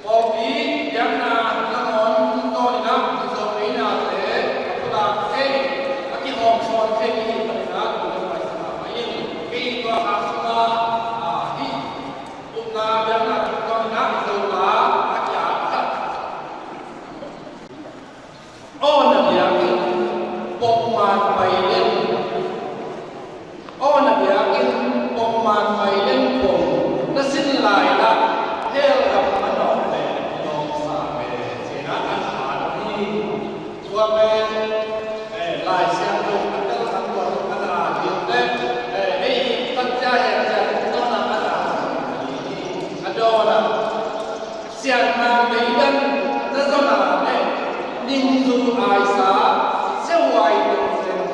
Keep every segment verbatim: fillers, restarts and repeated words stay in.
Pawlpi biakna nangawn tungtawn in ah Zo ngeina te a pulak thei, a kihawmsawn thei i hih manin ah lungdam ngaihsun mahmah ing. Kei tua khak sungah, ah, hih upna biakna tungtawn in ah Zo la a kiak khat. Aw na biakinn pongman pai den. Aw na biakinn pongman pai den pong na sin lai la hell gam a nawk le nawk sa ve cina an phan hi. Tua pen, eh, Lai Siangtho a tel khat tua a na ding le, eh, ei tat cia hek cia tung tawh na a na ding hi. A dawn ah Siatna meidan na zon a leh ningzu aisa siahuai tengteng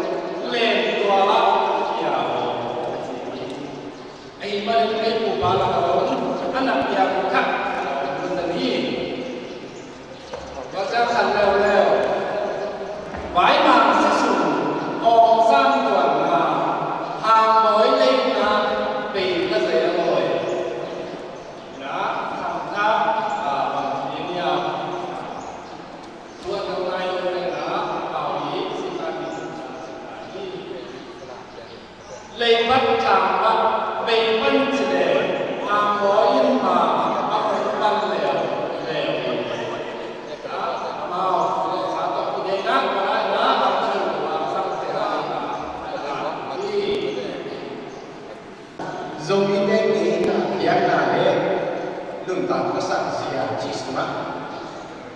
len tual ah pia aw. Ahih manin ei pupa lak a zong a na piak thak a om hi. Tua ciang khat leuleu vaimang sisum awng sang tuanna hangbawi leina bei ka zei a lawi. Leibat tang ah bei pan ci le hangbawi in ma a hong pan leu leu. Amau le sa tawh i deihna kona ina a thei tua sang te a ina a hi. Zomite ngeina biakna le nuntak khuasak zia cih sungah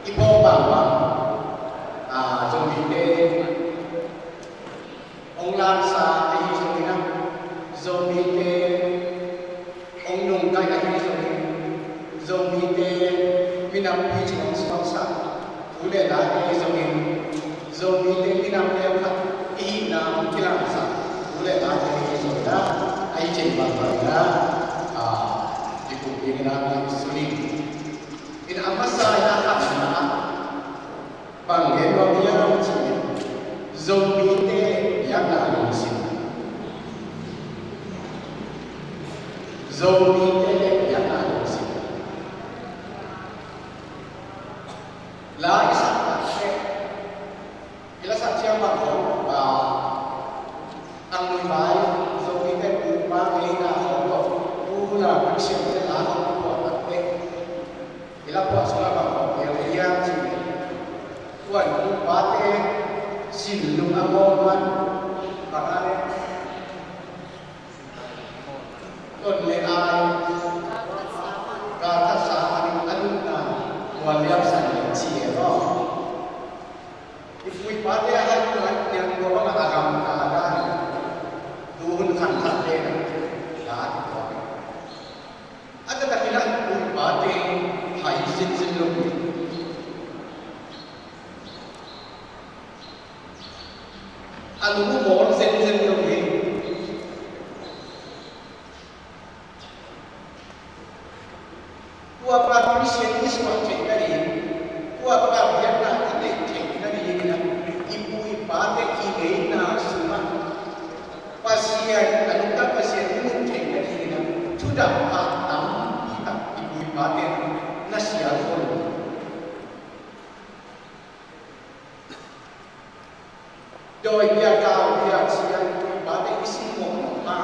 i phawk bangbang, a, Zomite hong lansa ahi zongin ah, Zomite hong nungkai ahi zongin, Zomite minam picing hong suaksak thu le late zongin, Zomite minam leukhat i hihna hong kilangsak thu le late hi zongin ah, a hi cin bangbang in ah, a, i kum dingin ah i sun in. In a masa in a khatna ah bang gen nuam hiam cih leh Zomite biakna lungsim. Zomite biakna lungsim. La i sak tak teh i la sak ciang bang khawng, ah, Tanglui vai Zomite pupa ngeina khawng tawh tu hun a Khristiante la khawng puah tak teh i la puah sungah bang khawng piang hiam cih leh, kuan pupate sin lung a mawk man, bang a leh ton le ai, galkhat sa a ding a lutna mual liamsan le ci e maw? I pu i pate a hal tu lai niang tua bang a gam ta dan tu hun khan khat te na la ti tua. A taktak in a pu i pate hai zinzin lo hi. A lung uh bawl zenzen lo hi. Tua pa Khristian i suak theih nading, tua pa biakna i neih theih nading in a, i pu i pate i ngeina sungah Pasian, a nungta Pasian i muh theih nading in a, thudang pah tampi tak i pu i pate na sial khol. Dawi bia kau bia ciang i pu i pate i sim mawhmawh a,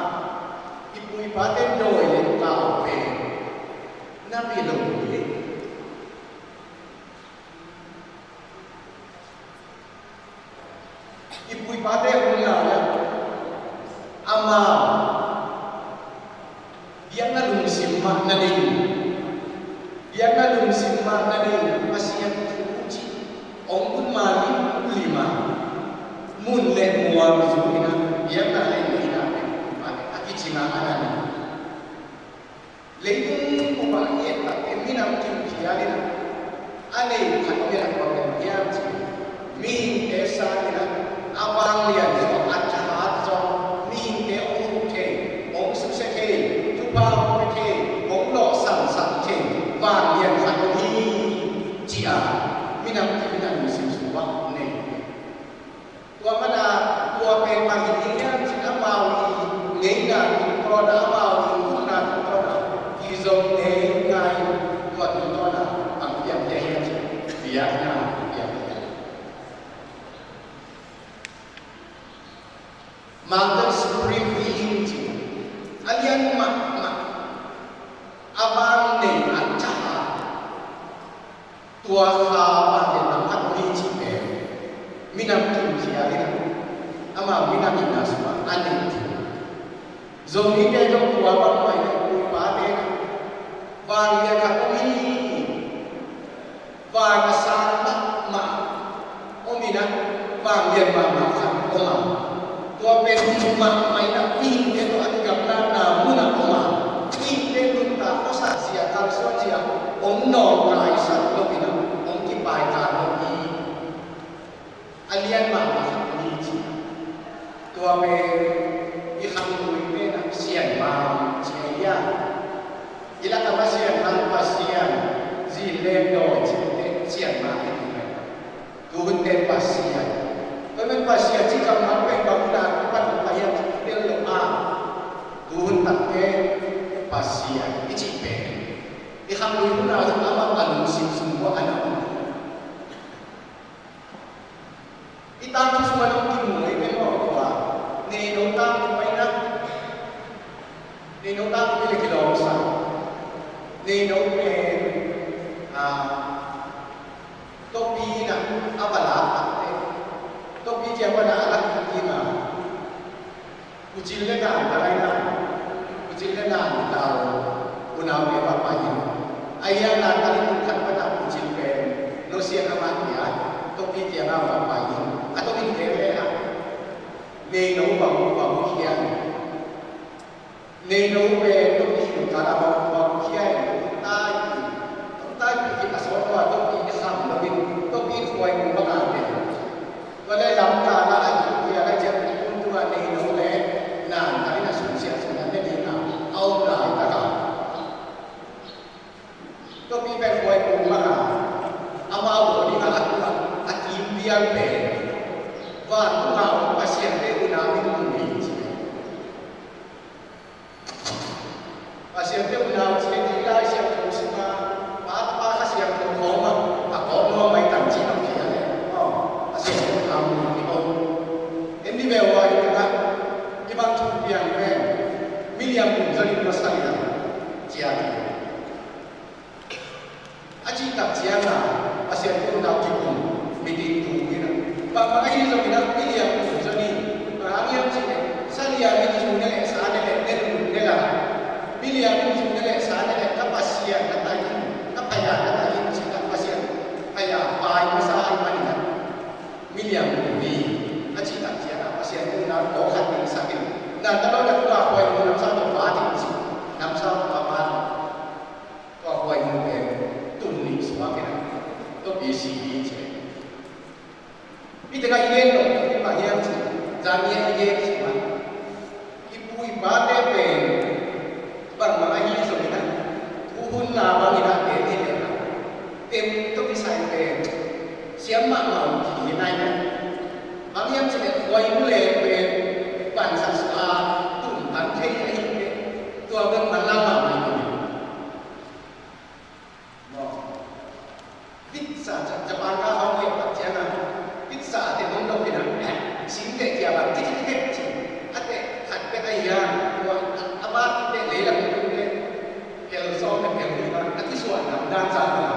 i pu i pate dawi le kau pen na pia lo hi. I pu i pate hun la le amau biakna lungsim mah nading, biakna lungsim mah nading Pasian thu cih hong ut ma limlim a, mun le mual zu in a, biakna le ngeina le a kicing a, a na ni. Leitung bup ah i et tak teh minam kim phial in a, a nei khat om in a, kua pen hiam cih leh mihingte sang in a, a vanglian zaw, a thahat zaw, mihingte hong huh thei, hong susia thei, thupha hong pia thei, hong lawhsamsak thei vanglian khat om hi, ci a minam kim in a lungsim sung ah nei. Tua mana, tua pen bang hi ding hiam cih leh amau i ngeina tungtawn a, amau i hihna tungtawn a kizom ngeingai, tua Tua tawna bang piang hiam hiam ci, biakna piang hiam. Mountain Spring Healing ci, a lian mahmah, a vang nei a tha, tua kha vanglian lam khat om hi cih pen minam kim ciang in, amau minam itna sungah a neih ding. Zomite zong tua bangmah in, ui pate in, vanglian khat om hi. Van a sang mahmah om in, vanglian mahmah khat om a, tua pen dik mahmah in, mihingte tawh a kigamlatna munah om a, mihingte nuntak khuasak zia, kalsuan zia hong nawngkaisak lo in, hong kipaikang lo hi. A lian mahmah khat om hi ci. Tua pen i khangluite in Sianmang ci hi a, i lakah Pasian, Pasian, Zinlemdawi cihte Sianmang hi ding hi. Tuhunte Pasian, tua pen Pasian cih kammal pen bang na kipan uh ka hiam cih tel lo a, tuhun takte Pasian i cih pen i khanglui hun a zong amah a lungsim sung uh a na om. I tangthu sungah nong kimu ei pen maw, tua Neino tangthu pai na. Neino tangthu pen le kilawmsa. Neino pen, ah, Topi in a va lak takte, Topi kiang pan a lak kik in a, Kucil le Nan ta lai na, Kucil le Nan ta lai, unaute va pai in. A hiang Nan ta lai mun khat pan a Kucil pen, no sian a mah pia, Topi kiang a va pai in. A Topi kiang le a, Neino va mu, va mu hiang. Neino pen Topi kiang a va mu hiang. Tai in, tai in a sawt tua Topi i sam lo in, Topi khuai mu bang a pen. Tua leh lamkal ah a hih piak a ciang kum tung ah Neino le Nan khat in a sum siah sum nan ne ding a a om laitak ah, Topi pen khuai kung bang a, amau aw ding a a tuah a kim vial pen vantung a om Pasian te unau in mun hi ci. Pasian te unau ci, hih Lai Siangtho sungah Pa, Tapa, Kha Siangtho khawng ah a kawk nuam mai tam ci, nong ci a leh, aw, Pasian te unau mun hi om. En ni ve ua, i tengah i bang thu piang pen miliang kum zon in masa liang ciang hi. A cih tak ciangin Pasian te unau kikum, mitin tung in a, bangbang ahi zongin a, miliang kum zon in, bang hang hiam cih leh, sa liang in zu ne leh sa ne leh, ne lum ne la, miliang in zu ne leh sa ne leh, ka Pasian ka tai in, ka phaya ka tai in, cih tak Pasian phaya pai masa ahih manin a, miliang kum hi. A cih tak ciangin Pasian te unau kawk khat ding sak in, na ta lo na tu a khuai mu namsa tawh pa ding ci, namsa tawh pa ding. Tua khuai mu pen tul nih suak in a, Topi si hi ci. Hih tengah i gen nop pen bang hiam cih leh, zan i gen sungah i pu i pate pen bangbang ahi zongin a, thuhunna bangin a gen hi leh a, tem tawh kisai pen siam mahmah uh ci hi nai. Bang hiam cih leh khuai mu le pen pansak suk a, tum tan thei ahi pen, tua bek manlang mahmah hi. Maw. Vitsa, Japan ka hong hiam tak ciangin, vitsa a te hong dong hi na, singteh kia bang, kik, kik, kik, ci. A teh khat bek a hiam, tua a bat teh lei lam tung teh, phel sawm le phel li bang a kisuah lam dan sa na.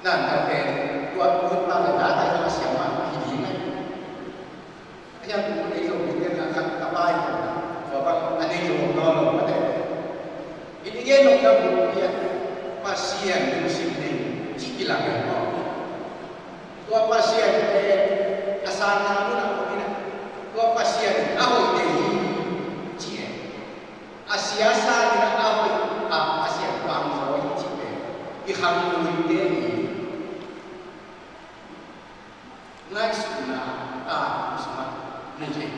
Nan ka pen, tua, tua bang le na tai na siam ma hi ding na. A hiang kum ei zo mi ten a khat ka pai ko. Tua bang a nei zo nawn lo mate. I gen nop na buk pian Pasian lungsim nei cih kilang e maw. Tua Pasian te a sangna mun a om in a, tua Pasian a hoih nei hi ci e. A sia sangin a hoih a Pasian pang zaw hi ci e. I khangluite hi. Ngaihsutna a sungah mu thei.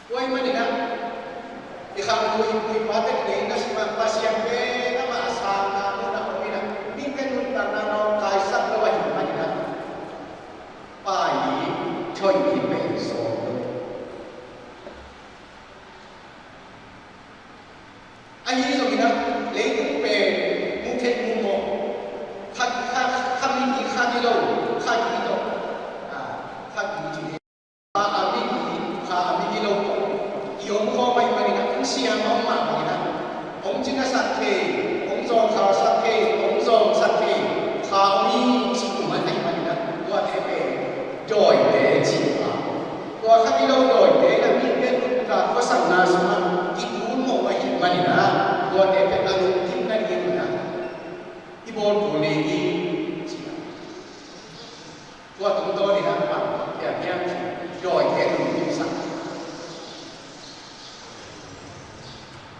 Tua ahih manin a, i khanglui pu i pate i neihna sungah Pasian pen amah a sangna mun a om in a, mite nuntakna nawngkaisak lo ahih manin a, pai ding, thoih ding pen sawm lo. Ahi zongin a, leitung siam a om mah bangin ah, hong cina sak thei, hong zawngkhal sak thei, hong zawng sak thei kha om hi cih um ahih manin ah, tuate pen dawite ci a. Tua kha hi lo, dawite in ah mite nuntak khuasakna sungah kitul mawh ahih manin ah, tuate pen a lungkimna dingin ah i bawl kul ding hi ci a. Tua tungtawnin ah bang piang hiam cih leh, dawite lungkimsak.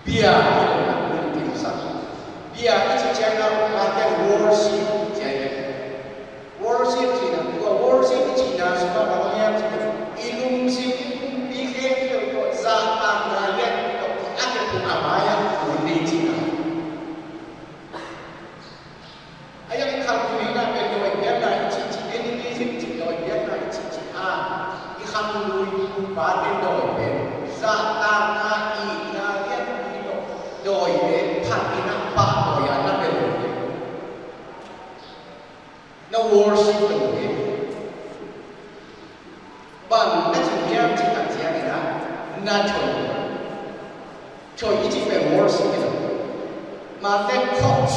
Bia hi lo, lungkimsak. Bia i cih ciangin ah, Latin worship ci hi. Worship cihna, tua worship i cihna sungah bang om hiam cih leh, i lungsim, i khempeuh tawh, zahtakna lian tawh a kiphum a mai-ah kun ding cihna. A iang i khangluina pen dawi biakna i cihcih, animism cih dawi biakna i cihcih a, i khanglui pate dawi pen zahtakna, itna lianpi tawh dawi pen phat in ah pahtawi a na bia lo hi. Na worship lo hi. Bang na cih hiam cih tak ciangin ah, na thoih. Thoih i cih pen worship hi lo. Mate coax,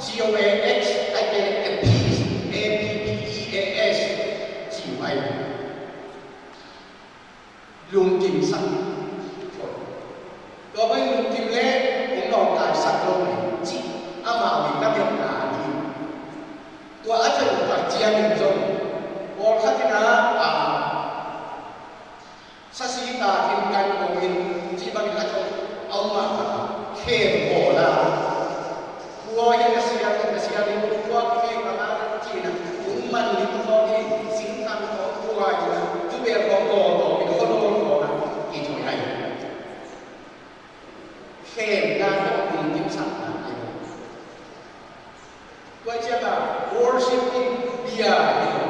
C O A X, a pen appease, A P P E A S, cih mai. Lungkimsak. Thoih. Tua bang lungkim leh hong nawngkaisak lo hi cih amau in na biakna hi. Tua a thoih uh tak ciangin zong pawlkhat in ah, a, sasita in kan ko in cih bangin a thoih a um mah bang khem bawl a. Tua hi na siang, na siang in tua khem bang a cihna, tung man lim khawng hi, singkang khawng tua hi na, tu bel khawng bawl khawng in khawng bawl khawng a, i thoih ahi. Khemna tawh lungkimsakna hi lo. Tua ciangin worship in bia hi lo.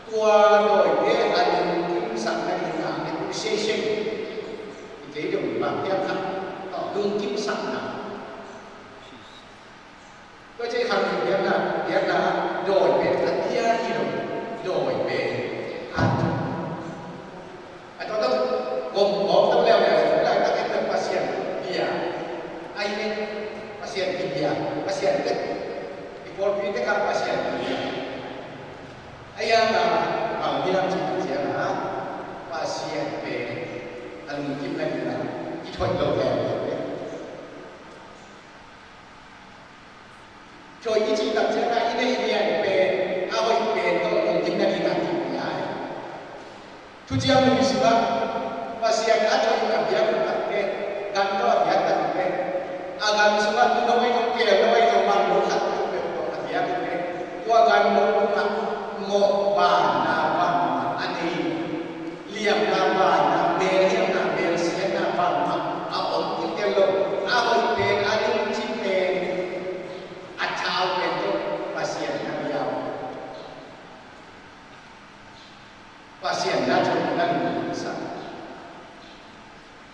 Tua dawite a lungkimsakna hi na, appreciation. I kei dong bang piang khat tawh lungkimsakna. Tua ciang i khang biakna, biakna dawi pen a bia hi lo, dawi pen a, a tua tua gom gom tua leu leu, tua leu tua leu Pasian bia. Ai ne, Pasian bia, Pasian bia. I pawlpi te ka Pasian bia. Ai a na, bang biak ci Pasian a, Pasian pen a lungkim na bia, i thoih lo leu. Thoih i cih tak ciangin i neih lian pen, a hoih pen tawh lungkimna ding a kipia hi. Thuciam Lui sungah Pasian a thoih a biak uh tak teh, gan tawh a biak tak teh, a gan sungah tuuno ahi zong, keelno ahi zong, mangno khat peuhpeuh tawh a biak uh teh, tua gan tungah mawh banna bangmah a nei, liamna banna, melhiamna, melsiatna bangmah a om kik tel lo. A hoih pen, a lungkim pen, a thau pen tawh Pasian na bia uh. Pasian na thoih na lungkimsak.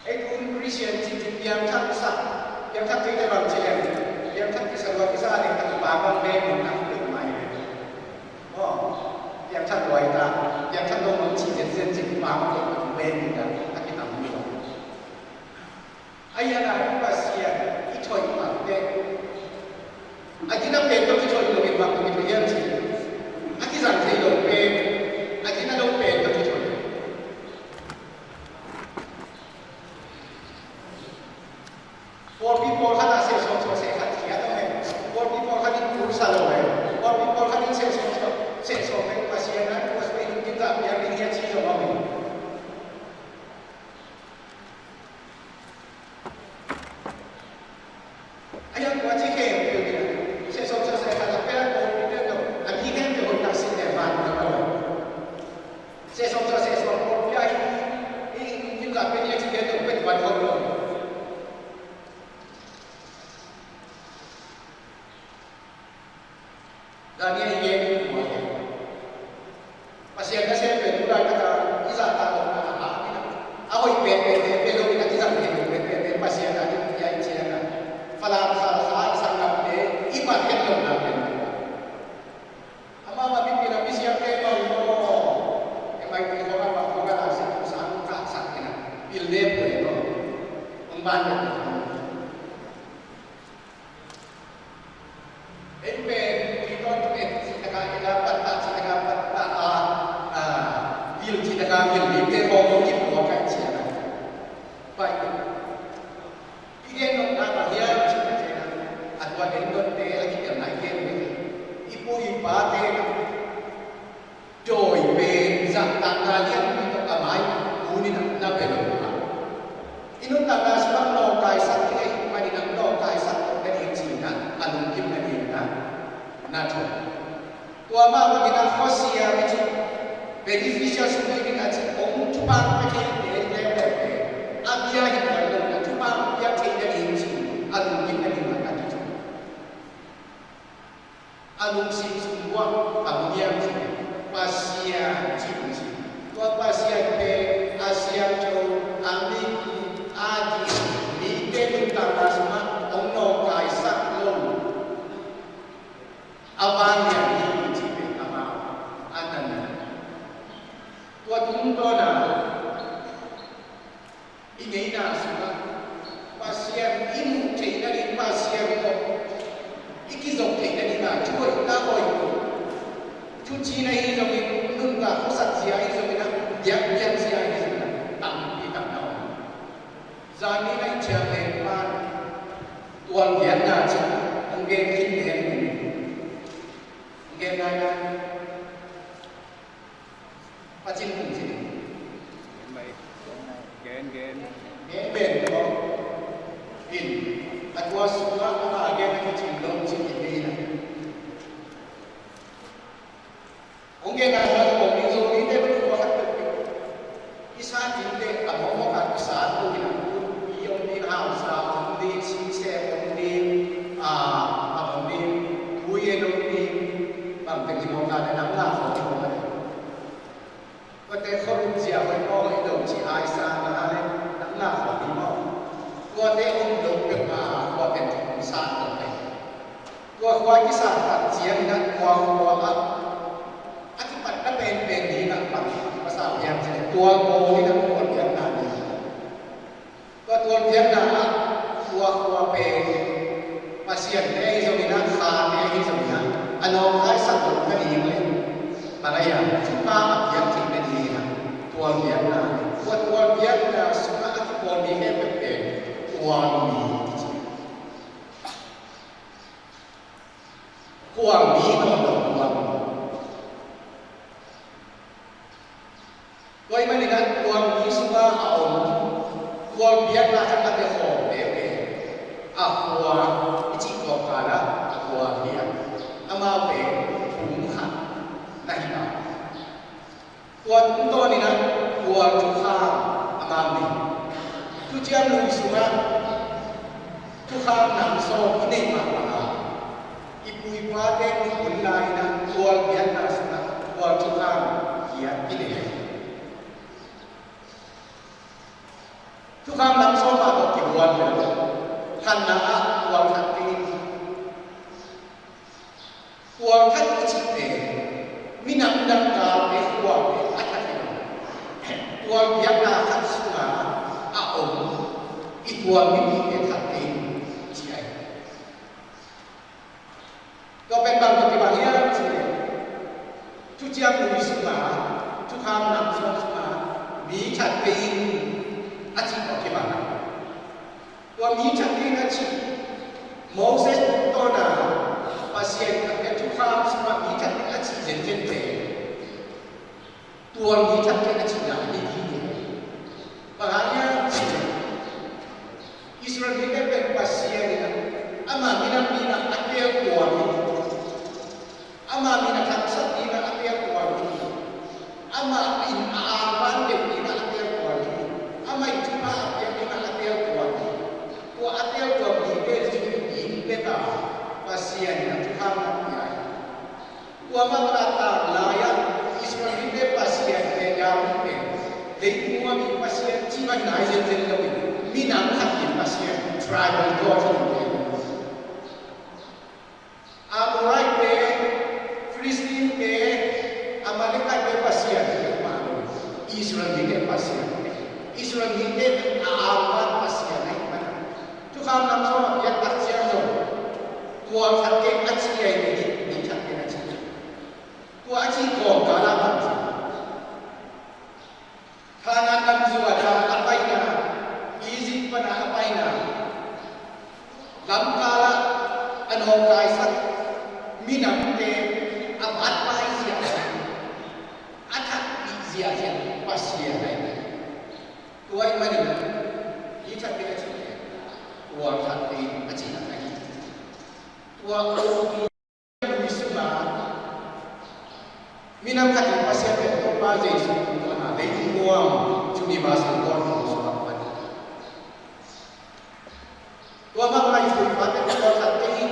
Ei tu Khristian cih cih piangthaksak, piangthak cih te bang ci leng, piangthak cih sa lua kisa ding tak pa bang bek mun tak ding mai ve. Aw, piangthak lua i ta, piangthak dong bang cih zenzen cih pa bang bek mun tak i tam ni lo. Ai a na Pasian i thoih bang teh, a gina pen tawh kithoih lo in bang tawh kithoih hiam cih, a kizang thei lo pen, a gina lo pen tawh kithoih. Pawlpi pawlkhat ah seh sawm sawm seh khat khiat om e. Pawlpi pawlkhat in kul sa lo e. Pawlpi pawlkhat in seh sawm sawm seh sawm e. Pasian a kuas pen in kin zah piak in hiat si zong om e. A yang kua ci khem peuh in seh sawm sawm seh khat a pia pawlpi peuh lo. A mi khem peuh hoih tak sin le van lo. Seh sawm sawm seh sawm pawlpi a hi in kin zah piak in hiat si pen lo peuh van hoih lo. Daniel i gen uh hi. Pasian nasem pen tu laitak a i zahtak loh a, a hoih pen pen pen pen lo in a kizang pen pen pen pen Pasian a ding hi a i ciang a. Falam khal kha i sang a Ban na. En pen, ui ton tu en ci taka, en a pat ta ci taka pat ta a, a, vil ci taka vil, ni te ko mo ki po ka ci a. Pai. I gen nop na ba hiam ci ka ci na. A tua en ton te a ki tel na i gen ni. I pu i pa te na. Dawi pen zahtakna lianpi tawh a mai kunin a na bia lo a. I nuntakna sungah nawngkaisak ding ahih manin a nawngkaisak tawh na ding ci-in a lungkim na ding a na thawn. Tua mah bangin a khuasia mi ci beneficial sung ding a ci hong thupha pia thei te leuleu te a bia hi tuan lo a thupha pia thei na ding ci a lungkim na ding a na thawn. A lungsim sung buak a hong hiam cih Pasian cih hong ci. Tua Pasian pen a siangtho, a miki, a di, mite nuntakna sungah hong nawngkaisak lo a vanglian hi cih pen amau a na na. Tua tungtawn a I ngeina sungah Pasian i muh theihna ding, Pasian tawh i kizop theihna ding a thu hoih, la hoih, thucina hi zongin, nuntak khuasak zia hi zongin, biakpiak zia hi zongin, tampi tak na om. Zani na i thiang leng pan tualbiakna cih hong gen khin leng, hong gen nai nai. Pacin kung ci ding. Gen, gen. Gen ben ko. In. A tua sungah a gen a kicin dong ci in ding na. Hong gen a hong kong ding zong ding te tua khat peuh. I sa ding te a mawkmawk a i sa tu in a. I om ding hausa om ding, singsem om ding, a, a om ding, tui en om ding. Bang teng i mawk a na nang na om ding. Tuate khuarum zia hoih mawk i lo ci ai sa na le nang na khua hi mawk. Tuate om lo peuhmah a khua pen hong sa lo peuh. Tua khua i kisa tak ciangin a tua khua ah a kipatna penpen ding a pang pasal hiam cih leh tua khua in a tua piakna ding. Tua tualbiakna ah tua khua pen Pasian te ahi zongin ah, kha te ahi zongin ah, a nawngkaisak loh nading le bang a hiam, thupha a piak theih nadingin ah tualbiakna, tua tualbiakna sungah a kipawl mi khempeuh pen tualmi kici. Khuami nawn lo tualmi. Tua ahih manin ah tualmi sungah a om tualbiakna khat a pia khawm peuhmah a khua i cih tawh kal ah a khua hi a, amau pen phung khat na hi a. Tua tungtawn in ah tual thukham amau nei. Thuciam Lui sungah thukham nam sawm i neih mah bang a, i pu i pate i hun lai-in ah tualbiakna sungah tual thukham kiat i nei. Thukham nam sawm ah tawh kibuan lo. Khatna ah tual khat kei in. Tual khat i cih pen minam dang kalte khuate a that hi lo. Tualbiakna khat sungah a om i tual mipite that kei in ci ahi. Tua pen bang tawh kibang hiam cih leh Thuciam Lui sungah, thukham nam sawm sungah mi that kei in a cih tawh kibang. Tua mi that ding a cih, Moses tungtawn a Pasian in a thukham sungah mi that ding a cih zenzen pen tual mi that ding a cihna hi ding hi. Bang hang hiam cih leh Israel mite pen Pasian in a, ama minam ding a a tel tual hi. Ama min a thangsak ding a a tel tual hi. Ama in a angvan deuh ding a a tel tual hi. Ama in thupha a piak ding a a tel tual hi. Tua a tel tual mite zui ding bek a Pasian in a thukham a pia hi. Tua mah bang a tang lai-ah Israel mite Pasian te, Yahweh te, leitung a mi Pasian cih bang nai zenzen lo in, minam khat in Pasian, tribal God hi in. Amorite te, Philistine te, Amalekite te Pasian hi peuhmah lo. Israel mite Pasian. Israel mite a angvan Pasian ahi. Lamkalah a nawngkaisak minamte a vatpai zia, a thatpih ziahziah Pasian ahi. Tua ahih manin hih thatpih a cihte, tua thatpih a cihna ahi. Tua a pi a mui sungah minam khat in Pasian pen Topa Jesu tungtawn a leitung nuam, universal God sungah pan. Tua mahmah in khuipa pen tua that kei in,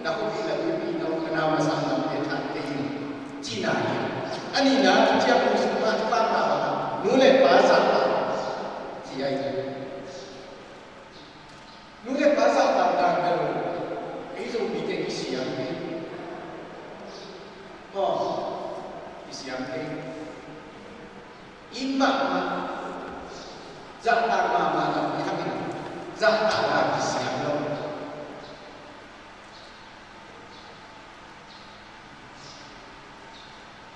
na khuapi na tuipi na u na nau na sang lamte that kei in, cihna hi. A nihna, thuciam sungah thupha mah bangah nu le pa zahtak ci ahi. Nu le pa zahtak dan bel ei Zomite kisiam hi. Maw, kisiam hi. Inn mahmah, zahtak mahmah lam i hak in, zahtak a kisiam lo.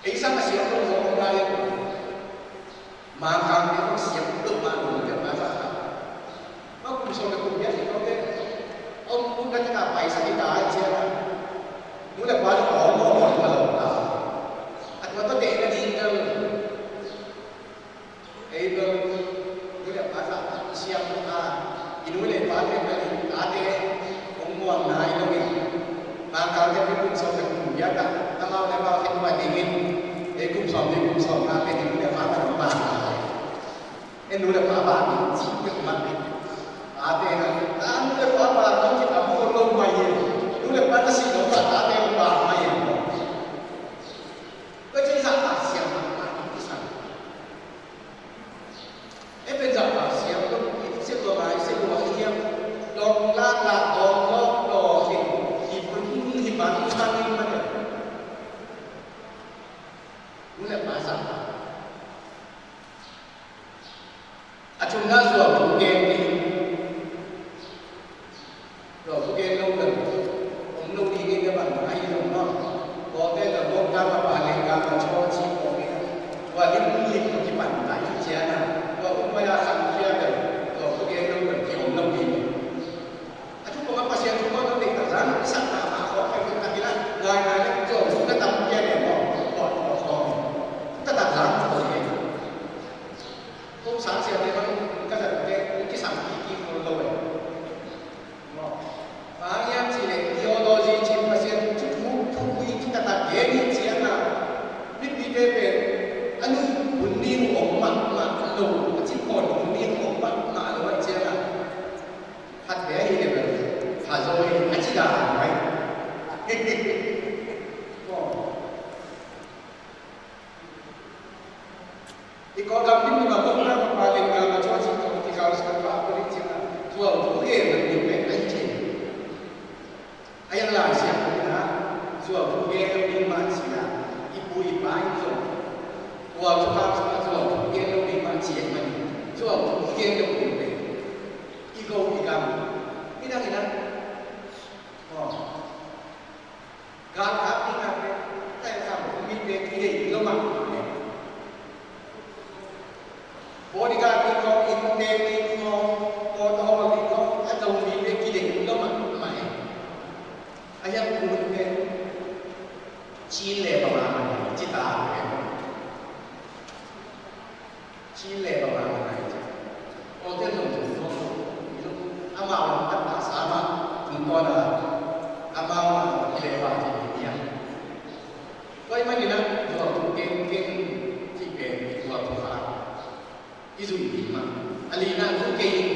Ei sang a siam lo zong om lai. Mangkangte zong siam lo mah lo, zahtak. Mah kum sawm le kum giat hi lo te. Om kum na kika paisa hi ta ai cia. Nu le pa zong om om om ta lo ta. A tua tawh tehna ding ta lo. Ei bel nu le pa zahtak i siam uh a, i nu le pate bel i tate hong muang nai lo in, Mangkangte pen kum sawm le kum giat ah amau le amau khen mah dingin, ei kum sawm nih kum sawm nga pen i nu le pa bel hong muang nai. Ei nu le pa bang in cih peuhmah in, tate na, a nu le pa bang in cih a mu lo mai in, nu le pa na sih lo mah tate hong bang mai in. Tua ci zahtak siam mahmah in kisam. Ei pen zahtak siam lo, i siam lo ngai, siam lo ngai hiam. Dong lak lak, dong lok lok hi, hi pun hi man man hi man. Nu le pa zahtak. A thumna zuau thu gen ding. Zuau thu gen lo bel om lo ding in a bang ahi zong maw. Kawlte bel bawngtang a pa lenggang a chaw ci kawm in. Tua lim lim kipan ta i cian a. Tua um pai a khangkhia bel zuau thu gen lo bel ki om lo ding. A thu kong a Pasian thu kong a deih takzang i sakna a khawng pai taktak in a ngai ngai le zuau thu na tam pian e maw. Kawm kawm kawm. Taktak zang kawm e. Kong sang siate bang ka zat te kong kisam kiki kong lo e. Maw. Bang hiam cih leh theology cih Pasian thu thu thu i taktak gen i ciang a mipite pen a nun hun ding om mahmah lo, a cih pawl hun ding om mahmah lo a ciang a khat ve ahi le bel kha zo hi a ci dan mai. Maw. I Kawlgam lim lim a kong na papa leng na ma chaw cih tawh kikal sa pa palik cih na zuau thu gen lo ding pen a hi cih. A yang lai siam lo ding a zuau thu gen lo ding mah cih a i pu i pa in zong zuau thu khak sa zuau thu gen lo ding mah cih a i man zuau thu gen lo ding pen i go i gam i dang i dang. Aw. Galkap ding a pen taikam mite kideih lo mah. Bodyguard ding khawng, innte ding khawng, protocol ding khawng a Zomite kideih lo mahmah e. A hiang kun pen Chin le Burma mah e, ci ta pen. Chin le Burma mah e. Awte zong zong zong amau lam tak tak sa mah tungtawn a amau mah i le pa ci ni a. Tua ahih manin a zuau thu kengkeng cih pen zuau thu kha i zuih ding mah. A lina thu kei in,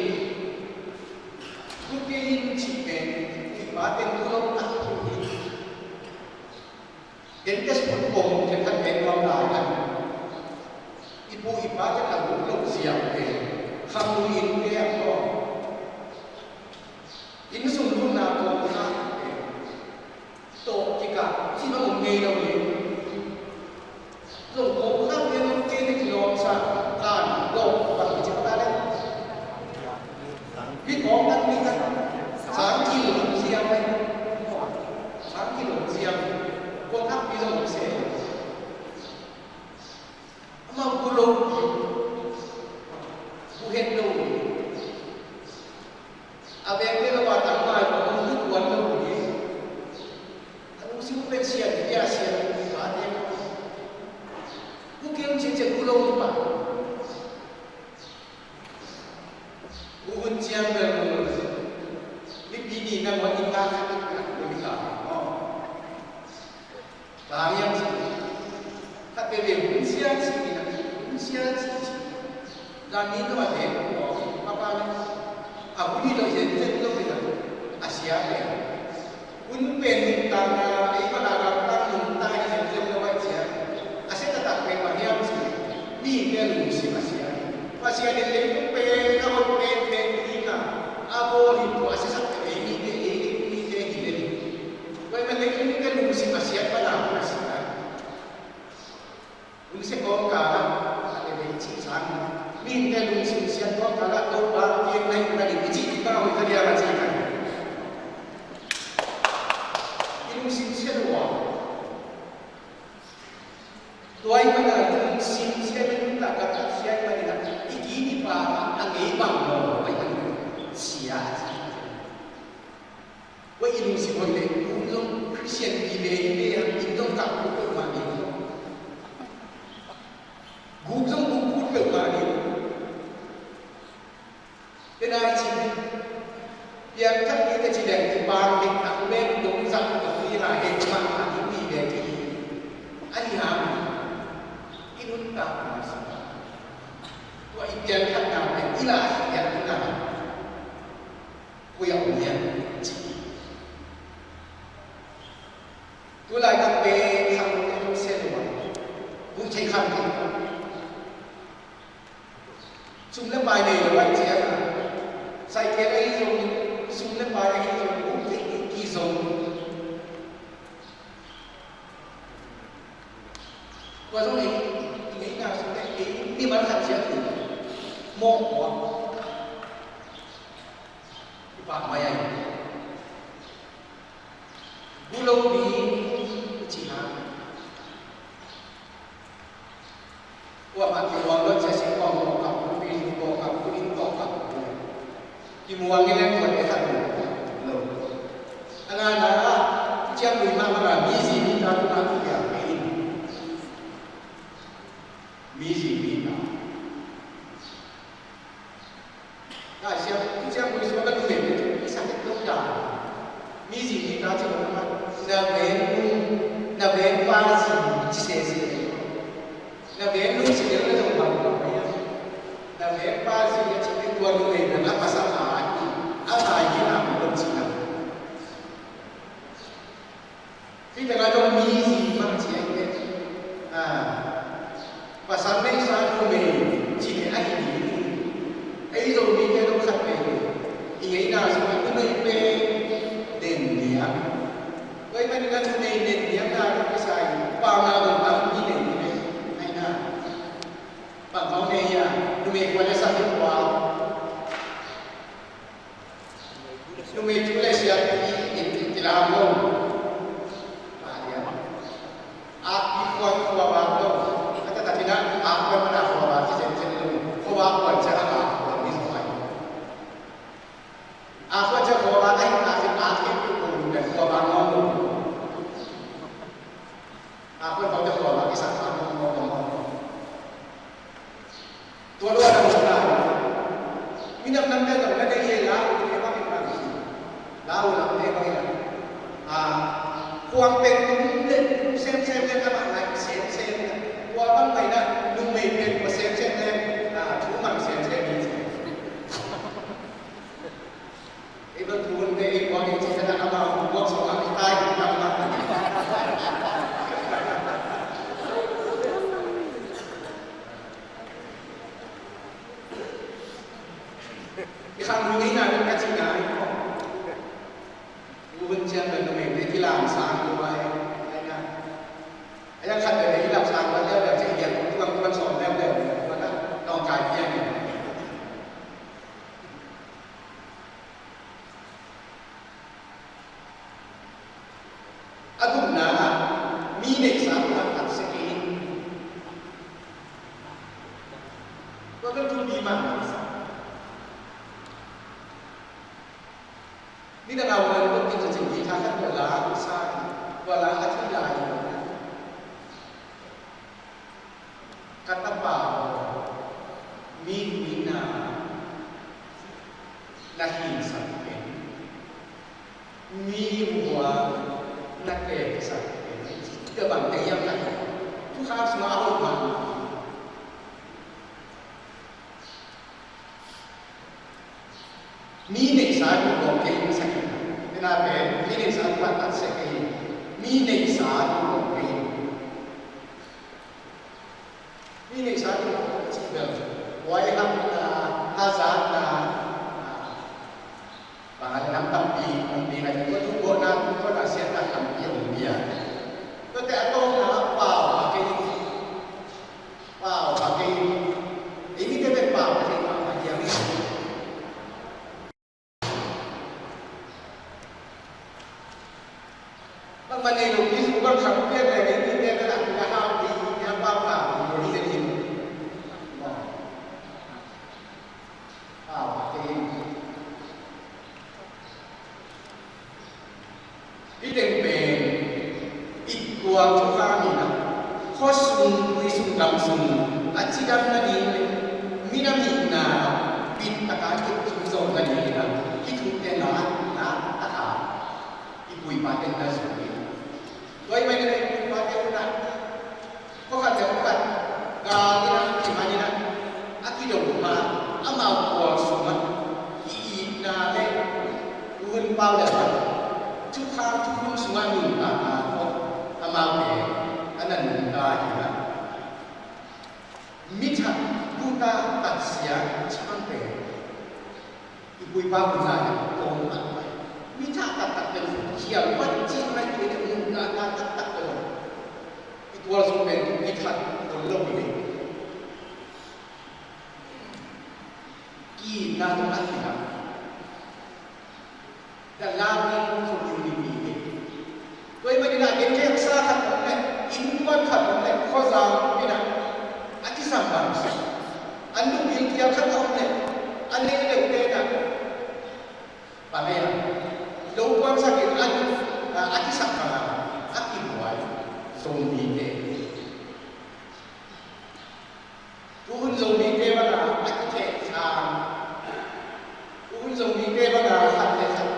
thu kei in cih pen i pa pen thu lo tak thu hi. Ken test put kong ken khat pen nuam lai kan. I pu i pa ken a guk lo ziau pen khang lui in te a kong. Inn sung lutna kong kha pen tawh kikah cih bang om ngei lo hi. Zong kong kha pen om kei nek lawm sa kan dawh bang kicik ta le. Mi kong kan mi kan sang kil om ziau pen. Sang kil om ziau. Kong kha pi zong se. Amau gu lo, gu het lo. A vengte lo a tangmai lo, a hong lut tuan lo hi. A lungsim pen sian hi a, sian hi a, te. Hu kei hong cin ciang hu lo hi pah. Hu hun ciang bel mipi ni na mawh in na khat in na hu hi ta. Bang hiam cih leh khat veve hun sia cih hi na, hun sia cih cih. Zan ni tawh a tek kawm papa le a hun hi lo hi zen zen lo hi na, a sia pen hun pen nuntakna, ei mah a gamtang nuntak hi zen zen lo a sia. A sia taktak pen bang hiam cih leh mite lungsim a sia hi. Pasian in leitung pen a hon penpen ding a, a bawl hi, tua a siasak pen ei mite, ei mite hi ven. Tua ahih manin leitung mite lungsim a siat pan a hun a sia. Lungsim kawmkal ah, a leh leh i cih sang, mihingte lungsim siat kawmkal ah Topa piang na hih manin i cih ding bang a hoih ka diam a cih kan. I lungsim siat uh a. Tua ahih manin lungsim siat in taktak siat ahih manin i ki i pa a ngei bang maw, a sia a cih. Tua i lungsim hoih leh, guk zong Khristian vive hi ve a, inn zong kah kul peuhmah ding. Guk zong guk kul peuhmah ding. Tena i cih, piangthak ding teh ci leng, i pang ding a, mek dong zah dong ding a, hek mahmah ding vive ding. A hi hang, i nuntakna sung. Tua i piangthakna pen i lah a hi a, i lah. Koi a om hiam ci. Tulaitak pen khangnote hong sia lua, buh thei khang thei. Sum le pai nei lo a ciang a, cycle ahi zong, sum le pai ahi zong, buh thei in kizong. Tua zong ei, i ngeina sung le ei mimal khat ciat in mawh ua. I pah mai a hi. Gu lo ding i cih hang. Kuamah kimuang lo cia, singkawng tawh kap, pi zu tawh kap, inn tawh kap. Kimuang i leng kuate khat lo. A ngaina ah, ciang mui mahmah a, mi zi mi ta tungah kipiak kei in. Mi zi mi ta. Ka siam, siam mui suak ka tu leh, i sa het lo ta. Mi zi mi ta ci lo ka, na ven nung, na ven pa zi ci sese. Na ven nung ci leh na zong bang bang mai a. Na ven pa zi a ci leh tua numei pen a pasal a hi, a ngai hi na, mi lo ci na. Hih tengah zong mi zi mah ci a hi teh. Ah, pasal neihsa numei ci leh a hi ding. Ei Zomite zong khat vei. I ngeina sungah numei pen den diam. Tua ahih manin numei den diamna zong kisai. Pauna zong tampi nei hi ve. Aina. Bang hong nei hiam, numei kua le sa hi kua. Numei thu le siam i, i, i, i lam lo. Mah diam. Akpi khuang khuavak lo. A taktak in a, akpi man a khuavak hi zenzen lo. Khuavak kuan ciang a, akpi khuang ni khuai. Akpi kuan ciang khuavak a hi, akpi, akpi khuang lo. Akpi khuang ciang khuavak i sak khuavak lo. Tua lua lam lai. Minam namte zong na deih e, lau lamte bangin bang hi. Lau lamte bangin a, khuang pen tum le tum semsem le, amah ngai semsem le. Tua bang mah in a, numei pen kua semsem le, a, thu mang semsem hi. Ei bang thu hun te ei buak ei cih khat a, amau buak sawm a, i tai hi tam mah. I khang hun ei na, ka cihna. Thu hun ciang bel numei te kilam sang lua ei, ei na. Ei a khat bel i lam sang lua leuleu, cih hiam, tuang tuan sawm leuleu, tuan a, tawngkai piang ei. A gupna ah, mi neihsa uh a taktak sek in. Tua bel thu mi mah neihsa. Nidang a vuan lo khin cin, guitar khat tua la sa, tua la a thei lai. Ka tapa aw, mi tuina na hinsak ken, mi hua na keksak ken, tua bang te hiam ka hi. Thukham sungah a hoih mahmah. Mi neihsa duh mawk kei in sa kei. Tena pen mi neihsa duh mawk kei in. Mi neihsa duh mawk kei in. Mi neihsa duh mawk kei in. Huai hamna, hazatna, bang a nam tampi, tampi ngai, tua tu buatna, tua na siatna tampi om dia. Tua te a tawpna pau a kei in. Pau a kei in. Ei mite pen pau a kei in, pau a kei in. Bangmah nei lo pi sung bang kham piak leh, ei mite pen a kei a hau pi, a pau a kei in. Pau a kei in. Hih teng pen i tuak thukham hi a, khuasung, tuisung, gamsung a cidam nading leh minam hihna bit taka kip kim zawh nading hi a, hih thute na, na taka i pu i pate na zui hi. Tua ahih manin i pu i pate na Khuakhat le khuakhat gal in a, kiman in a, a kidong ma, amau khual sungah ki-itna le hun pau le a, thukham thukhun sungah nuntakna tawh amaute a na nungta hi a. Mi thak, tuta, tatsia, chimang pen i pu i pa hun lai tawm mahmah. Mi thak taktak pen khial mat cih mah hi, nuntakna taktak pen i tual sung pen i that khol lo hi. Ki-itna tawh a kihak. The loving community. Tua ahih manin a, gen kei haksa khat om leh, innkuan khat om leh, khuazang in a, a kisam bang sa. An nungpil kial khat om leh, a nei leh pen a, pa mei a, lo kuansak in a, a, a kisam bang a, a kibuai, Zomite. Tuhun Zomite bang a, a kithehthang. Tuhun Zomite bang a, khat le khat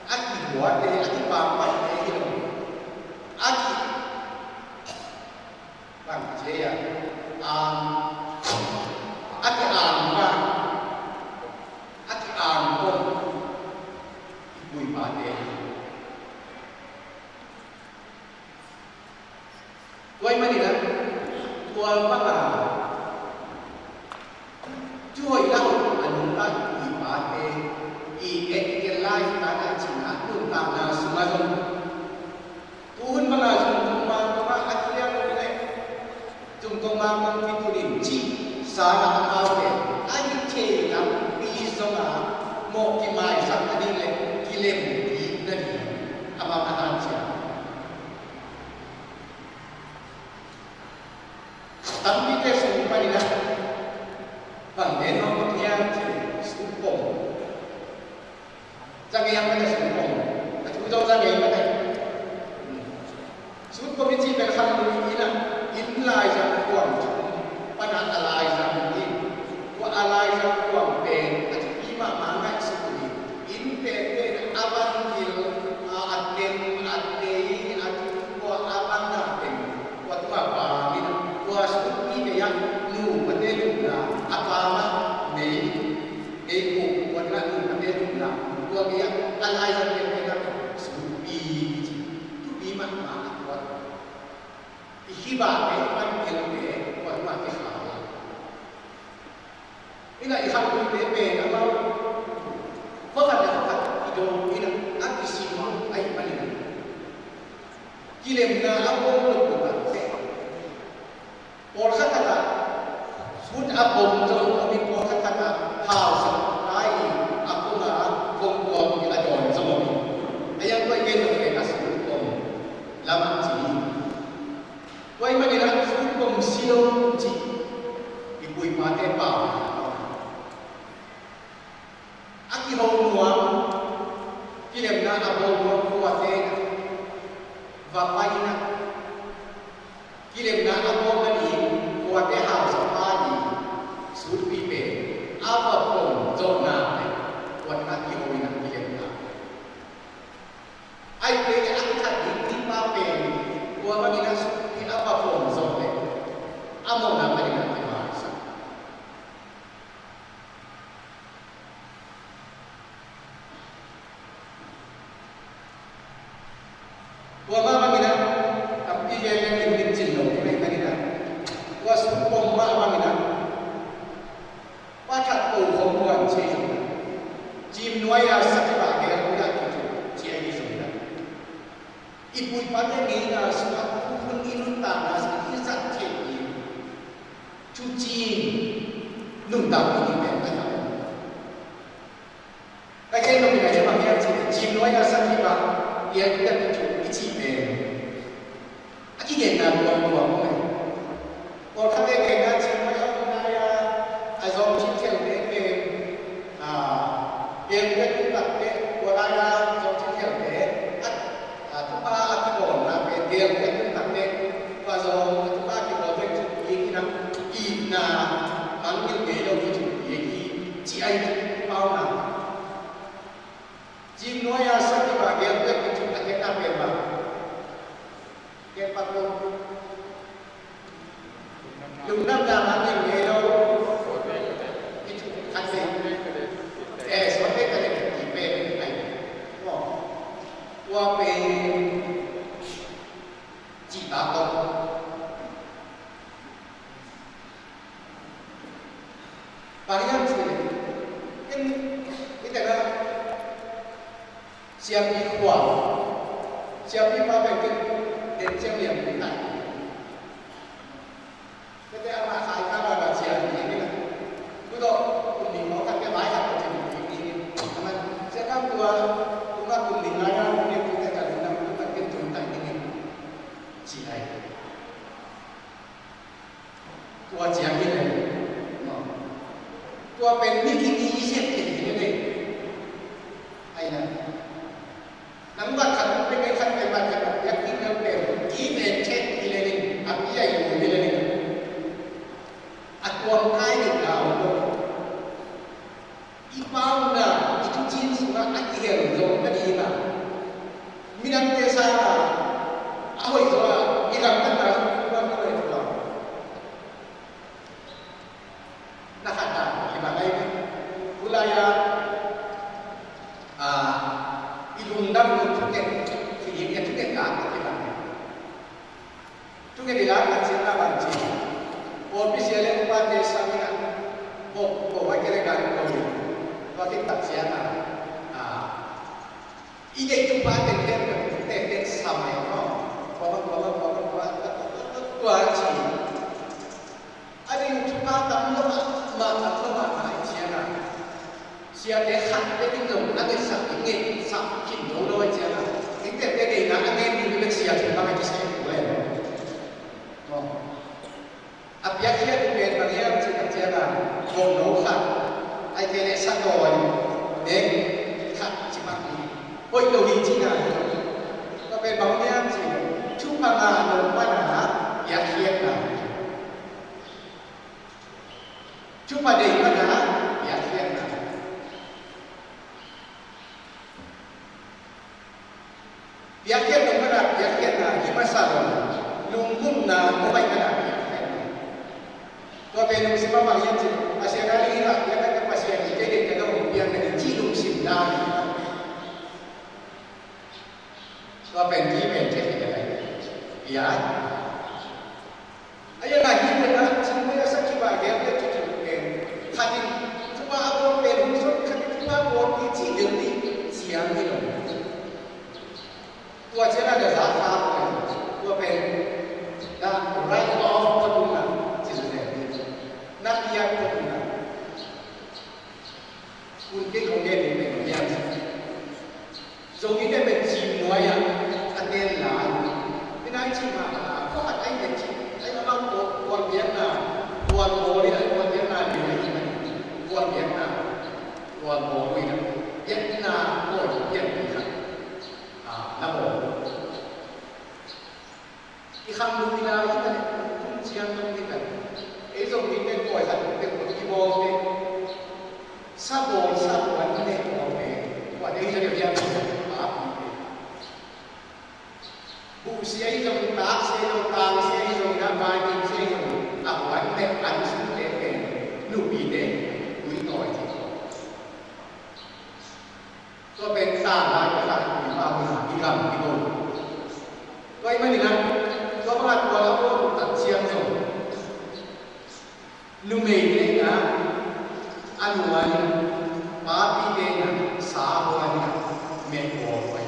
a kibuatte, a kipakpatte hi lo. A ki, bang ci a, ang, a ki-ang bang, a ki-ang bang. I pu i pate. Tua ahih manin a, tua bang a, thu hoih la hoih a nungta i pate, i ethical life ta na cihna, nuntakna sungah zong. Tuhun bang a zong, tung mang bang a, a kiang leh, tung kong mang bang kitun in cih, sa na amaute, a hi thei lampi zong a, mawh kimaisak a ding leh, kilem ding na ding, amau na hanciam. Tampite sung panin a, bang den hong hiam cih leh, sut pom. Za ngei hiam ka ta sut pom. A thu zong za ngei ka ta. Sut pom i cih pen khat lui in a, inn laizang kuang pan a, a laizang in. Tua a laizang kuang pen a thupi mahmah ngaihsut uh hi. Inn penpen a van gil, a, a tem, a tei, a tu, tua a van a tem, tua tung a pam in, tua sutpi kei a, nu pate lupna a pam a, mei, mei kuk, tua tung a nu pate lupna, tua kei a, a laizang penpen a sutpi kici, thupi mahmah a tua. I khibahte, i van gil te, tua tung a kikhai a. Ina i khanglui te pen amau khuakhat le khuakhat i dawng ina a kisim ahih manin kilemna a bawm lo uh a, pawlkhat takah sut a bawm zong om in, pawlkhat takah hausa kai a kong a kong kuang a dawn zong om in. A yang koi gen lo pen a sut bawm lamah ci. Tua ahih manin a sut bawm si lo cih i pu i pate pau a kiho nuam, Kilemna a bawl nuam khuate va pai in ah, kilemna a bawl nading khuate hausapa i sutpi pen a va pom zawhna pen kua'n a kiho in ah kilemna. Ai pen a kithat ding mipa pen kua bangin ah sutpi a va pom zawh leh a mawhna panin ah kipaisak. Tua mah bangin ah tampi gen leng in min cin lo ding hi ka hi in ah, tua sung pom mah bangin ah pa that ko khong kuan ci zong, cim nuai a sakhi bak gel kuan ci zong, ci a hi zong in ah, i pu i pate ngeina sungah thukhun i nuntakna sungah i zat theih ding thucin nuntak ding pen ka hi. Ka gen nop in ah hiah bang hiam cih leh cim nuai a sakhi bak gel kuan ci zong i cih pen a kigenna tuamtuam om e. Pawlkhatte genna cim nuai a om lai a, a zawng cin thelte pen, a, gel kuan tung takte, tua lai a zawng cin thelte a, a, thupha a kibawlna pen gel kuan tung takte, tua zawng a thupha a kibawl pen cin kik in ah, itna mangngilh ngei lo hi cin kik hi, ci a hi. Pauna cim nuai a sakhi bak gel kuan ci zong a genna pen bang, gen pak lo. Lungdamna mangngilh ngei lo. I thu khat ve. Eh, suak ve ka leh i pen ai. Tua pen cihtak lo. Bang hiam cih leh ken i tena siapi khua, siapi pa pen ken den ciang lian pen tai. Tete ama khai ka ba ba ciang ni ni na. Ku do kum ni mo ka ke bai ka ko ciang ni ni. Ama sia kam tua kuma kum ni ngai ya ni ku te ka ni na ku ka ken tum tai ni ni. Ci lai. Tua ciang hi leh, tua pen mi khat i siat kei hi leh, ai na. Nang bat khat pen kei khat pen bat khat pen yak kik leh pen kik pen chet hi leh ning, a pi a yu hi leh ning. A tuam kai ning lau lo. I pauna, i thucin sungah a kihel zong nading a, midangte sangin a hoih zaw a, i lamdanna zong tua tua tua. Na khat a, i bang ai, tu lai a, a, i lungdam lo thugen, i thugen ka, i bang ai. Thunget i lak tak ciangin a bang ci, pawlpi sia le upate sam in a, bok bok a kele kan ko in, tua khit tak ciangin a, a, i deih thupha teng teng teng teng sam ai maw. Tua bang, tua bang, tua bang, tua bang, tua ci. A ding thupha tam lo mah, mah tam lo mah, mah i ciangin a, siate khat peuh in zong a ngetsak, i ngetsak khin zo lo ahih ciangin a, i tepte deihna a ngen ding bek sia thu bang a kisai lo eh. Maw. A piakkhiat uh pen bang hiam cih tak ciangin a, bawngno khat, ahih kei leh satawi nek khat ci bang hi. Hoih lo hi cihna hi lo. Tua pen bang hiam cih leh, thupha ngah nop pan a piakkhiatna hi. Thupha deih pan a piakkhiatna. Piakkhiat nung pan a piakkhiatna hi masa lo. Lungkimna nung pan a piakkhiatna. Tua pen lungsim a bang hiam cih leh, Pasian a ding in a piakkhiat ka Pasian in kei deih ka hong piak na hi cih lungsim dan. Tua pen hi pen cih hi ka lai. Piak. A ia na hi pen a cing mai a sakhi ba gel pen cih cih pen. Khat in thupha a bawl pen hong sawt, khat in thupha a bawl pen cih deuh ni ciang hi lo. Tua ciang a na za kha pen, tua pen na write off ko tung na cih pen. Na piak ko tung na. Kun kei kong gen in pen piak. Zong in pen cim nuai ah a ten lai. Pen ai cim mah a, khuakhat ai pen cim, ai amau tua, tua piakna, tua bawl in a, tua piakna liu in a, tua piakna, tua bawl in a, piakna, bawl piak in a. Hih zong hiam? Papite. Buhsia hi zong, taksia hi zong, tangsia hi zong, na vaimimsia hi zong, a huan le an sungte pen nupite tui tawi ci. Tua pen tang lai ka khat i pau na i gam i go. Tua i manin ah, tua bangah tua a go tak ciang zong, numeite in ah a nuai in ah, papite in ah sa huan in ah meh bawl huai.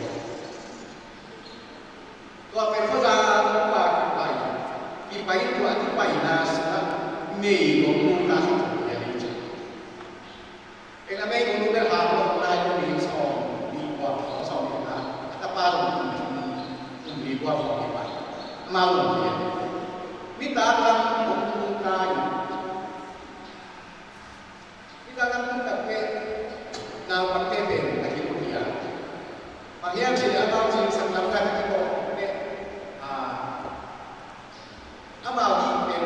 Tua pen khuazang pa kipai, kipai tua kipaina sungah mei bawm nung ta khat a hi a hi ci. Ken a mei kong nu bel hang lo nai lo, mi sawm nih kua, sawm nih kua, a tapa lo kum nih kua kong kipan. Amau lo mi a. Nitak lam kong nu tai. Nitak lam kong tak pe. Naupangte pen a kipu dia. Bang hiam cih leh amau cing sak lam kan a kipu pe. Ah, Amau hih pen,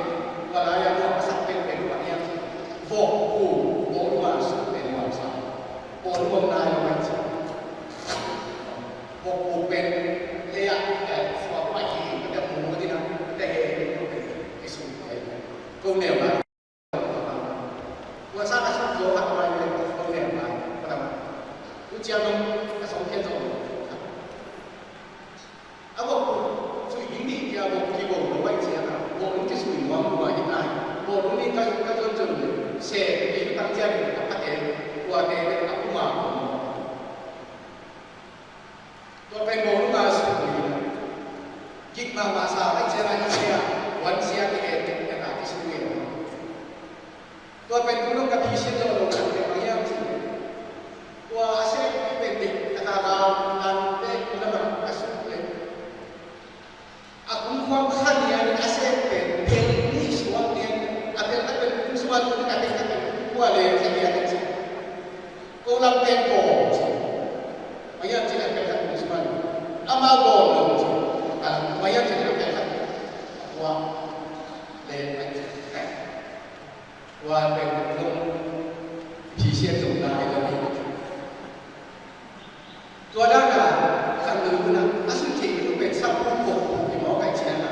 tua lai-a nuam a sak penpen bang hiam cih leh, vok puk bawlung a suk pen nuamsa. Bawlung om nai lo mah ci. Vok puk pen lei-ah, eh, suak uh ahi, ka teh mu ding a, ka teh he ding a, pen i suk pen. Ko neu lai. Tua sa ka suk zo khat lai le, ko neu lai. Ka teh mu. Tu ciang dong, ka sawm pian zo. A vok sui ding ding cia vok kibo lo ai ciang a, vok lung kisui nuam lua hi nai. Vok lung nih ka, ka zon zon se, pi ka tang ciang ka pate, tua te a puma. Tua pen vok lung a sui. Gik mahmah sa ai ciang a, i sia, wan sia ki et, ka ta kisui. Tua pen tu nung ka phisiat zawh lo khat pen bang hiam cih leh, tua a sek pen bek a ta gau tan bek tu lamah ka suk leh, a kum khuam kha ni a, a sek pen bel nih suak ni a, a bel khat pen kum sung a tu ni, ka bel khat pen kum kua le kha ni a, ci. Ko lam pen ko ci. Bang hiam cih leh a bel khat kum sung a, amau ko lo ci. Bang hiam cih leh a bel khat kum kua le kha ni a, ci. Tua pen zong phisiat zong nai lo hi. Tua dan a khat nung hun a, a sui theih loh pen sapu pok pok hi mawk ahih ciangin a,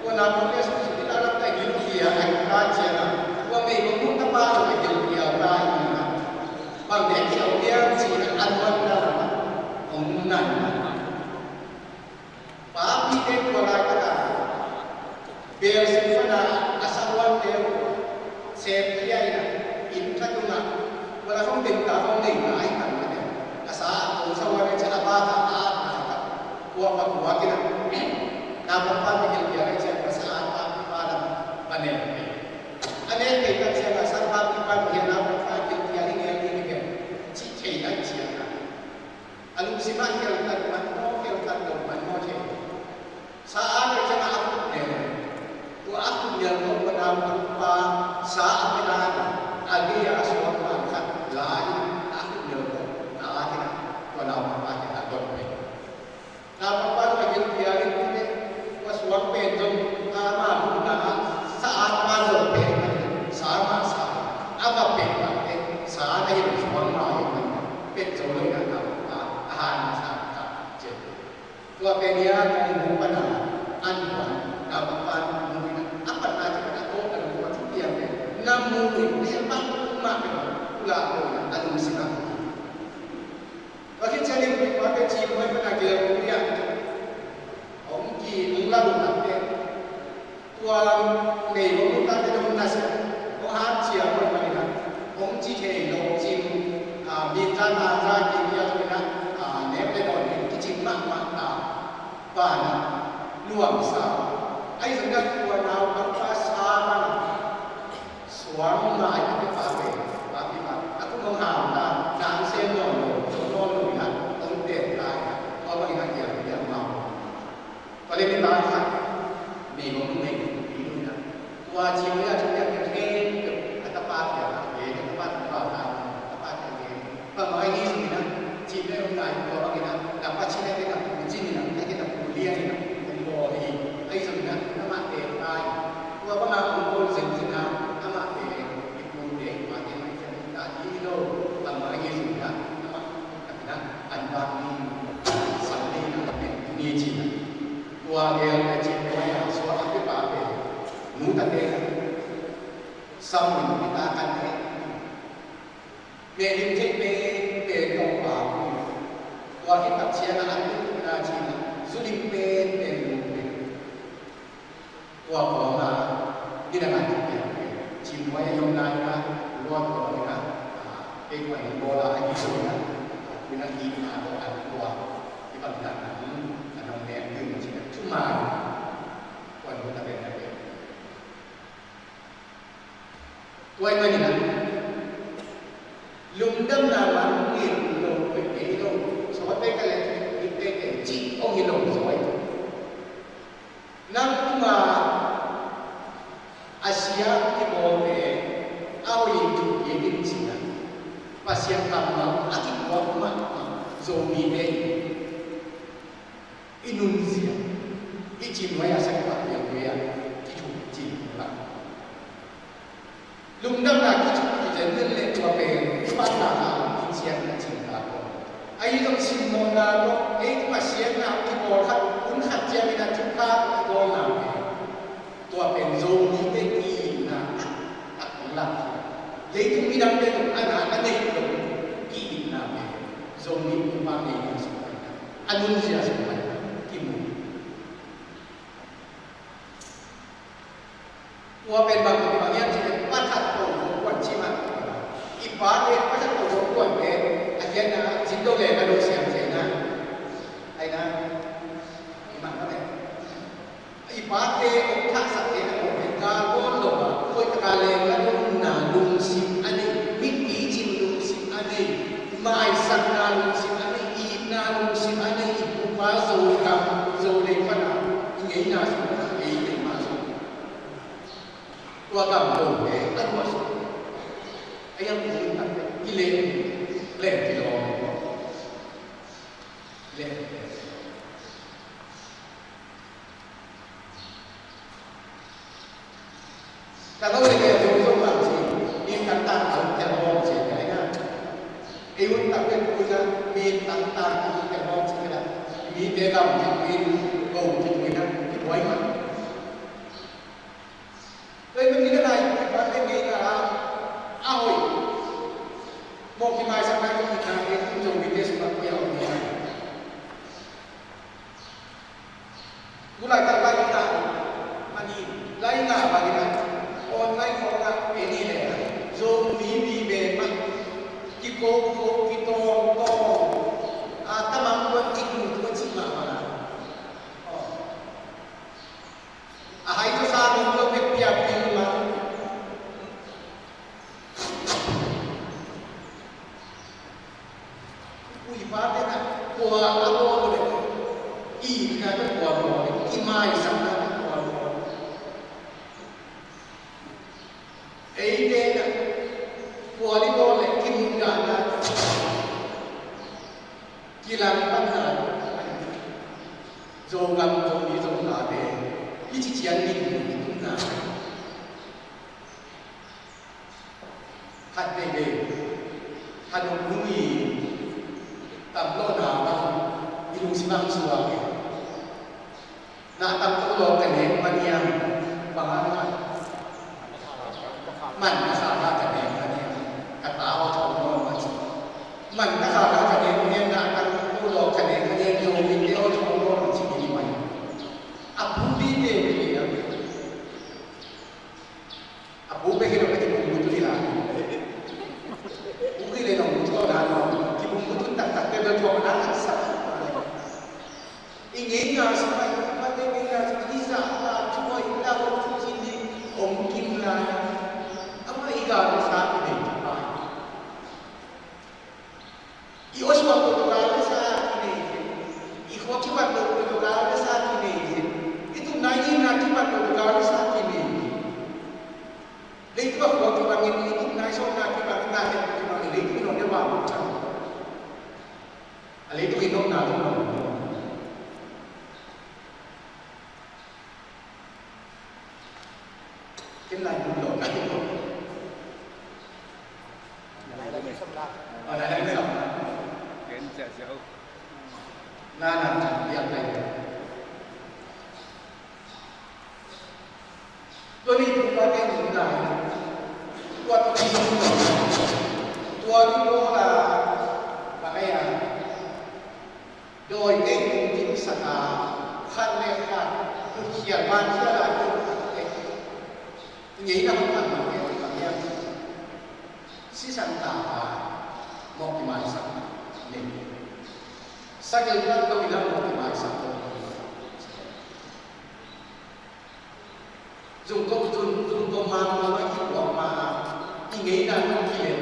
tua naupang te a sui theih loh pen a gil khia a, a gil khia ciangin a, tua mei bang mun tapa zong a gil khia ta hi a, bang nek khia uh hiam ci a, a nuam dan a hong nai. Papite tua laitak a bel sung pan a, a sa huante uh sep khia in a, inn khat tungah, tua lai hong ding ta, hong nei ta ahih manin a sa a, hong sa huan ahih ciang a, a bak a, a at laitak, tua va tuak in a, naupang pa va gil khia ahih ciang a, sa a pa, pa lam va nek pei. A nek pei tak ciang a, sa pa, pa va gil, naupang pa gil khia hi ngel ding hi ve, cih thei ahih ciang a, a lungsim ah khelkhat man maw, khelkhat lo man maw thei. Sa a at ciang a, a khut nel. Tua a khut nel tawh tua naupang pa sa a pia dan a, a gei a suak man khat la in a, a khut nel tawh a at in a, tua naupang pa kiang a don pei. Naupang pa zong a gil khia in, tua suak pen zong ama muhna ah sa a at pa zong pia in a, sa mah sa a, a va pia mah te, sa na hi lo, suak mah hi mah, pia zo lo in a, naupang pa a han sa ta ci. Tua pen hi a, kong mu pan a, an pan, naupang pa mu in a, a pan a ci pan a, ko a lung a thu piang pen na mu in, pen pan mah pen, u la ko in a, a lungsim a. Tua khit ciangin, tua pen ci muai pan a gel tung lian. Hong ki, hong la lungtak pen. Tua mei hong lungtak pen hong na sia. Hong hat cia muai pan in a. Hong ci thei lo cing. A, min za na za ki lia zong in a. A, nek le dawn in kicing mahmah ta. Ban a. Nuamsa. Ahi zongin a tua naupang pa sa man a. Suang mai a pia pa pen, pa pi pa, a kum hong hau ta, nang sem nawn lo, zo nawn lo in a, hong teel ta in a, tua bangin a hiam, hiam mau. Tua leh mi pa khat, mi hong nei, mi nu in a, tua ci mai a, ci mai a, a tapa kiang a, a tapa kiang a, a tapa kiang a, pa mai ni sung in a, ci mai hong nai, tua bangin a, na pa ci mai na pu ci ni na, na pu lian ni na, hong bawl hi. An bang ni, sang ni na pen ni ci na. Tua gel na ci tua ya sua a pe pa pe. Nu ta te na. Samun pi ta kan te. Me lim te pe pe tong pa. Tua ki tak sia na an tu na ci na. Su lim pe pe nu pe. Tua kawng a, ni na ngai thei pian, cim huai a yom lai na, luat kawng na, a, ei kuan in bawl a, a hi sung na, a, ni na hi na, a, an kua, i bang na na, hmm, a nong nek ding, ci na, thu mai, kuan hun na pen na pen. Tua i man in a, lungdamna man ngil lo, pe ngei lo, sawt pe ka le, i pe pe, ci, ong hi lo, sawt. Nangma a sia kibawlte a hoih in thuk kik in cih a, Pasian kammal a kituak mahmah Zomite i nunzia i cih nuai a sak pah peuhpeuh a kithuk cih lak. Lungdamna kici, kici zen zen le tua pen i patna a hong siang na cing ta ko. Ahi zong simmawhna ko, ei Pasian na hong kipawl khat, hun khat ciangin a thukha i bawlna pen. Tua pen Zomite ki-itna taktak hong lak hi. Leitung midangte zong a na a neih lo ki-itna pen. Zomi upa ngeina sung paina, a nunzia sung paina kimu. Tua pen bang, bang hiam cih leh, pa that ko zo kuan cih mah. I pate pa that ko zo kuan pen, a hian na, zin do le ka do siam cih na. Ai na, i mah ka pen. I pate ong thahsak te na ko pen, ka ko lo a, koi taka leng la do na lungsim a nei, mit picin lungsim a nei, maisakna lungsim a nei, itna lungsim a nei, i pupa Zogam, Zoleng pana, i ngeina sung, i ngeina sung. Tua gam lo te a lua sung. A yang tung tak te, i leng, leng ti lo. Leng. Ka lo leng e, lo lo bang ci, min tak tak lo te lo ci, ai na. Ei un tak te ku na, min tak tak lo te lo ci ka la. Mi te gam ci ku in, go ci ku in na, ki buai ma. Tua i nung ni ka nai, i pa te ngei na, a hoih. Mawh ki maisak nai, i na, i kum zong mi te sung a kuya hoih ni na. Tulai tak lai tak, mani, lai na, mani na. Online khawng a, e ni le. Zomi mi be ma. Kiko ko, kitawng tawng. A, tamang ko, kimu ko, ci ma ma na. Oh. A hai tawh sa nung lo bek piak ding mah. Ui pa te na kua a bawl le, i na te kua bawl le, i maisak na te kua bawl le. Ei te na kua li bawl le, i mun ga na. Kilang pan na, Zogam, Zomi, Zogam te, i ci ciang ni, ni, ni, na. Khat veivei, khat nung nung i, tam lo na bang, i lungsim bang suak e. Na tam lo lo ka nek man iang, bang a na. Man ka sa ka ka nek man iang, ka ta aw thong lo man. Man ka sa ka ka nek man iang, na tam lo lo ka nek man iang, yo min te aw thong lo man ci ni man. A pu di te mi ni iang. A pu bek hi lo ka kibung butun hi la. Pu hi le nong butun na no. Kibung butun taktak te bel tua na sa. I ngeina sung a, i pa te ngeina sung a, i zahtak thu a, i lauhuai thu khin hi, om kim lai. Amah i gal sa i nei pa. I aw suak lo gal le sa kinei hi. I khua kibat lo gal le sa kinei hi. I tupna i ngeina kibat lo gal le sa kinei hi. Leitung a khua kibangin, i tupna i sawmna kibangin, na het kibangin, leitung i nong le bang. A leitung i nopna lo bang. Ken lai mun lo ka ti lo. Lai lai mun lo. Lai lai mun lo. Ken sia Nana, biak lai. Tua ni tua te ni na. Tua tua ni tua ni tua la. Ba ngai a. Doi te ni dim saka. Khat le khat. Khial ban khial a. Ngeina hong pan mah ngeina hong pan ngeina. Sisan taka mawh kimaisak nei. Sagil nak to ina mawh kimaisak to. Zungkop zung zungkop ma ma ma kituak ma a. I ngeina to kilen.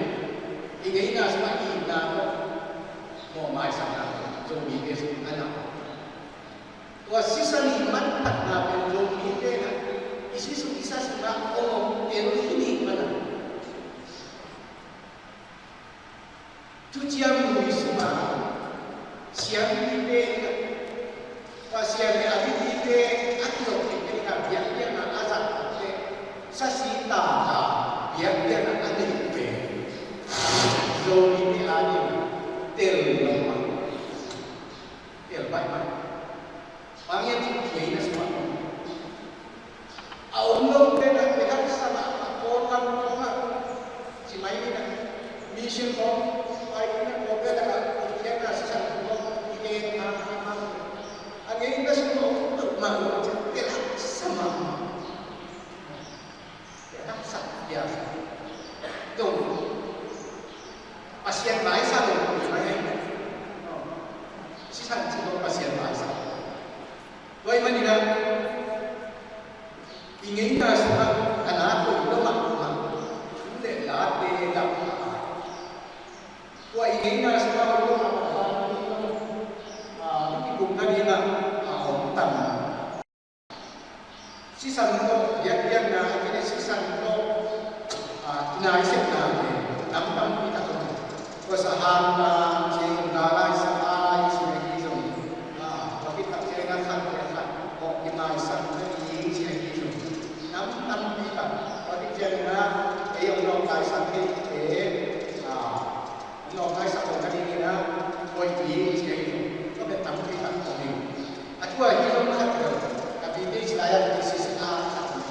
I ngeina sma i na to mawh maisak na to. Zung mi ke sung ana. Tua sisan i manphatna pen Zomite na i sisan i sa sungah ong ong tel hi ning mana. Thuciam Lui sungah siampite na Pasian le a mipite a kizop khit te na biakpiakna a zat te sasi taka biakpiakna a neih pen Zomite a ding tel lo mah. Tel baih mah. Bang hiam cih ngeina sungah om. A om lo te na, te hak sa mah, a kawl lam khawng ah, ci mai ni na. Mission khawng, pai ni na, kawl te na ka, kiang na sisan khawng, i ngeina, a ngeina sungah om, mah lo, tel hak sa mah. Sak ya. Dong. Pasian mai sa lo mai ai. Sisan ci lo Pasian mai sa. Tua i manin a i ngeina sungah a na ko i lo mah mah. Le la te la mah. Tua i ngeina sungah ko i lo mah mah. A mi ki kum na ni na a om tam. Sisan tawh biakpiakna a kine sisan tawh a kinai sepna te nam tampi tak om. Ko sa han na ci in ka lai sa ai ci na ki zong a ko ki tak te na khat te khat ko kinai sak na ki ci na ki zong nam tampi tak ko ki te na ei ong nong kai sak te te a Nong kai sak kong ka ding ina koi i ci a i zong ka pen tam kei tak kong ding. A tua hi zong khat lo ka pi te ci lai a ki si si a khat lo.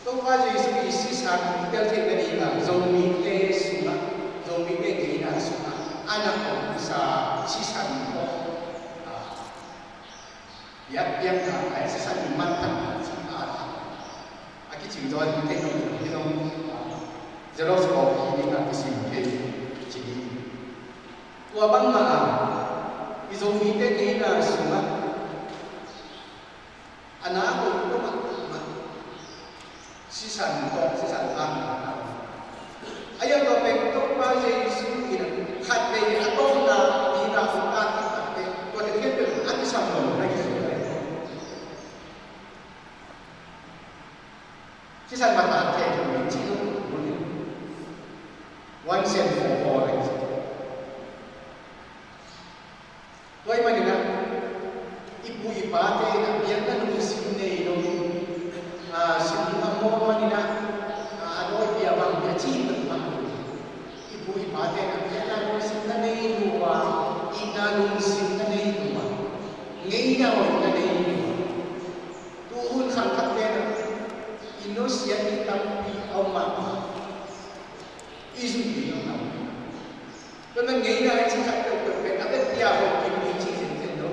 Topa Jesu i sisan i tel thei ka ding a Zomite sungah Zomite ngeina sungah a na kong sa sisan ko. Biakpiakna a sisan i manphatna ci a a kicing zaw in kei nong kei nong Xerox copy ding a kisim kei ci ding. Tua bangmah a i Zomite ngeina sungah a na ko i ko mah mah. Sisan tawh sisan tang a yang tawh pen Topa Jesu in khatvei a tawpna dina hong tak takte tua te khiat pen a kisam lo na kisam lo. Sisan mata te tu ni ci lo. One sin for all. Tua ahih manin ah i pu i pate in ah biakna lungsim nei lo in, ah, sin a mawh manin ah, ah, a dawi pia bang pia cih bang bang. I pu i pate in ah biakna lungsim na nei lo a, itna lungsim na nei lo a, ngeina hoih na nei lo a. Tu hun khang khat te in ah i nusiat i tampi a om mah. I zui ding a tam. Tua man ngeina i cih khat peuhpeuh pen a biakpiak hoih kim i cih zenzen lo.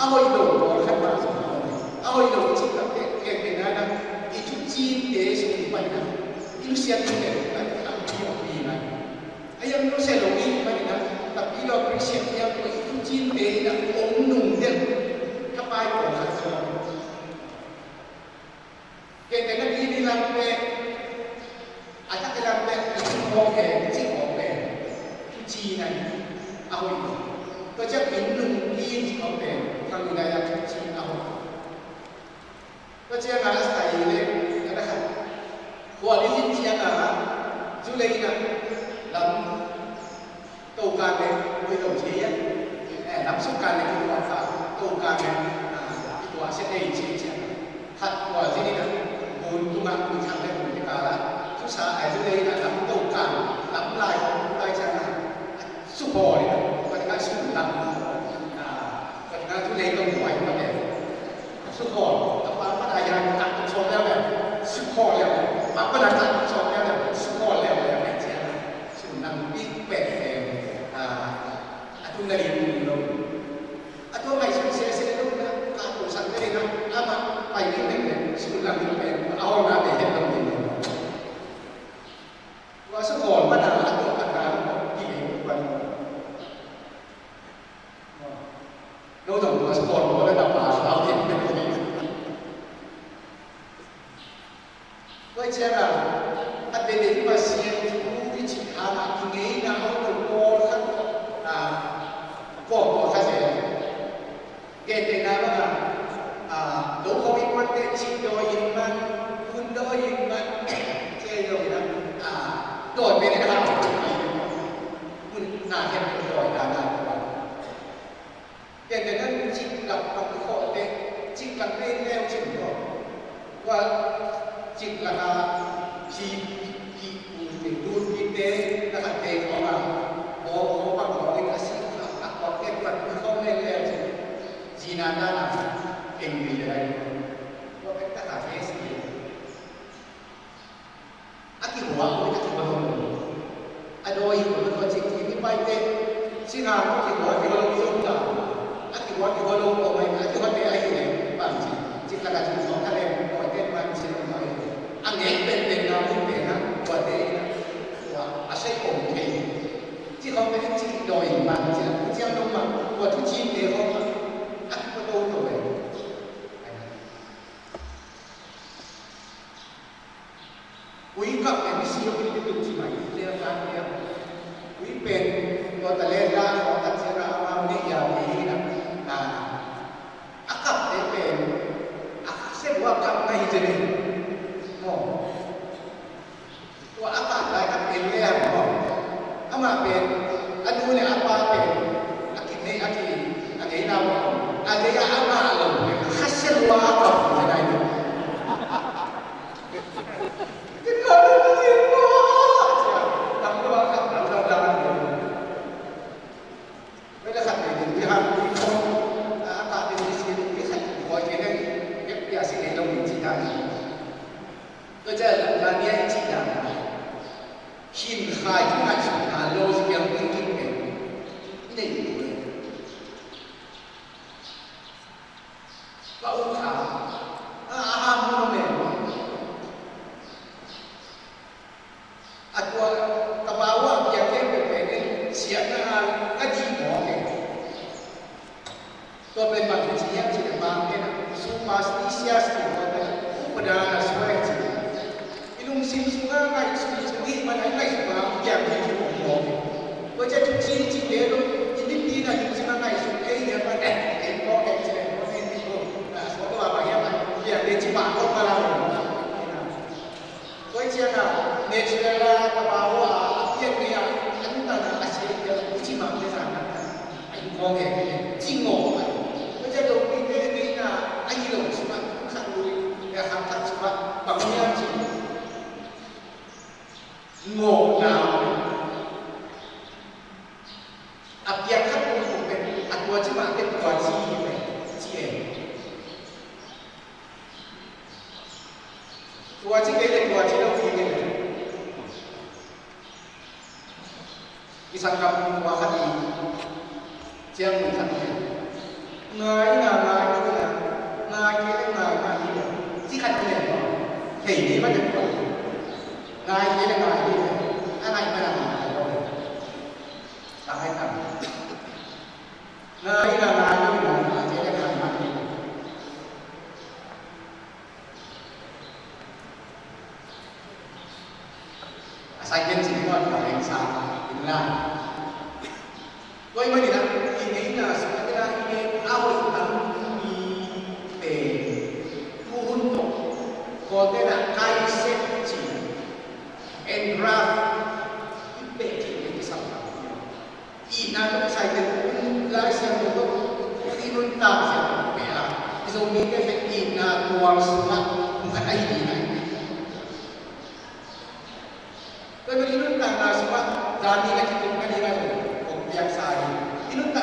A hoih lo pawl khat mah zong a om. A hoih lo i cih khat peuhpeuh pen a na i thucinte sung i pan na i nusiat ding pen a tampi om ding a. A hiam nusia lo i pan na tampi lo Christian i hiam tua i thucinte in a om nung deuh. Thapai pawl khat zong a om. Kei te na pi ni lam te, a tak lam te, i ci mawk he, i ci mawk he, i ci na ni, a hoih lo. Tua ciang in nung ki ci mawk he, khang ni lai a ci a hoih lo. Tua ciang a sai le, a tak a. Kua ni in ciang a, zu lei na, lam, Tokan le, ui lo ci ya. Eh, lam suk kan le, ki tua ka, tokan le, ah, ki tua sia ei ci cia. Khat tua ci ni na, bun tu ma, bun chang le, bun ki ka la. Su sa, ai su le na, lam tokan, lam lai, lam lai cia na. Su bo ni na, tua ni ka Sundang, ah, ka na tu lei ka muai ma te. Sukhawl, ka pa ma na ya ka sawm leu leu. Sukhawl leu, pa ma na ka sawm leu leu. Sukhawl leu leu, leu cia. Sundang big bang, ah, a tu na li tu lo. A tu ngaihsun sese lo na, ka tu sak te na, ama pai ni ne, Sundang ni pen, a hong na te te lo ni. Tua sukhawl ma na, a tu ka na, ki lei tu pa ni. No dong tua sport ko la na pa sa au din. Tua ciang a, a dede i Pasian thu i cih hang a, i ngeina a, lo pawl khat, a, pawl pawl khat se. Gentehna bang a, a, lo khawng i puante cih dawi in man, hun dawi in man, cia i lo in a, a, dawi pen in a hang. Hun na khen dawi na na. Ken ken an ciklak bang i khawh teh, ciklak pen leu cin ko. Tua ciklak a ci ki u te dun ki te, na khat te khawh a, aw, aw, bang khawh in a si a, a khawh teh bang i khawh pen leu cin. Zina na na, eng ni le lai. Tua pen ta khat te si. A kihua, a kihua lo. A dawi hi lo, tua cik cik i paite. Singha lo kihua, kihua lo i om ta. A kihua, kihua lo ko mai, a kihua te ahi le. Bang ci, cik la ka cik sawng ka le, ko te bang ci lo mai. A ngek pen pen na, mun pen na, kua te na. Kua, a sai om te. Ci hong te ci dawi bang ci, a ku ciang lo ma, kua tu ci te hong ma. A kihua lo ko mai. Ui kap pen i si lo in i tuk ci mai, lia kan lia. Ui pen, tua ta le la, tua ta cia na, ama ne ya ne hi na. A, a kap te pen, a kap se bua kap na hi te ne. No. Tua a kap lai kap pen le a mo. Ama pen, a nu le a pa pen, a ki ne, a ki, a ne na mo. A le a ama lo, a kap se bua a kap na hi. Khin khai thu ngaihsutna lo si kiang thinking pen i nei. Ka u kha, a, a ham mu mel. A tua ka bau a piang pen pen pen in siatna a ka di mawk e. Tua pen bang ci hiam ci le bang pen a superstitious ci mawk e. Upada na suai ci. I lungsim sungah ngaihsun sung hi man a i ngaihsun a piang hi ci mawk e. Tua cia thuci ci le lo i mipi na lungsim a ngaihsun ei hiam man e. Ei mawk e ci le mawk e ci mawk. Na suak lo a bang hiam man piang le ci mawk mawk ma la lo. Tua ciang a, natural a, ka bau a, a pian ngia, a nuntakna a sia i a, i ci mah te zan a, a in kong he, ci ngawh a. Tua ciang dongpite ngeina, a hi lo sungah, khat lui, a khat khat sungah, bang ngia ci ngawhna. A piang khat tung tung pen, a tua ci mah te tua ci hi pen, ci e. Tua ci kei le tua ci lo kei le. I sanggam tua khat i ciang mun khat i ngai na ngai na ngai kei le ngai na i ci khat i le. Kei ni ma le tua. Ngai kei le ngai i le. A ngai ma na ngai. Ta ngai ta. Ngai na ngai na ngai kei le ngai na i le. A sai gen cing tuan ka leng sa in la. Tua i manin a, i ngeina sung a tena i ngeina a hoih tam mi pen tu hun tawh Kawlte na kai sep ci engraft i peh cih i kisam tam. Itna tawh kisai teng Lai Siangtho tawh i nuntak siangtho pia. I Zomite pen itna tual sungah kum khat ahi ding ahi. Tua i nuntakna sungah zan ni na kikum ka ding ahi. Kong piaksa hi. I nuntak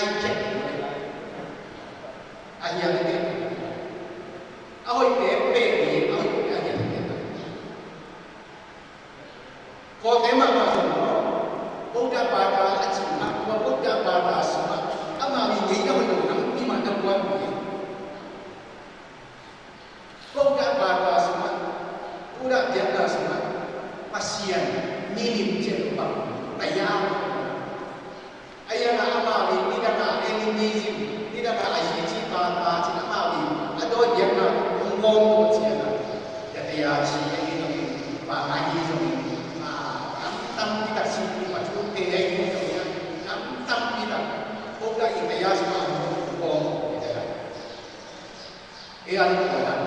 A hiang te, a hoih te peh ni, a hoih te a hiang te. Kawlte mahmah zong maw, Buddha bata a cih mah, tua Buddha bata sungah amah mi ngeina hoih lo tampi mah na buat hi. Buddha bata sungah, Buddha biakna sungah Pasian milim ciat bang tayang. Ahi hang a amau in nidang a animism, nidang a ahi ci bata cin amau in a dawi biakna hong bawm tua ciang a, ya taya ci ahi zongin, bang ahi zongin, a, tam tampi tak ci i pathum te ahi zongin, tam tampi tak Buddha i taya sungah hong bawm tua ciang a. Ei a tua dan.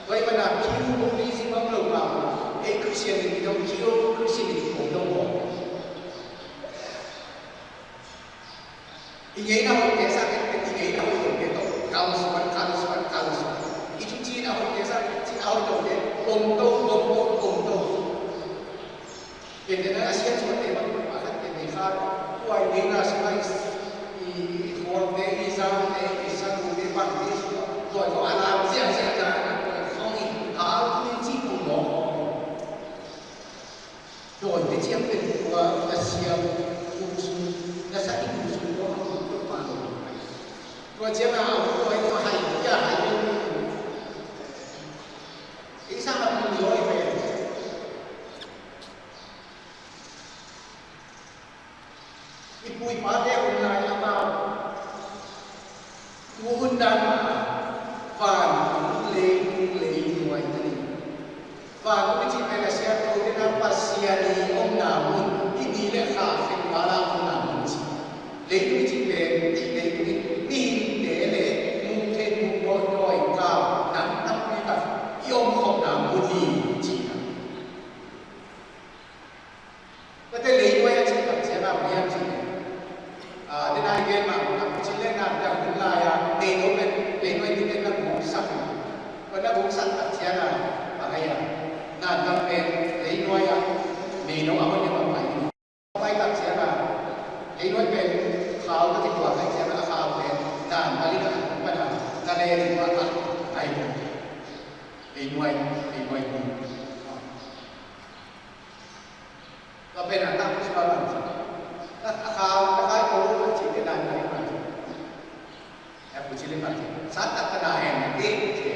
Tua ahih manin pure Buddhism om lo mah, ei Christianity dong pure Christianity om lo maw. I ngeina hoih te sang, i ngeina hoih lo te tawh kalsuan, kalsuan, kalsuan. I thuci a hoih te sang, thuci a hoih lo te om to, om to, om to. Gentehna a siatsuante bang pakhat genteh kha, tua i ngeina sungah i, i, i khualte, i zangte, i sanute, bangte sungah dawi khawng a lam ziahziah zang a, dawi khawng i hal tunin cih kong mawk. Dawite ciang pen tua na siam tung sung, na sa i tung sung tua hang tung tua pa lo. Tua ciang a, tua i tua hai, tua hai lo. I sang a tung lo i pen. I pu i pate hun lai amau tu hun dan mah vantung, leitung, leinuai na nei. Vantung i cih pen a siangthote na Pasian i omna mun, i ni le kha khen vala omna mun ci. Leitung i cih pen, leitung i mihingte le muh theih muh bawh dawi kau nam tampi tak i omkhopna mun hi ci na. Tuate leinuai a cih tak ciang a bang hiam cih leh, a, den a i gen mah bang cih leh, na, na hun lai a, nei lo pen leinuai ding pen na guk sak in. Tua na guk sak tak ciang a bang hiam, na, na pen leinuai a, nei lo a hon hiam a pai. Pai tak ciang a, leinuai pen khau ka kituak ai ciang a, a khau pen dan ka li na kan pan a, na le leinuai a, ai, leinuai, leinuai. Tua pen a tak sua bang ci. Tak a khau, tak a ko a ci te dan ka li bang ci. Ya ku ci li bang ci. Sa tak ka na hen na te ci.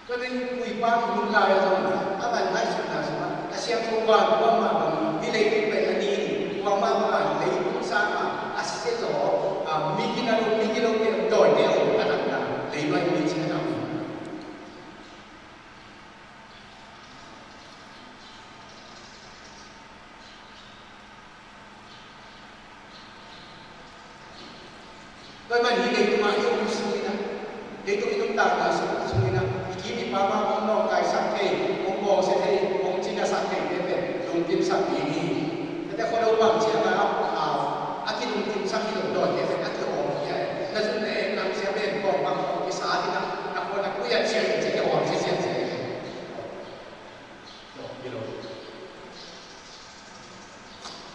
Tua pen pu i pa hun lai a zong a ban ngaihsutna sungah a siangtho van kuamah bang hi lei pen a ni kuamah bang lei tung sang a a sia zaw a mi gina lo mi gina lo te dawite a om a takna lei nuai mi ci a na om. Tua ahih manin hih leitungah i om sung in ah, leitung i nuntakna sung, sung in ah, i kim i pam ah hong nawngkaisak thei, hong bawlsia thei, hong cinasak thei te pen lungkimsak ding hi. Tate khualo bang ciang a, a, a kilungkimsak hi lo dawi te pen a kihawm hi a, na zun na en lam sia pen kawng bang kawng kisa hi na, na khuan a kuiat sia in cia kihawm sia sia sia hi.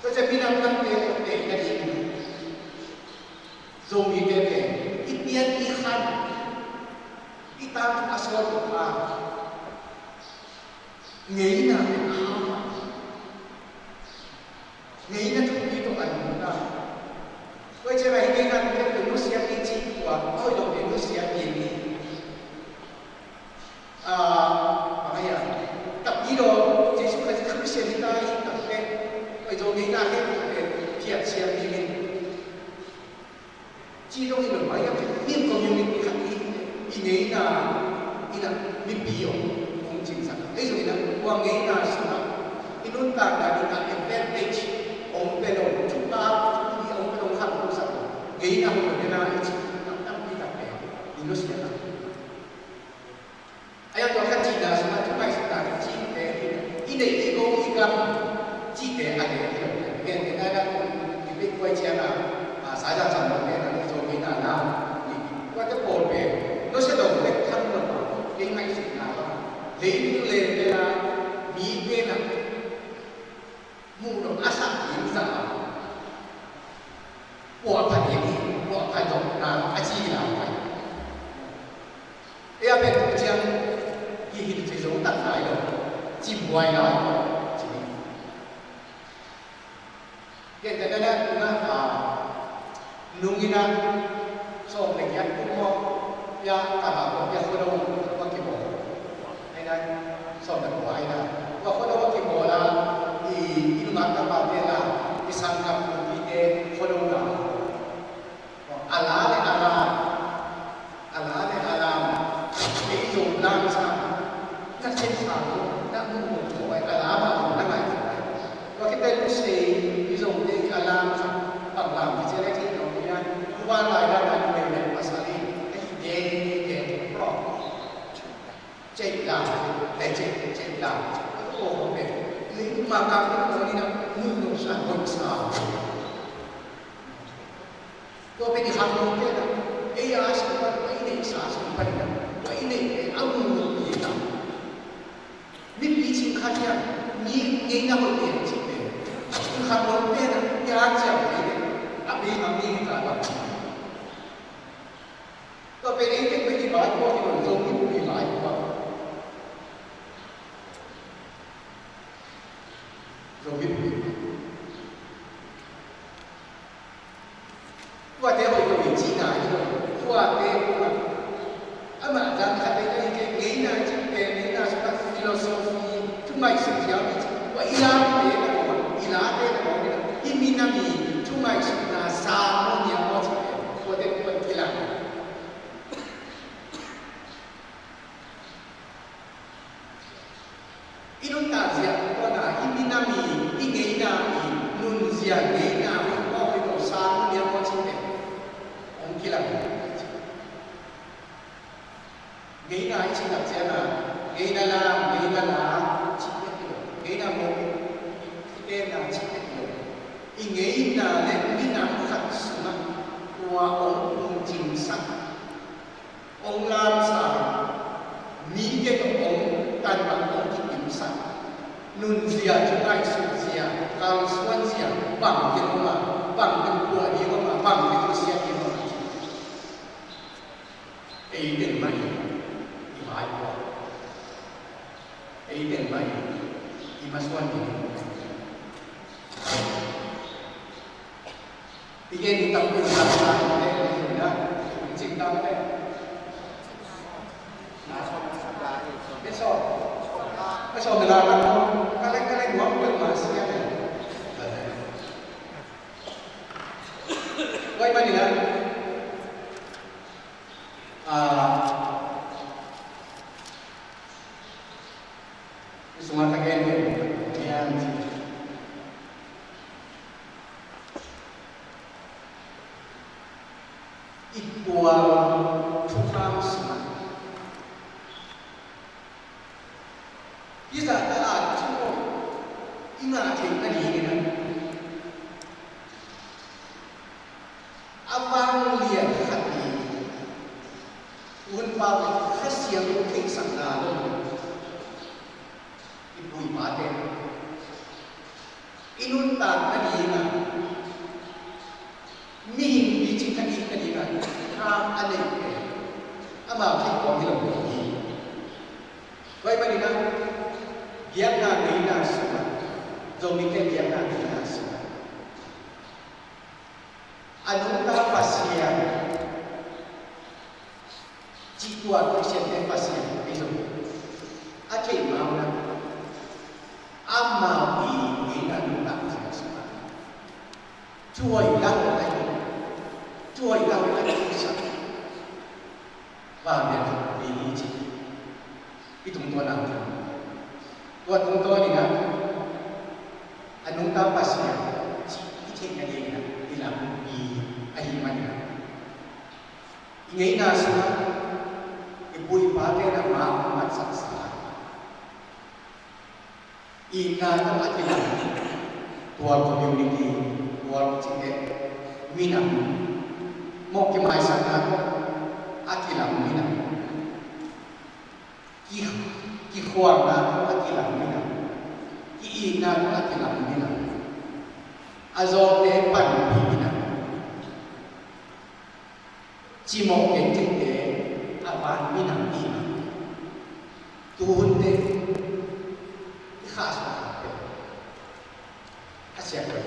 Tua ciang minam dangte tawh deihna ding Zomite pen i pian i khan i tangthu a sawt uh a ngeina pen a hau a ngeina thupi tawh an mun a. Tua ciang a hi ngeina pen nusia i ci tua a hoih lo pen nusia i ni. Ah, bang a hiam? Tapi lo, Jesu Khrist Christian hi ta hi tak le, oi zo ngeina he tak le, thiat siam ding in. Ci lo hi lo, bang a hiam? Min community khat hi, i ngeina, i na, mipi om, om cingsak. Ei zo i na, tua ngeina sungah, i nuntakna ding a advantage, om pe lo, thupa, i om pe lo, khang lo sak. Ngeina om lo, ngeina i ci, tam, tampi tak le, i lo sia tak. Ahi zong tua ka cihna sungah thu ngaihsutna ka cihte hi. I neih i go i gam cihte a leh hi lo. Gentehna in ah i pei kuai ciang a, a, Saizan Sam Mawng te in ah i Zomite na na hi. Tuate pawl pen nusia lo bek tham lo a, kei ngaihsutna bang leitung le bel a mite in ah muh lo a sak ding zah a, a ci hi lai. Ei a pen tu ciang hi hi ci zo tak lai lo, ci buai lai ci hi. Ken ta na na na a nung ina sawm le giat kum maw, pia ka ha ko pia khuado wa kibawl. Ai na sawm le kua ai na wa khuado wa kibawl a i i nungak ka ba te la i sang kam kum pi te khuado na. A la le a la, a la le a la, ei Zogam lam sa, na cen sa lo, na mu mu thaw ai, a la ma lo na ngai. Tua khit teh lu sei, i Zogam te i a lam sa, pang lam ki cia le cen lo ni a, lu van lai la na lu le le pasal i, ei de de de, bro. Cei la, le cei, cei la. Ko ko pe. Ni ma ka ko ni na, mu mu sa, ko sa. Tua pen i khang lo pen a, ei a sung pan, tua i neih sa sung pan a, tua i neih pen a mu lo pen a. Mi picing khat hiam, mi ngeina hoih pen cih pen. I khang lo pen a, i a ciam pen a, a bei khang mi ka bang. Tua pen ei pen pen i vai tua, i lo zo mi pen i vai tua. Zo mi pen. Tuate hoih lo in cihna hi lo. Tuate hoih lo. Amah zan khat ei na hi kei, ngeina cih pen, ngeina sungah philosophy, thu ngaihsut hiam hi cih. Tua i lamte nangawn, i late nangawn hi lo. Hih minam i thu ngaihsutna sang maw, niam maw cih pen. Tuate pen kilang. I nuntak zia, tua na, i minam i, i ngeina i, nunzia ngeina, hoih maw, hoih lo, sang maw, niam maw cih pen hong kilang. Ngeina i cih tak ciang a, ngeina la, ngeina la, cih pen hi lo, ngeina maw, i tenna cih pen hi lo. I ngeina le minam khat sungah tua hong pungcingsak, hong lamsang, mite tawh hong tanbang, hong kipimsak, nunzia, thu ngaihsutzia, kalsuanzia, bangte om a, bangte puah ding om a, bangte nusia ding om a. Ei pen mah hi, i vai tua. Ei pen mah hi, i masuan ding. Pi gen ni tam pi tam tam te ni na, cing tam te. Eso, eso mila na ko, kaleng kaleng wang pun masih ada. Wai mani na. Ah, i sungah ka gen den, niam ci. I tual thukham sungah i zahtak a thu i ngah theih nadingin a vanglian khat hi. Hun pau Kha Siangtho theihsakna lo. I pu i pate i nuntak nading a, mihing picing khat i hih nading a, thukham a neih pen amau theih kawm hi lo hi. Tua ahih manin a, biakna ngeina sungah, Zomite biakna ngeina sungah a nungta Pasian cih tua Khristiante Pasian hi lo. A theih mah un a, amau i ngeina nuntak Pasian sungah thuhoih lam a hi, thuhoih lam a hi sak. Vanglian khat hi ci. I tungtawn a, tua tungtawn in a, a nungta Pasian cih i theih nading in a, i lam i ahih manin a, i ngeina sungah i pu i pate in a amau hong matsaksa itna tawh a kilang tual community, tual cihte minam, mawh kimaisakna tawh a kilang minam, ki, kikhualna tawh a kilang minam, ki-itna tawh a kilang minam, a zawngte panpih minam. Cimawh kei cihte a van minam i hih mah. Tu hunte i khahsuah kei. A siak kei.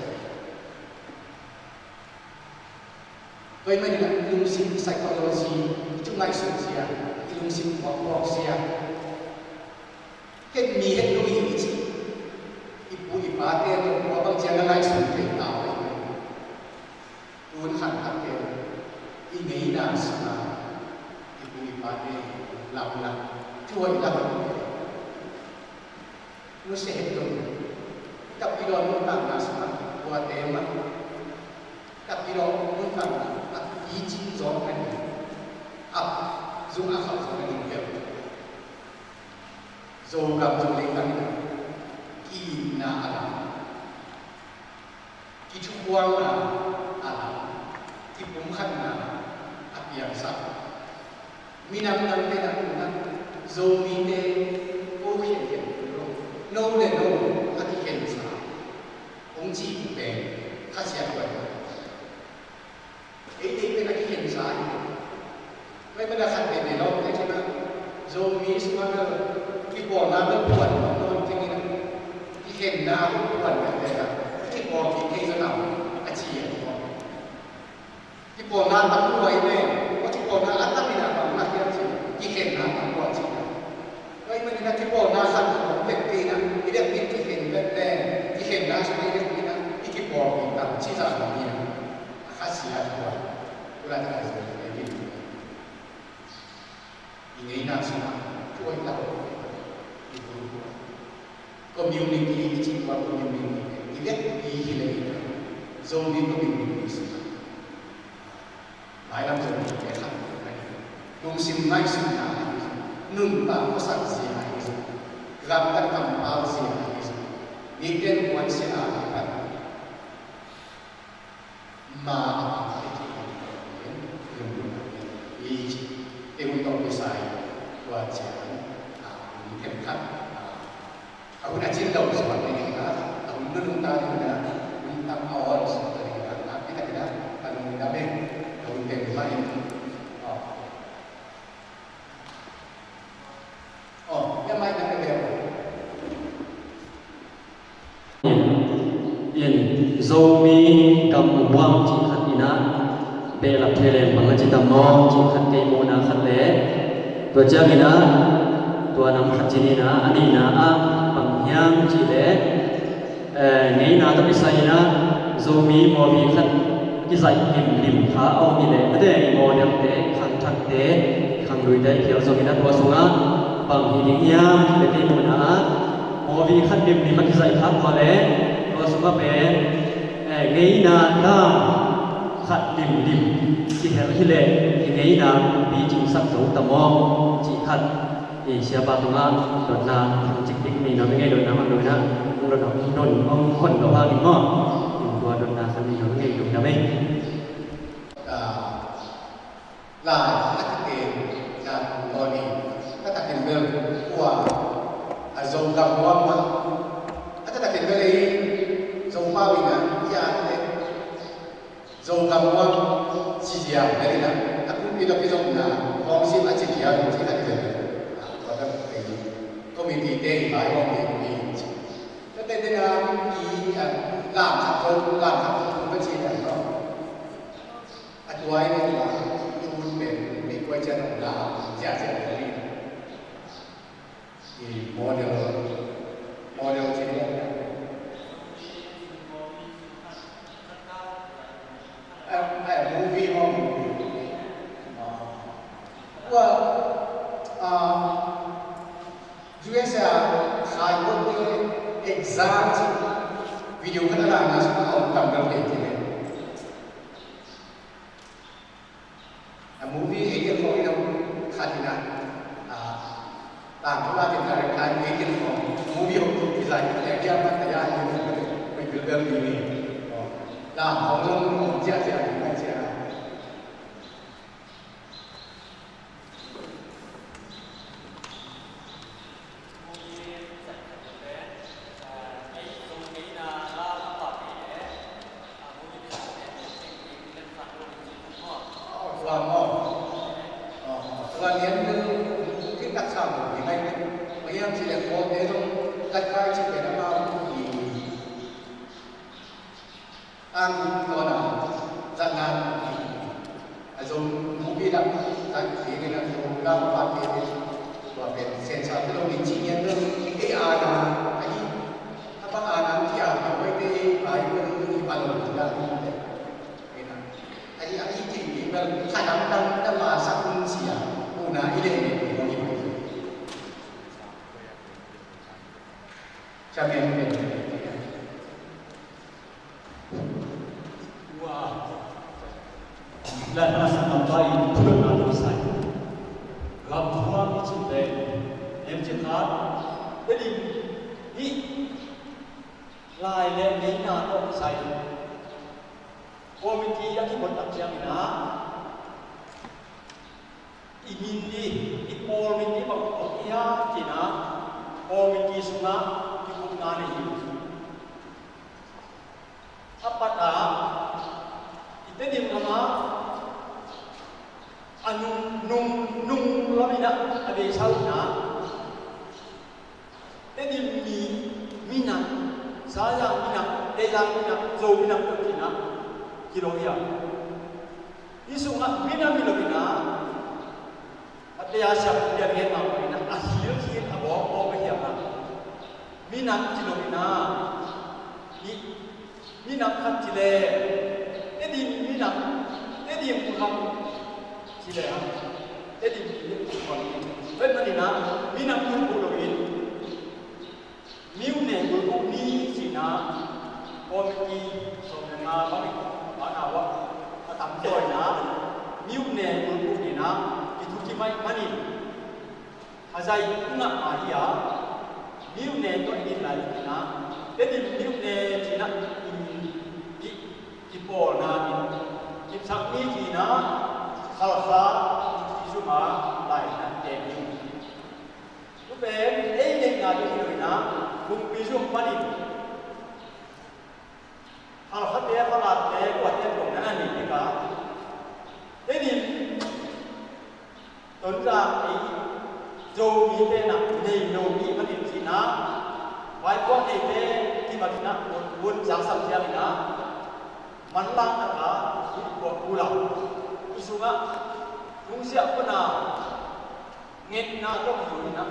Tua ahih manin ah i lungsim, i psychology, i thu ngaihsut zia, i lungsim puakpuak zia, ken mi het lo hi i ci. I pu i pate tawh tua bang ciang a ngaihsun thei ta uh hi. Tun khat khat pen i ngeina sungah i pu i pate lamlak, thu hoih lamlak nusia het lo. Tapidaw nuntakna sungah tuate mah, tapidaw nuntakna a picing zawng a nih, a zung a khauh zawng a nih hiam? Zogam Zolei tangin ki-itna a lam, kithukualna a lam, kipumkhatna a piangsak. Minam dangte in ah Zomite ko khiankhian lo, no le no a kikhensa hong cih pen khasia tuan. Ei, ei pen a kikhensa hi. Tua ahih manin a khat veivei lawmte khin ah Zomi sungah bel kipawlna bel puan nawn kei in ah, kikhenna bel puan bek leh ah kipawlpih thei zaw nam a ci a tua. Kipawlna tam lua i leh, tua kipawlna a tam in ah bang na hiam ci, kikhenna tam lua ci. Tua ahih manin a kipawlna khat a om vekpi in ah, i vekpi in kikhen vek leh, kikhenna sung i vekpi in ah i kipawlpih tam ci zah hi a, a khasia tua. Tua laitak a Zomite i ngeina sungah thu hoih lamlak i bul. Community i cih tua community i vekpi hi leh in ah, Zomi community sungah mailam Zomite khat ahi, lungsim ngaihsutna ahi, nuntak khuasak zia ahi, gamtat kampau zia ahi, mite in kuan sia ahi, ma a pang te ki lungdam i ci. Kei hun tawh kisai tua ciang a hun khenkhat a hun a cin lo suak ding in a, a hun nunung ta ding in a, hun tam a awl suak ding in a, nakpi takin a ka lungdam e. A hun teng mah in. Aw. Aw, ya mai na ka bel. In, in Zomi gam a buang cih khat in a, behlap thei leng bang a ci tam maw cih khat kei muhna khat le, tua ciangin a, tua nam khat ci ni in a, a nihna ah bang hiam cih leh, eh, ngeina tawh kisai in a, Zomi movie khat kizaih limlim kha a om hi leh, a deng modelte, khangthakte, khangluite i phial zongin a, tua sungah bang hi ding hiam cih leh kei muhna ah, movie khat limlim a kizaih kha tua leh, tua sungah pen, eh, ngeina dam khat limlim kihel hi leh, i ngeina picingsak zo ta maw cih khat, i siapa tungah dotna thangcik dik nei nuam i ngei, dotna man lo in a, hong dot hong, hong hon lo hangin maw, in tua dotna khat nei nuam i ngei, lungdam ei. Ah, lai a kite na aw ni, a taktakin bel kua a Zogam huam mah, a taktakin bel ei Zopau in a, i ate Zogam huam ci ziau na hi na, a pulpit ah kizopna hong sim a ci ziau ding ci khat hi ve. A, tua bek kei committee te i vai hong hi hi ci. Tua teh teh na i, a, lam khat ko, lam khat ko, ko ci na no. A tua i tua i hun pen, i kuai cian hong lam, zia zia hi. I model, model ci ni. A, a movie maw, movie. Ah. Tua, ah, U S A khai buat ni exam ci video khat a langna sungah a om tam dang kei ci ni. A movie ei ken khawng in a khat in a, a, tangthu a ken direct a ei ken khawng movie hong tuk design le dia man ta ya ni, movie bil bel ni ni. Lam hong zong hong zia zia ni mai zia. Tua maw, Ang kong tawn a, zat nang a zong mubi lak zat kik in a zong lam pa kik in, tua pen sensa te lo in ci ngian lo, ei a na, a hi, a bang a na ci a, a pai te ei pai lo i pa lo ci a, a hi, a hi ci ni bel, kha dang dang dang a sa kun sia, u na i le ne ni kong i pai. Sa pen pen. Tua, la na sa na pai, tua na pai sai. Gam tua mi ci pen, em ci khat, te ding, hi, lai le nei na tawh sai. Committee a kibot tak ciangin ah, i min i, i pawl min i bang bang i a, ci-in ah, committee sungah kikupna nei hi. A pat ah, i Tedim lamah, a nung, nung, nung lam in ah, a beisa in ah, Tedim mi, minam, Sayang minam, Leilang minam, Zo minam, ci-in ah, kilo hi a. Hih sungah minam hi lo in ah, a te a siap pian ngen mah bangin ah, a hilhil a bawk bawk a hiam ah. Minam ci lo in ah, mi, minam khat ci le, Tedim minam, Tedim gam ci le hang, Tedim minam gam. Tua ahih manin ah, minam bulphuh lo in, mi u ne bulphuh ni ci-in ah, committee sawm le nga bang in, bang a wak a tam tawi in ah, mi u ne bulphuh ni-in ah, i thu kimaih manin, a zai i ngah mah hi a, mi u ne tawh i din lai in ah, Tedim mi u ne ci-in ah, i, i, i pawlna in, kipsak ni ci-in ah, Khalkha, i zum ah, lai in ah, te ni. Tu pen, ei deihna ding hi lo in ah, Bungpi zum panin, Halkhate, Falatte, kuate pawlna a nei ding a. Tedim, Tonzang ei, Zomite na nei lo mi manin ci-in ah, vaipuak neite kimat in ah, vun, vun zaksam ciangin ah, manlang tak a, vun puak kul a. Tu sungah, nungsiah puna, ngetna tawh kizui in ah.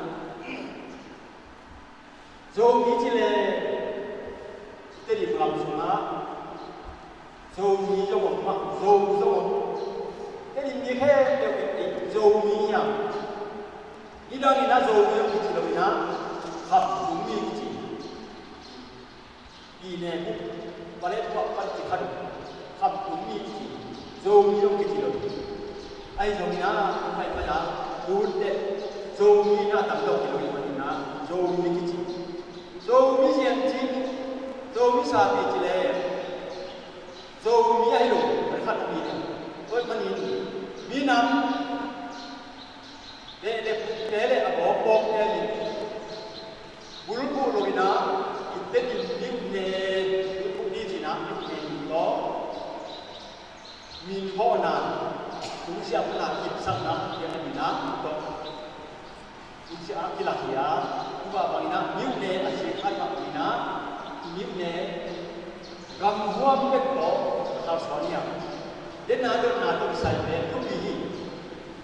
Zomi ci le, Tedim gam sungah, Zomi zong om mah, Zo zong om. Tedim mi khempeuh in Zomi hi a. Nidang in ah Zomi zong kici lo in ah, Khamtung mi kici. Pi ne buk, pale tuak pan ci khat uh, Khamtung mi kici, Zomi zong kici lo. Ahi zongin ah, pai pai a, tute, Zomi na tam lo kilo i manin ah, Zomi kici. Zomi zian ci, Zomi sapi ci le, Zomi ahi lo, pai khat mi le. Tua ahih manin, minam, Te le, te le a bawkbawk te in bulphuh lo in ah, i Tedim mi u ne bulphuh ni ci-in ah, mi u ne ni tawh, min hawhna, tungsiah puna kipsakna, te a min ah tawh, tungsiah ah kilak hi a, tua bangin ah mi u ne a ci khat mah bangin ah, mi u ne Gam huam bek tawh a kalsuan hiam? Dena dotna tawh kisai pen thupi hi.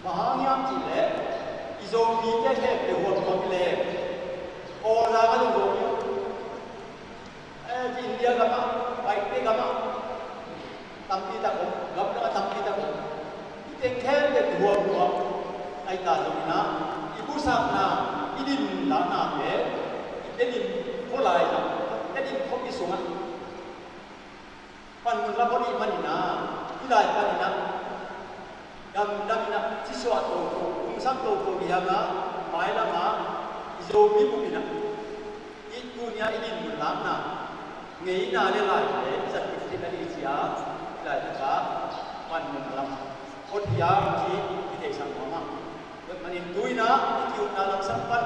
Bang hang hiam cih leh i Zomite khempeuh huam huam hi leh, Kawlzang a zong Zomi, eh, India gamah, Paite gamah tampi tak om, gamdang a tampi tak om. Hih teng khempeuh huam huam ahih ta zongin ah, i busakna, i dinmunlakna pen i Tedim khualai, Tedim khuapi sungah panmun la pawh nih manin ah, hih lai panin ah, damdam in ah, cisuah toto, umsak toto hi hang ah, mailam ah i Zomi bup in ah, i tuni-a i dinmun lakna, ngeina le lai le i zat kik theihna ding ci-a, hih laitak ah panmun lam phot hiam cih i theihsak nuam ah. Tua manin tu-in ah i ki-ukna lamsang pan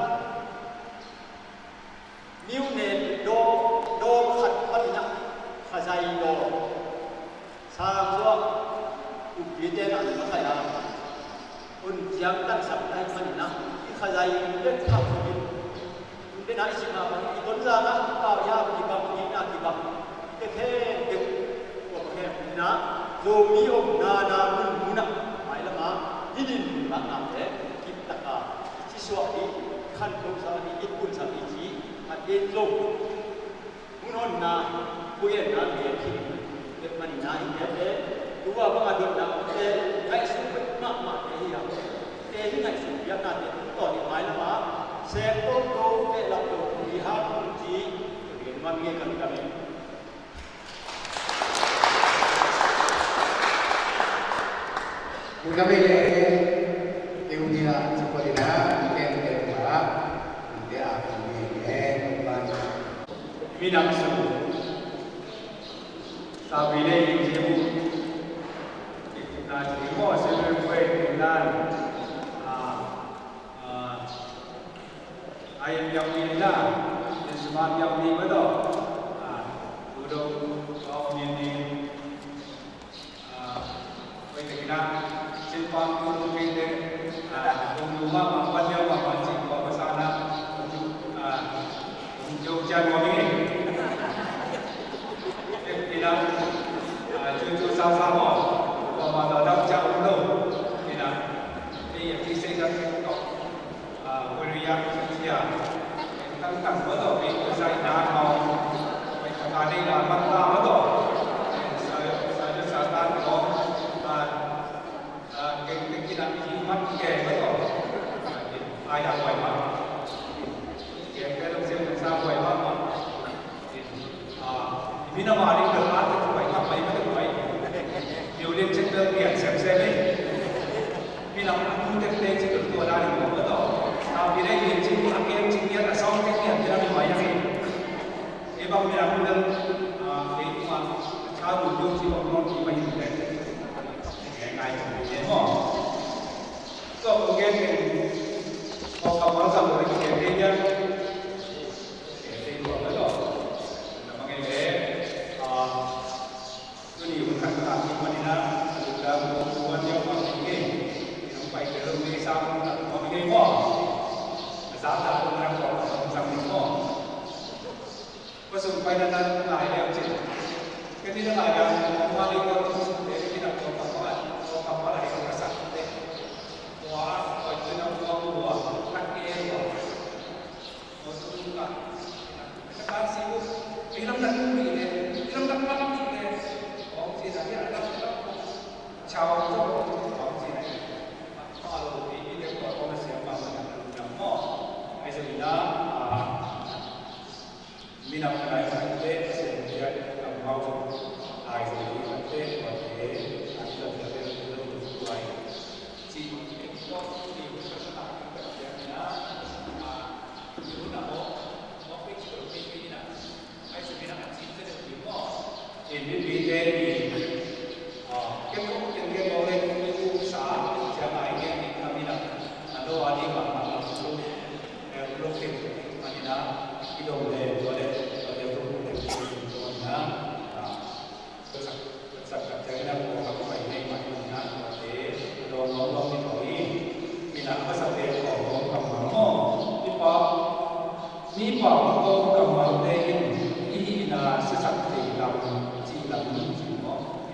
Mi u ne daw, daw khat panin ah, Khazai daw. Sangsuak, upite na na kai a. Un ciang tan sak nai panin ah, i Khazai bek thak panin. Unte na i sik na panin, i Tonzang ah, pau ya kibang, i na kibang. Te khe, te Zomi omna na mun munah mailamah hih din nuntaknate kiptaka i cisuah dih, i khantosak dih, i punsak dih ci a gen lo. Hun honna, buianna, biakinn, bek manina hi te, tua banga dotna omte, ngaihsut bek mahmahte hi a, te hi ngaihsut biaknate tawh hi mailamah, seng toto, behlap toto hi hang ci, tua hi man nge kan kamin. Ute le, ute a, ute a, ute a, minam su. Sabi le, ute a, na ute a, ute a, ute a, ai, piang ni la, Christmas piang ni ba to. Ah, udo, kau ni ni. Ah, koi te kina, simpang tu tu kite. Ah, tung tu ma ma pan ya ma ma cik ko pasana. Ah, tung jauh jauh ni. Kina, ah, jauh jauh sa sa mo. Ko ma ta dap jauh lo. Kina, ni ya ti se sa ko. Ah, Korea, India, tangtang mah tawh, pen Korea, India, Myanmar, pen Thailand, Myanmar mah tawh, pen Sa-, Sa-, Satan mah, ah, ah, pen, pen Kinak, Kinak mah tawh, ah, ai dah buai mah. Pen, pen Lungsiang, Lungsa buai mah mah. Ah, minam a ding bel a tek pai, tak pai, tak pai. Liu lian cek bel pian sem sem eh. Minam a tu tek tek cek bel tua dah ding bel tua. Tapi dai lian cek a kem cek pian a song cek pian minam mai yang eh. Eh bang minam bel, ah, eh, cuma, cuma tu cek bang tu cek mai yang eh. Eh, ngai cek pian mo. Tu aku kem, kau kamu rasa boleh kem pian. Mipa kong kammalte in i hihna siasak thei lam, cih lam in cih maw?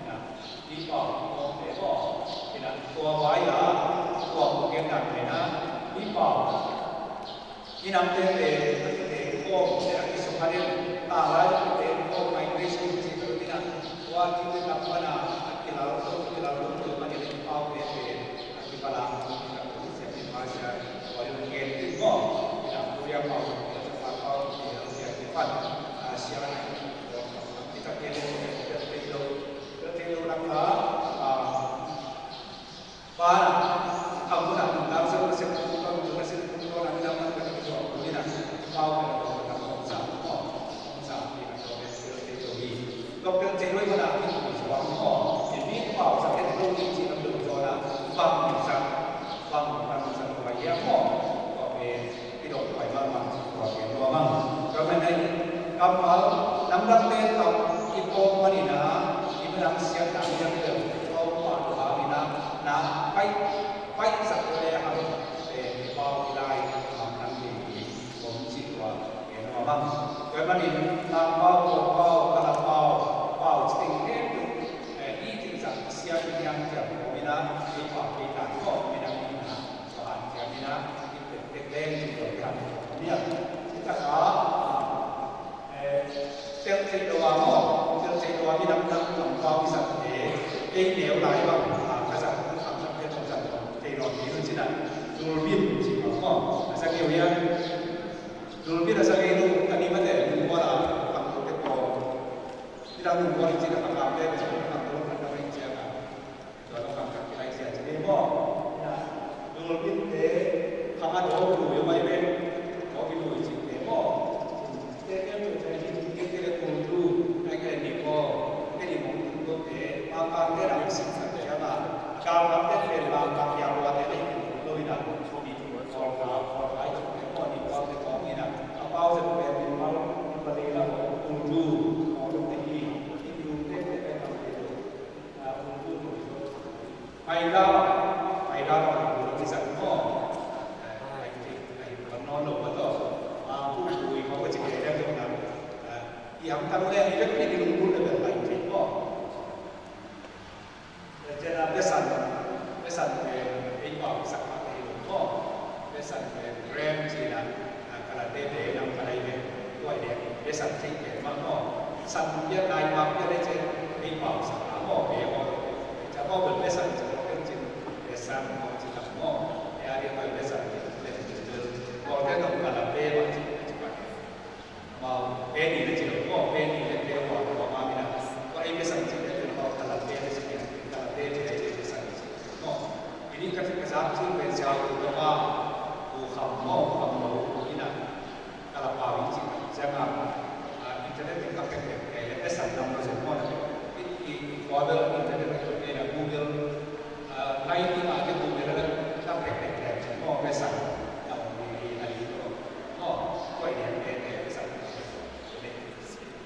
Mipa kong te maw? Tua vai-a tua kong gen dan pen mipa i namte te, te kawm te a kisukha den, tanglai te kawm migration ci bel in a, tua kite lam pan a kilal lo, kilal lo, kilal lo, kilal lo, kilal lo, a kipalang, kilal lo, siam in Malaysia, tua lo gen in maw, in a Korea pau, Japan pau, kilal lo, kilal lo, pan, a, Asia, kita kele, kita kele lo, kita kele lo, langka, a, Ba, a mun a mun lam sa, se kum kum, se kum kum, a mun a mun ka ki zuak kum ina, pau ka to ka kum sa, kum sa, ki ka to ke se ke to hi. Tok tel se loi mana ki ki zuak kum, ki mi pau sa ke to hi ci ka to zuak na, bang sa, bang, bang sa ko ya ko, ko ke. I dong pai mahmah ci tua gen lua mah. Tua mah in, kammal lamdangte tawh i pawlpi panin a, i minam siatna lian tel Topa tua hangin a, na paih, paihsak le hang, eh, i pau i lai, lamdang ding hi, om ci tua gen lua mah. Tua mah in, Tangpau, Kawlpau, Kalapau, pau ci ding khempeuh, eh, i cihsak Lam lam lam pau i zat te, ei neu lai bang a ka zat, a zat te tong zat tong te lo te lo cina, zulbin ci bang ko a zat keu ya. Zulbin a zat keu lu kani ma te lu ko la bang ko te ko. Ila lu ko cina ka ka te te ka ko ka ka cia ka. Tua lo ka ka cia cia mo. Ina zulbin te ka ma do lu yo mai be. Ko ki lu ci te mo. Te ke tu te ni ke ke le kul tu ai ke ni ko ke ni mo tu te ma pa ke la si sa te ya ma ka ma te ke ma pa ya wa te ni lo ina ko ni ko ka ko ai te ko ni ko te ko ni na ka pa se ko ni ma lo ni pa ni la ko kul tu ko te ni ni lu te te ka te ko. Maida, maida lo na bu lo ti sa mo. Ai ti ai ko no no ba to. A bu bu i ko ti ke ya to na. I am tang le i bek ni lu bu le ba ai ti mo. Jena besan, besan pe ei pau sa ma pe mo. Besan pe gram ti na. Kalate te nam kalai ve tua i dek besan thei te ma mo. San pia nai ma pia le ce ei pau sa ma mo ve mo. Ca pau bel besan ce mo ken cin besan mo ci tam mo. E a dia bel besan ce le ce bel ko te nam kalate ma ci ci pa ke. Ma pe ni le ci lo mo pe ni le pe wa ko ma mi na. Ko ei besan ci le pe mo kalate le ci kalate le ci besan ci mo. Ini ka ci ka sa ci pe sia ko ma ko kham mo kham lo ina. Kalapau i cih ciangin, ah, internet in ka pek pek kei le, eh, san lam lo zen maw na pek. I, i, i kua bel internet in ka pek na Google, ah, nai ti ma ke Google le ka pek pek kei maw, eh, san lam lo i, i, i, maw, kua i, i, i, eh, san.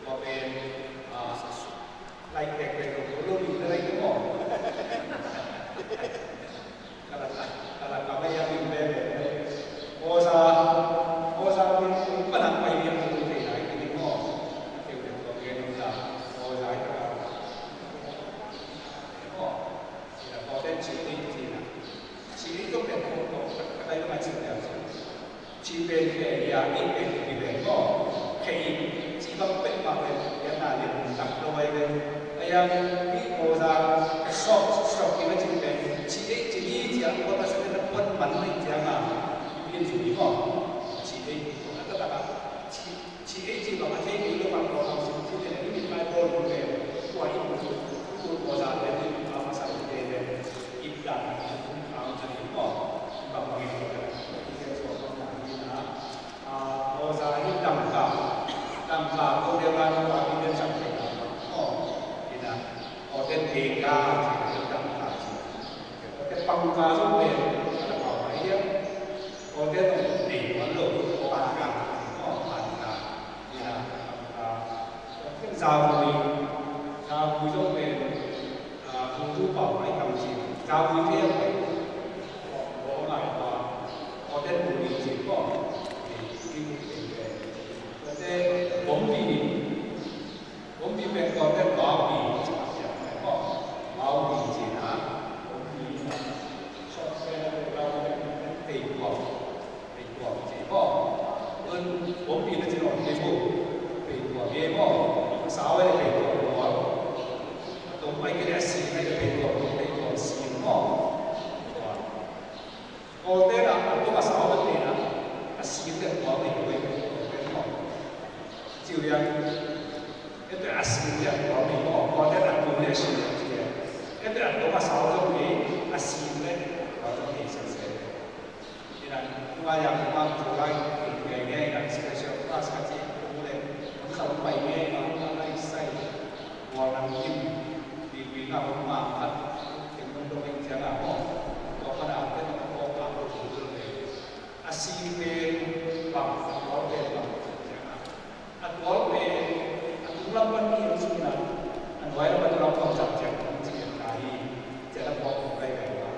Kua pen, ah, like pek pek lo, lo, lo, lo, lo, maw. Kalaka, kalaka maya min bebe. Oza, oza min panak pai min tu te lai kini mo. Keu de ko ke nung ta. Oza ita ka. Mo. Ita ko den ci ni ci na. Ci ni to ke ko ko. Kata yu ma ci na. Ci pen ke ya i pen ke pen ko. Ke i ci bang pen ma pen ya na le mun tak lo ai pen. Ayang i ko za sok sok ki ma ci pen. Ci e ci ni ci a ko ta sa na pon man ni ci a ma. Pen ci ni ko. Ci e ko ta ta ci ci e ci bang a te ni lo bang ko bang ci ci ni ni mai ko lu pen. Ko i ko ko za pen ni ma ma sa pen pen. I dan ko bang ni ko. Bang ni ko. I pen so ko na ni na. Ah, Moses in dangka, dangka ko deuh lai ko a deuh sang thei dangka. Oh, ina, ko deuh dangka, dangka. Ko deuh pangka zong pen, ko deuh pau mai dia. Ko deuh deuh pau lo, ko pangka, oh, pangka. Ina, pangka. Ko deuh zavui, zavui zong pen, ah, kung tu pau mai kam ci. Zavui te a pai. Ko, ko ngai ko, ko deuh buli ci ko. Ina, Tua te bombi, bombi pen ko te baubi, baubi cina, bombi na, sok pen a te baubi pen tei kuak, tei kuak ci ko. Un bombi na cina ong tei kuak, tei kuak ye ko. Sau e tei kuak kuak. Tong pai kene a si na tei kuak, tei kuak si ko. Kawlte'n a, a tung a sau bek te'n a, a sim deuh tuam nei kawlte'n maw. Ciu lian, e te a sim deuh tuam nei maw, kawlte'n a tung deuh sim deuh ci lian. E te a tung a sau zong nei, a sim deuh tuam zong nei siansian. Ina, tua yang tua tua lai, ina, ina, ina, special class ka ci, tung le, tung sau pai nei, ina, ina, ina, sai. Tua nang kim, di, di na hong ma khat, ken nong dong ing ciang a hong, tua khat a ken nong kong a hong tul tul le. A si pen bang, a tual pen bang ciang a. A tual pen, a tung lam pan ni hong sung na, a nuai lam pan lam pan ciang ciang hong ci na hi, ciang a tual kong kai kai wa.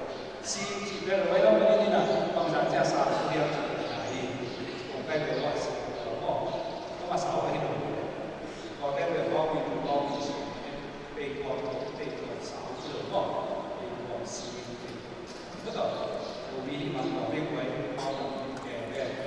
Si, si pen nuai lam pan ni na, bang ciang ciang sa, tua ciang ciang na hi, kong kai kai wa si, tua kong, tua ma sa wa hi dong. Tua pen pen kong mi, kong mi si. Pei kuam, pei kuam sau ci lo maw, pei kuam si, pei kuam. Tua tawh, tua mi hi man tua pei kuam, pei kuam pei kuam.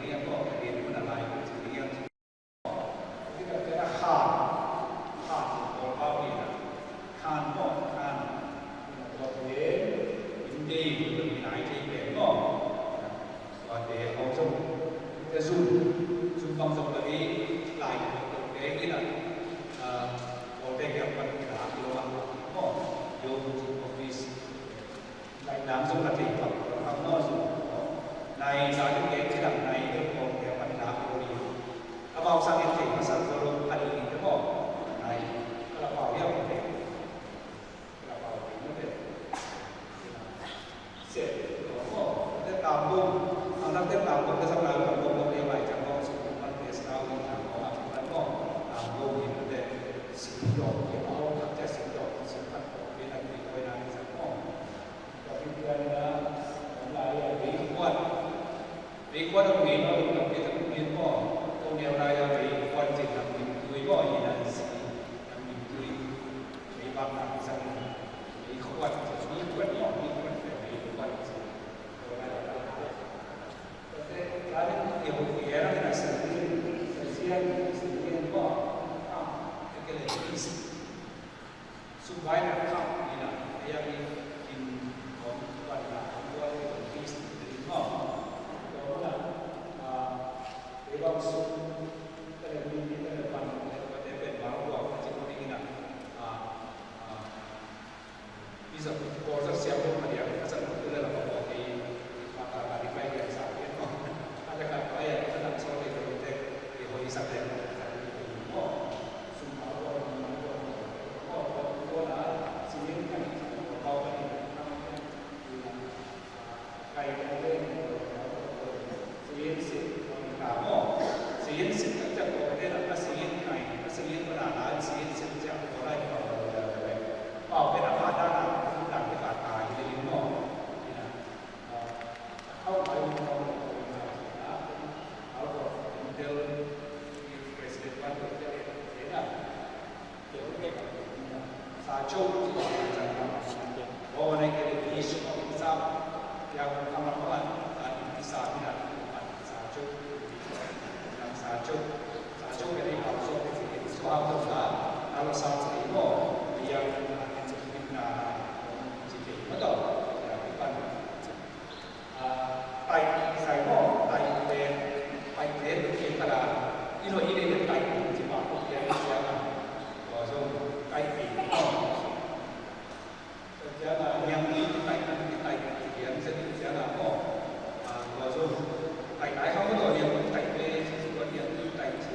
ding hiam maw, ka lian hun a lai kul cing ding hiam cih. Khan, khan, Kawlpau hi na, khan maw, khan. Tuate, in dei, in ai thei pen maw. Tuate hong zong, te zum, zum bang zong bang hi, lai, tuate hi na, ah, Kawlte kiang pan kila kilo a maw, yo, office. Lai dang zong la thei pah, pah maw zong. Nai za ding ke, cidam nai ding kong ke pan la ko ni. Amau sang in thei masa zo lo, a ding in te maw. Nai, ka la pau hiam te. Ka la pau ding te. Se, ko maw. Te tam bung. Ang nak te tam bung, te sang lai tam bung, te mai cang bung, su bung, pan te sa, win tam bung, a pan maw. Tam bung, ni te. Si dong, ke maw, tak te si dong, si pan ko, ke na, ke ko na, ni sa maw. Tua khit ciangin a, hong lai a, meikuat. Meikuat a hong gen a, hong gen a, hong gen maw. Hong neu lai a, meikuat cin a, mintui maw, hi nan si, nan mintui. Meibak na, sang, meikuat, meikuat maw, meikuat, meikuat cin. Tua lai a, tua lai a. Tua te, lai a, hong gen a, hong gen a, sing, sing, sing, sing maw. Ah, hong gen a, sing. Sum vai na kham ni na, a yang ni kin hong wan na, hong wan ni hong kis ni maw. Tua na, ah, ei bang sum, te le mi, te le pan, te le pan, te pen bang wan, a cik ni na, ah, ah, i zak, ko zak siam ko ma diak, a zak ko tu le la ko ko ki, ma ka ka di pai diak sa ke maw. A le ka pai a, a zak so le ko te, ki hoi sak le, Taih kisai maw, taih pen, taih pen khin khat a, i lo i deih taih kung ci pah kung pian ciang a, tua zong taih pen maw. Tua ciang a, niangtui taih kung ci taih kung ci pian ciang a maw. A, tua zong taih nai hang maw tua niangtui taih pen ci tua niangtui taih ci.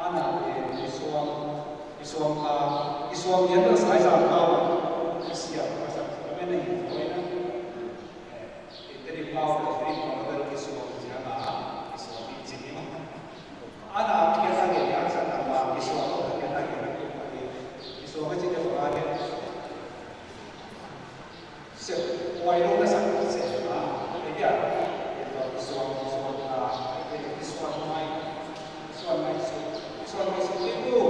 Ana pen i suang, i suang a, i suang lian lo sai zang pau a, i siam ka sak ka men a hi ko ina. Eh, i te di pau ka te di pau ka te di suang sia na, i suang i ci ni ma. Ana ki ta ke ya sa ta ma i suang ka ke ta ke na ku ka di. I suang ka ci ke ba ke. Sep, huai lo na sak sep na, eh, ya, eh, suan, suan na, eh, suan mai, suan mai su, suan mai su ti bu,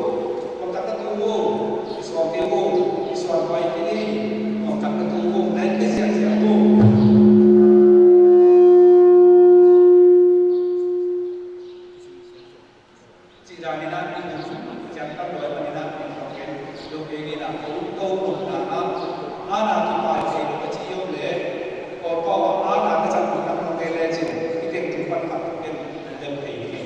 kong tak na tu bu, suan ti bu, suan mai ti ni, kong tak na tu bu, na ti sian sian bu. Cih dan in ah i hun ciang tam lua i man in ah i hun ken lo kei in ah ko ko mun na ah ana kipai thei lo ka ci om le ko ko ah ana ka cang mun tam lo kei le cin i teng tung pan pan ken lem thei hi.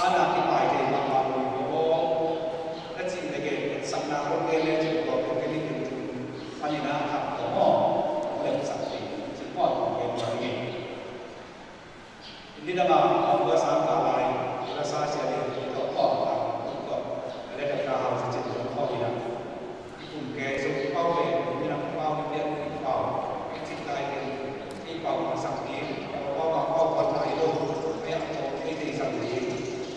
Ana kipai thei mahmah lo hi ko aw. Na cih na gen sakna kong gen le cih ko kong gen in tung panin a khak ko maw. Lemsak thei cih maw kong gen ma ding hi. Ni dang a kong tua sang ka lai la sa sia le ko ko ko ko le ka hau sa cih ko ko hi na. I kum ke sung i pau pen, i minam i pau, i pian i pau, i cik tai pen, i pau ma sang i, pau ma pau ma tai lo, ai a pau i tei sang i,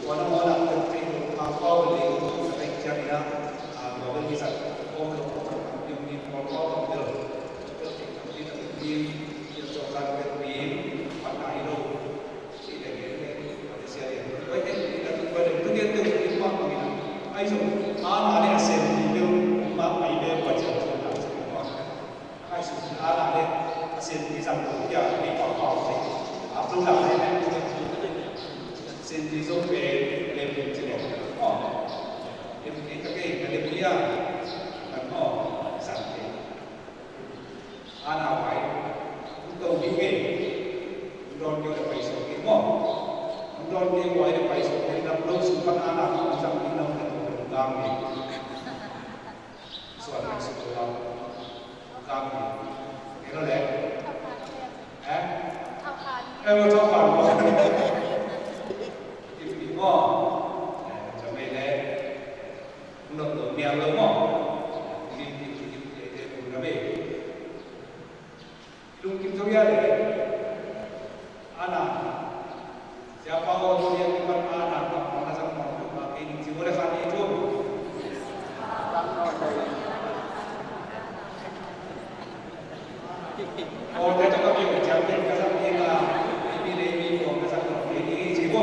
tua na mo na pau i lo, pau pau le, sa kai ciang i na, a, tua pen i sa, pau lo, pau ma pau, i pau pau ma lo, i pau i pau i, i pau sa pen i, ma tai lo. Ana vai, hong to ding ve. Hong dawn kei uh leh pai suak ding maw. Hong dawn kei uh leh pai suak ding, lam lo sung pan ana hong zang ding, lam lo hong gam ding. Suan lam sung lo hong gam ding. Kei lo leh. Eh? Eh, lo thau pan maw. Ding ding maw. Eh, zang mei leh. Hong dawn lo mial lo maw. Ding ding ding ding ding ding ding ding. Lungkim zo hia le. Ana. Siapa aw, tu dia kipan ana, kipan ana sang mawk, kipan kei ning ci bo le khan ni tu. Aw, te tu ka kei ka ciang pen ka sang ni na. Ibi le ibi ko ka sang mawk kei ni ci bo.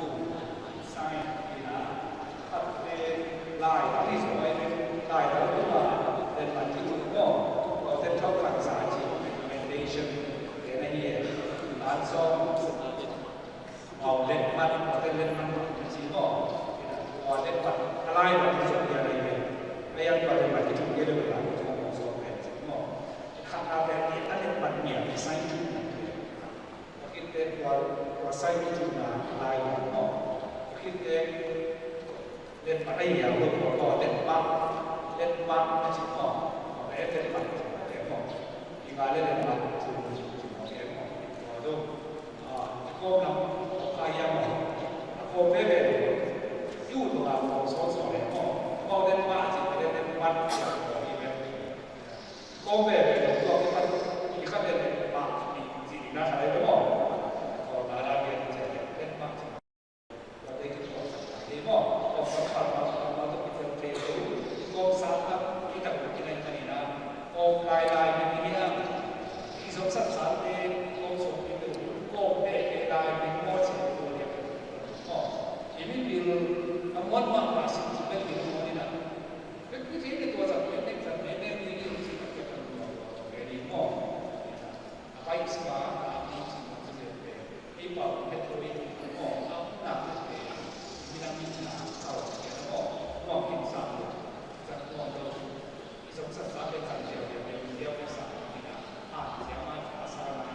Sign ina, khat pen lai, a ni so ai pen lai, lai tung a, pen man ki tung maw, tua pen thawh khansa ci, recommendation, pen ahi e. Tan sawm, aw, letmat, tua pen letmat ci maw. Tua letmat, a lai man ki tung a lai pen. A yang tua letmat ki tung a lai pen, tua maw, so pen ci maw. Khatna pen i a letmat nia, i sign tung na pen. Tua khit teh tua, tua sign kicihna lai lo maw. Tua khit teh letmat ahi a, tua tua letmat, letmat a cih maw. Tua leh letmat a cih maw. I nga leh letmat a cih maw. Tua zong, ah, a kawm lam, a kha hiam maw. A kawm veve. I ut tua kawm sawnsawng leh maw. Maw letmat a cih leh letmat a cih maw. Kawm veve lo tua kipan i khat le le mah i ci ding na khat le lo maw. Kawm na la pian ci le le mah ci. Tua te ki kawm sak ta hi maw. Kawm sak ta maw, sak ta maw, tua ki fel te lo. Kawm sak ta i tak i nai ta ni na. Kawm lai lai ni ni na. I zong sak sak te kawm sawm ni lo. Kawm te te lai ni maw ci lo lia. Maw. I min bil a muan mah mah sim sim le bil maw ni na. Bek ni kei le tua zat pen nek zat pen nek ni ni si tak pen tua tua tua pen ni maw. A pai si ma a ni si ma si le pen. Ei pau pen tua ni maw. A na pen pen. Ni na ni na a wa pen maw. Maw kin sa lo. Zat maw lo. I zong sa sa pen zat pen pen pen pen pen sa ni na. A sia ma a sa na.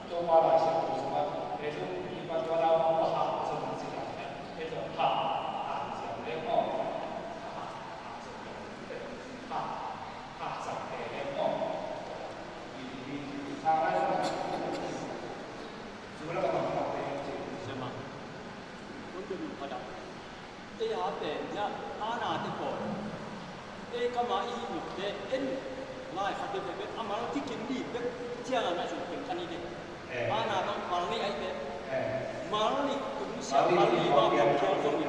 Tua ma la sia tua ma. Pen tua ni pa tua na ma ha sa na si na. Pen tua ha. A sia pen maw. Ei a pen ya, a na te ko. Ei kama i hi muk te en. Lai khat te pe pe, a mal kikim di pe, ciang a na sung pen kan i te. Eh. A na bang mal ni ai te. Eh. Mal ni tung sia, mal ni ma pen kiang zong i.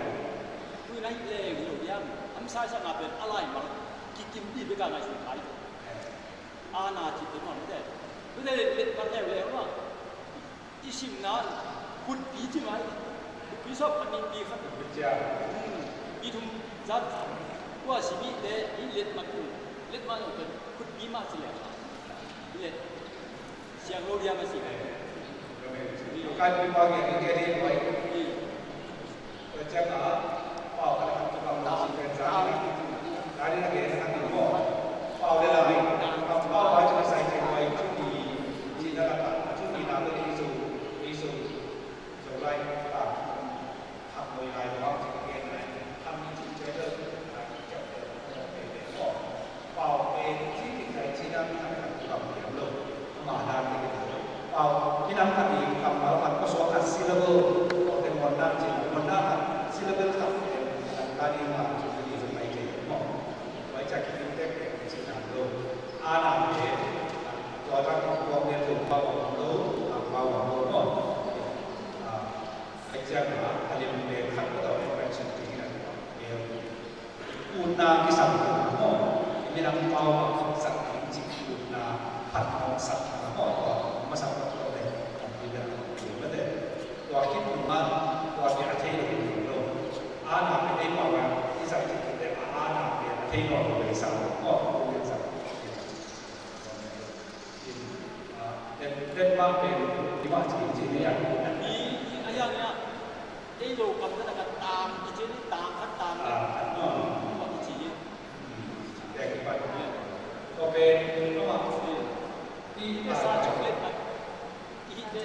Tui nai le, lo yam. Am sai sa nga pen a lai mal. Kikim di pe ka ngai sung kai. Eh. A na ci te mawng te. Tu te let, let mat leu leu a. I simna khutpi ci mai. Khutpi sawp khat nih pi khat. Khutpi cia. Hmm. Pi thum zat. Kua simi te i let mat tu. Let mat tu khutpi mah ci leu. I let. Siang lo dia mah ci leu. Kan pi pa nge nge ni mai. Hmm. Tua ciangin a, pau khat a khat kibang lo cih pen zan in a, zan in a gen khat in maw. Pau le la in, pau a cih sai cih huai cih ni, cih na khat a, cih ni na pen i Zo, i Zo, Zolai khat a, khat moi lai lo a cih gen lai, khat ni cih pen lo, khat ni cih pen lo, khat ni cih pen lo. Pau pen ci ding zai ci dang khat khat kibang piang lo. Ama dan te kibang lo. Pau minam khat i kammal khat, pawlsawm khat syllable. Pau te muanna ci, muanna khat syllable khat. Khat khat i ma ci ding zong mai kei maw. Vai ca ki ding tek tek ci dang lo. A na te. Tua dang tua pen lo pau lo, pau lo maw. A, ai cia ma, a lim pen khat ko tau pen pen ci ding na. Utna kisam lo maw, i minam pau a zat ding cih utna phat hong sak na maw, tua masak phat lo le, tampi pen a tua mate. Tua khit nungah, tua pen a thei lo lo. A na pen ei pau a i zat cih te a, a na pen a thei lo lo le sak lo maw, tua pen sak. Tua pen, ah, pen, pen mah pen, i mah cih, cih ni a. I, i, a yang ya. Ei lo kam na ka tang, i ci ni tang khat tang khat. Tang khat, no. Tang khat i ci ni. Hmm. Tua pen, no ma. I, i sa chocolate khat. I hih te,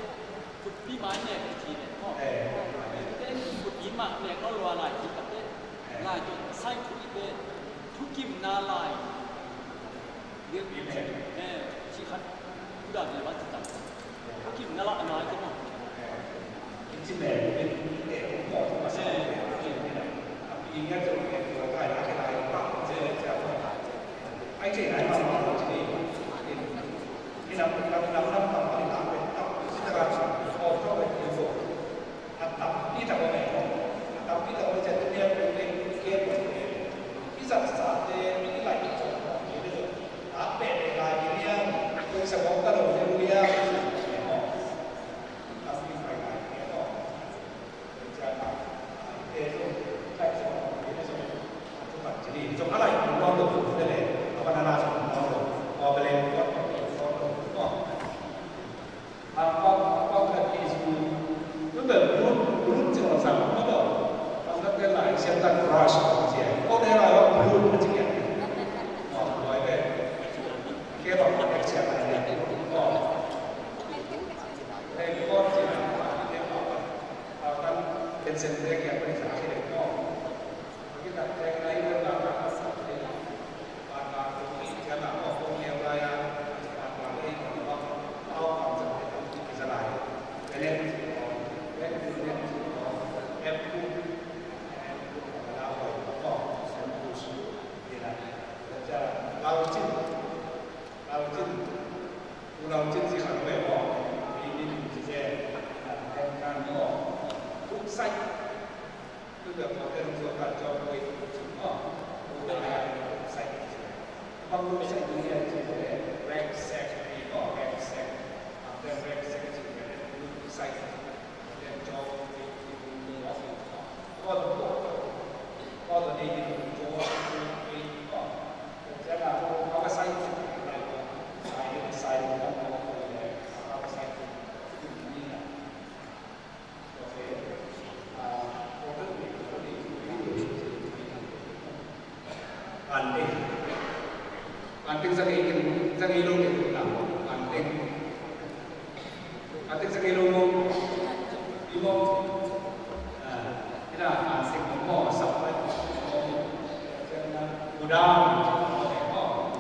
khutpi mai nek i ci ni. Eh. I te khutpi mai nek no lua lai ci khat te. Eh. Lai tu, sai tu i te, thukimna lai. Bil pi mek. Eh, ci khat. Kuda bil ba ci tam. Thukimna lai nai te mo. Kici mek, mek, mek, mek, Anting. Anting sa kei, sa kei lo kei lo na. Anting. Anting sa kei lo mo. Imo. Ah, ina anting mo sa. Udang.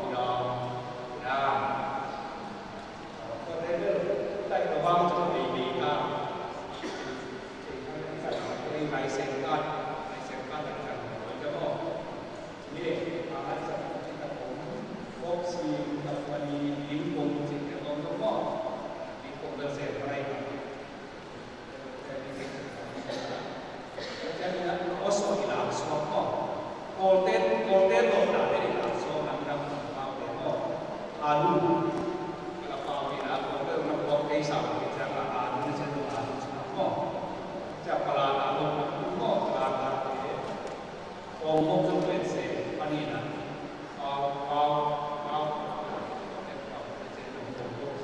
Udang. Udang. Kawlte'n, Kawlte'n lawhna te i lak suak nang dang pau te maw. Alu. Kala pau te na Kawlte'n na pau te sa te ciang la alu na ciang alu suak maw. Ciang palana lawhna maw, palana te. Pau mawk zong pen se, pani na. Pau, pau, pau. Kawlte'n pau te ciang pau mawk.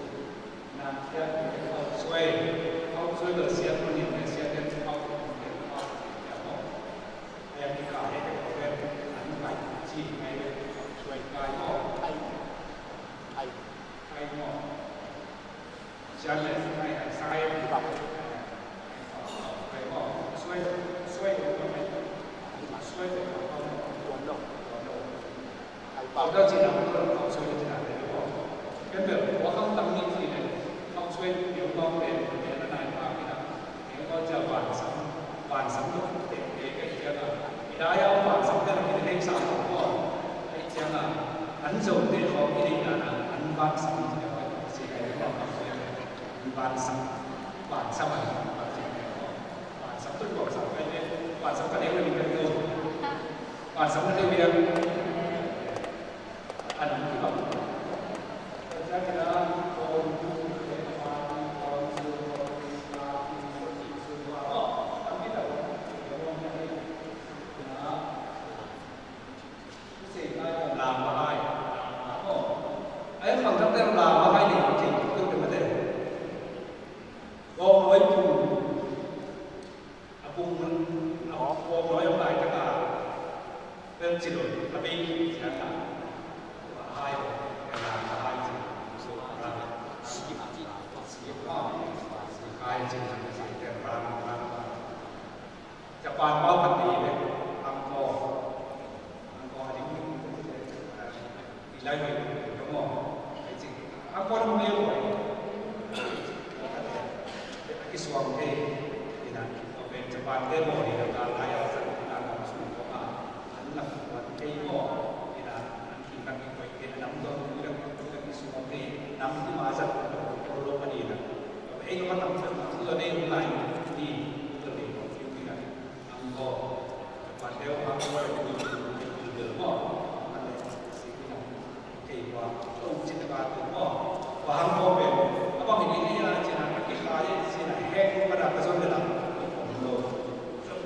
Pau dah cina, pau suai cina te ko. Kan bel, wa kham tang ni ci le, pau suai, yo pau pen, pen na nai pa ki na. Yo pau cia ban sam, ban sam lo, te, te, ke cia na. I da ya ban sam te na ki te sa ko. Ai cia na, an zo te ko, ki ni na na, an ban sam te ko, si kai ko, an ban sam, ban sam an, ban sam te ko. Ban sam tu ko, sam kai te, ban sam ka ne ko ni kai ko. Ban sam ka ne ko ni kai ko. A pung, a pung lawi om laitaka bel ci lo, a bei ciang a, a hai, a hai ci, a hai ci, Japan pau khat nei bek, Angkor, Angkor a ding, i lai hoih ka maw, ai ci, Angkor ding mei hoih. A kisuang thei, ina, a pen Japan te maw, ina, ka lai a san, ina, ka sung ko ka, Ei maw, ina, an kim kan ki koi te, a nam zong tu dak tu dak ki sum om ni, nam tu ma zat ko lo pa ni na. Ei no ma tam zat ma tu zat ei lai ni, tu ni ko ki ki na. Ang ko, pa te o ang ko tu tu tu tu mo. Ang ko si ki na. Kei kua, ko cin ba tu mo. Kua hang ko pe. Abang ini ni ya cina ki khai cina hek pada ka zon de la. Ko lo.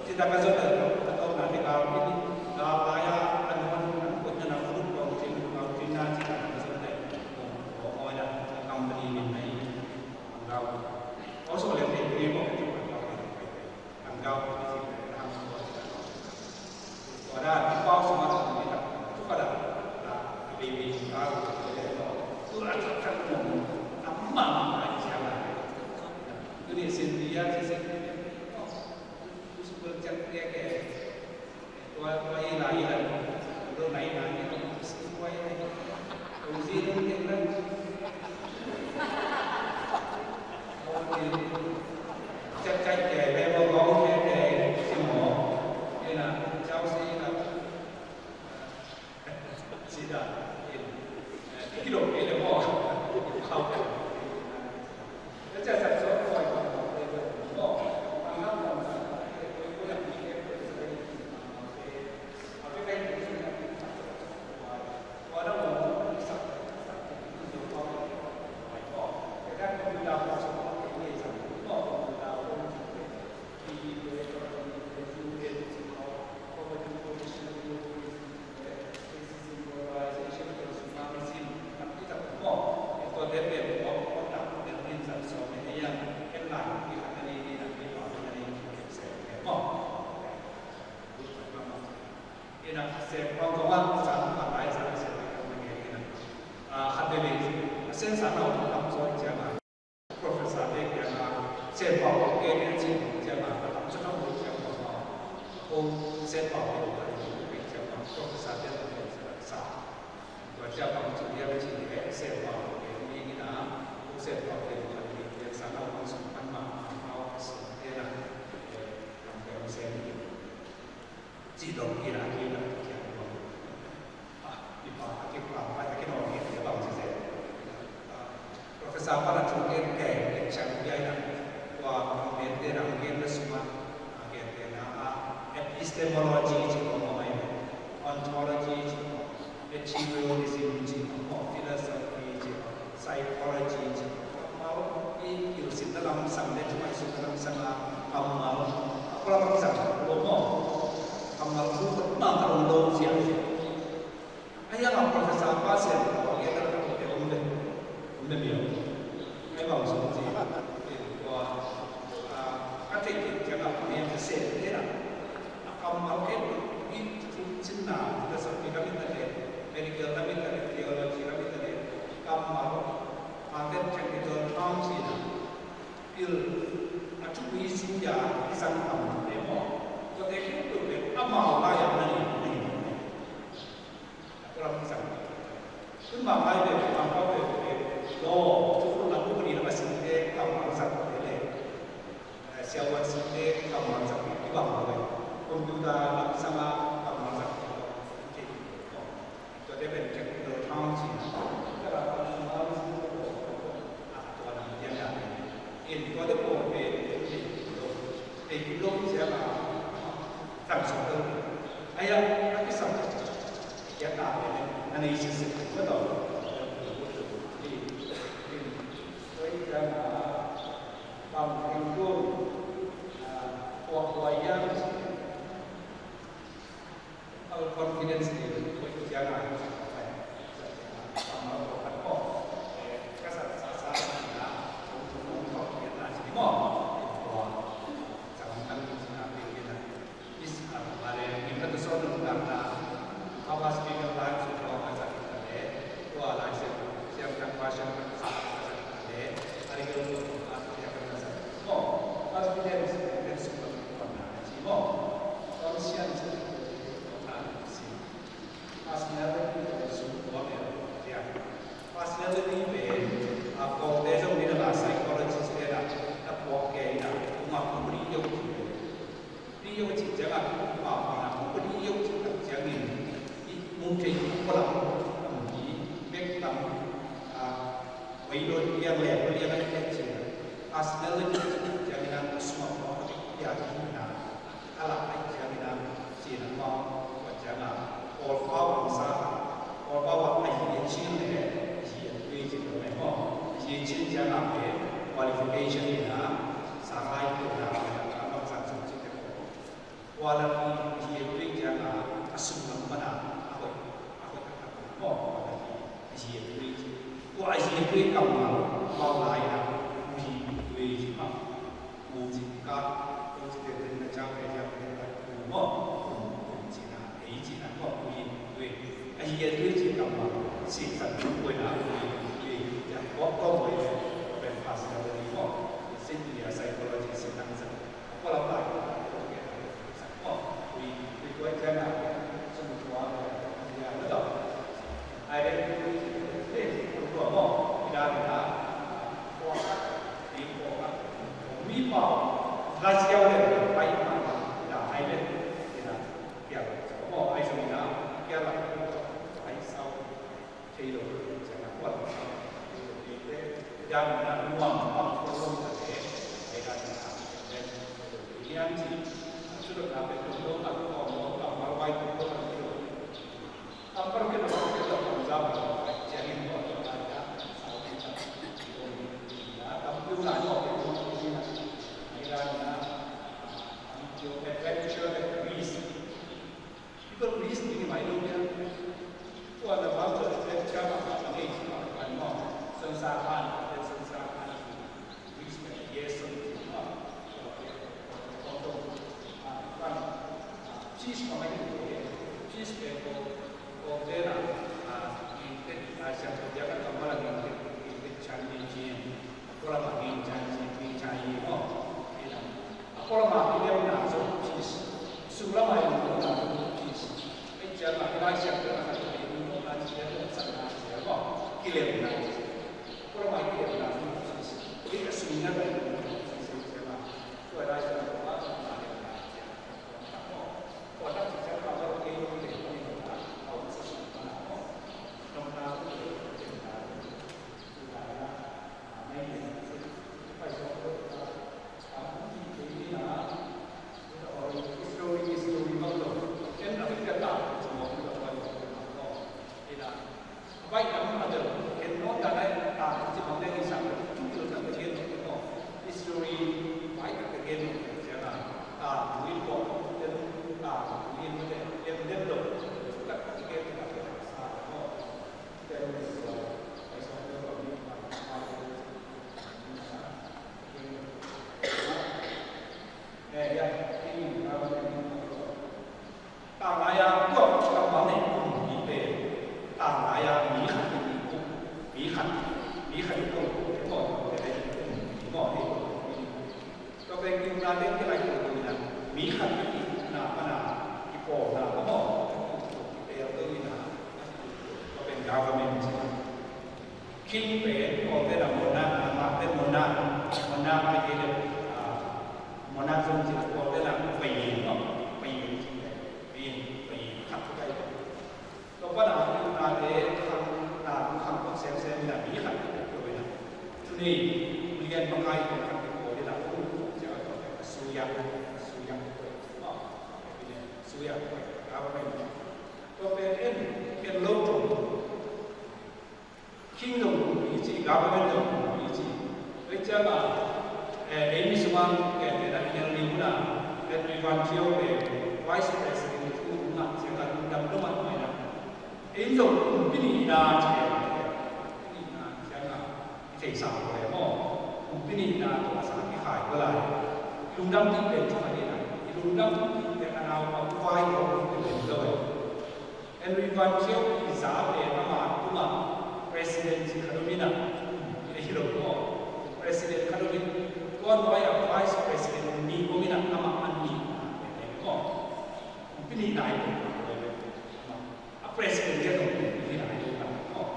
Cina ka zon de la. Ka to na ni ka ni. Ka ba ya an wan an ko na na ko ko cin ko cin na cina ka zon de. Ko ko ya company min nai. Ang ko. Also le ni ni ko. Ang ko. Tua dan, i pau sung a tang ni tak, tu ka dan, a baby, a tu ka dan, tu a tak tak mo, a ma ma ma i sia la. Tu ni sin dia, sin sin dia. Tu su bel cak dia ke. Tua, tua i la, i la. Tu nai, nai, tu si tua i la. Tu si tu ni la. Ina sep pau ko wan sa pa lai sa sep pau ko wan ina. A, khat veve a sen sa nau tam so ciang a professor te kiang a sep pau ko ke ni ci ciang a tam so nau ciang ko ma ko sep pau ko ke ciang a professor te ko sa. Tua ciang pang cu dia ci he sep pau ko ke ni ina ko sep pau ko ke ni sa nau pang sung pan ma pau ko sa te na. Lam ko sep ni. Ci dong i la i la kiang dong. Ah, i pa a ki pa pa a ki nong i bang ci se. Ah, Professor pa la chung ke ke ke chang ya na. Wa men de na ke na suma. Ah, ke ke na ah, epistemology ci ko mai. Ontology ci ko. Materialism ci ko. Philosophy ci ko. Psychology ci ko. Kammal i ilsinna lamsang le, thu ngaihsutna lamsang a kammal a kua lamsang lo maw? Kammal thu kutna ka lo lo sia. A hiang a professor pa sia lo ke ka lo ke om le, om le mia. Ai bang sung ci. Tua, a, ka thei thei ka ka ne ka se te na. A kammal e i thu cinna, philosophy ka mi ta le, medical ka mi ta le, theology ka mi ta le, kammal Martin Campbell Town cihna pil a thupi suya i zang tam le maw? Tuate khempeuh pen amau lai-ah na nei, nei, nei. A tua lam i zang. Tun bang lai ve, bang pau ve, ve, law, thukul lam, company lam a singte, bang lam zang ve le. Eh, siavuan singte, bang lam zang ve, i bang ve. Computer lam sanga, bang lam zang ve. Tuate pen technical term ci. Ka la ka la a tua na pian ya. In tuate pawl pen ei lo, ei lo ci a ka tang sawm lo. Aya a kisam ya ta pen na nei sik sik ko to. In in oi ya na bang ring tung a tua tua ya. Our confidence level, ko i kiang a, ka sa sa sa na, ko ko ko ko na si mo, ko sa kan na, is a vale, in ka so no na, how was bigger life so ko ka sa ka le, ko ala se, se kan passion ka sa ka le, ari ko ko ka sa ka le, ko as bigger is ko na si mo, conscience ko na si. Personality pen sum tua pen tia. Personality pen a kawlte zong ni na la psychologist te na na puak kei na uma company yo ci. Company yo ci ciang a pa pa na company yo ci tak ciangin i Ei lo piang le lo lian a kiat cin a, personality a cin a, ciangin a sum a pia hi na, a lak a ciangin a cin a, ma tua ciang a Pawlpa wan sa, Pawlpa wan a yi a cin le yi a tui cin lo mai maw. Yi a cin ciang a pe qualification hi na, sang lai tu na, a bang sang sung cin le ko. Tua lak hi a tui ciang a, a sum lam pan a, a hoih, a hoih a tak maw, tua lak hi a tui. Tua a tui kammal, mau lai na, mu hi tui hi maw. Mu ci ka, mu ci te te na ciang pe ciang pe na, mu maw, mu ci na, ei ci na maw, mu hi tui. A tui ci kammal, si kan mu na, mu hi tui. Ya, ko ko mu hi, pen personality maw. Sin ya psychology, sin nang sa. Thei lo, ciang a kuat, thei lo, thei lo, thei lo, dan na nuam pang ko lom ta le, ai dan na, dan na, niam ci, sudok na pe ko lom ta ko lom ta mal wai ko lom ta ko. Tam par ke na ke ta tam za ma, ciang in ko ta ta, sa ta, na tam tu na ko ke ko na, ai dan na, tam tu adventure and risk. People risk minimizing their, tua na bang tua tua tua bang bang ei ci bang bang maw. Sunsa khan, tua sunsa khan risk minimization maw. Peace bang ei, peace pe ko, ko te na, in te, siang ko dia kan bang bang in te, in te chan in chin. Ko la bang in chan chin, in chan in maw. A pawlkhat i lemna zong peace. Sung lamah i lemna zong peace. Ei ciangah i Lai Siangtho ah khat i lemna ci, i lemsakna ci maw. I lemna. Pawlkhat i lemna zong peace. Ei a sung lamah i lemna zong peace. Ei ciangah tua i Lai Siangtho ah lemna ci. Tua tak ci ciangah tua kei i lemna, a om sa sung lamah maw. Lemna zong lemna. Tanglai-a tua kammal nei kum hi pen, tanglai-a mi khat in mi kum, mi khat, mi khat in kum, tua pen kiuna ding kilai kum hi na, mi khat in na mana kipawlna a maw, kipawlna a, tua pen government ci. King pen Kawlte na monarch, amah pen monarch, monarch a hi le, ah, monarch zong ci le Kawlte na vayin, no? Vayin ci le, vayin, vayin khat tu kai. Tua pan a, a te khang, a khang khat semsem na mi khat tu kai na. Tuni, lian makai khat tu kai na, cia Kawlte na suyak, suyak tu kai, no? Suyak tu kai, government. Tua pen en, en lo tu. King zong kum hi ci, government zong kum hi ci. Tua ciangin, eh, ei mi sungah, eh, eh, na inel ni huna, Henry Van Thio pen Vice President thu ngah ciangin lungdam lungdam mai na. Ei zong kumpi nihna ci, kumpi nihna ciangin, i theihsa ko le maw. Kumpi nihna tawh a sa kikhai ko lai. Lungdam ding pen thu khat hi na. I lungdam ding pen a nau a vai ko kumpi pen lo. Henry Van Thio i za pen ama tungah President ci khat om in a, i hi lo maw. President khat om in, tua nuai-ah Vice President nih om in a, amah a nihna pen maw. Kumpi nihna i pen a President khat om in a, i hi nai lo maw.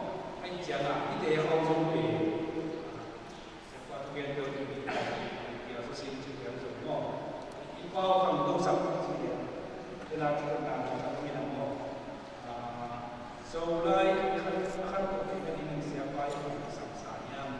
Ahih ciangin i te khawng zong pen Siapa tu gen tu, dia so sin tu gen tu, no. I pau khang dong sak tu dia. Dia nak tu kan tu kan ni, no. Ah, so lai kan, kan tu kan ni siapa yang sak sa niam.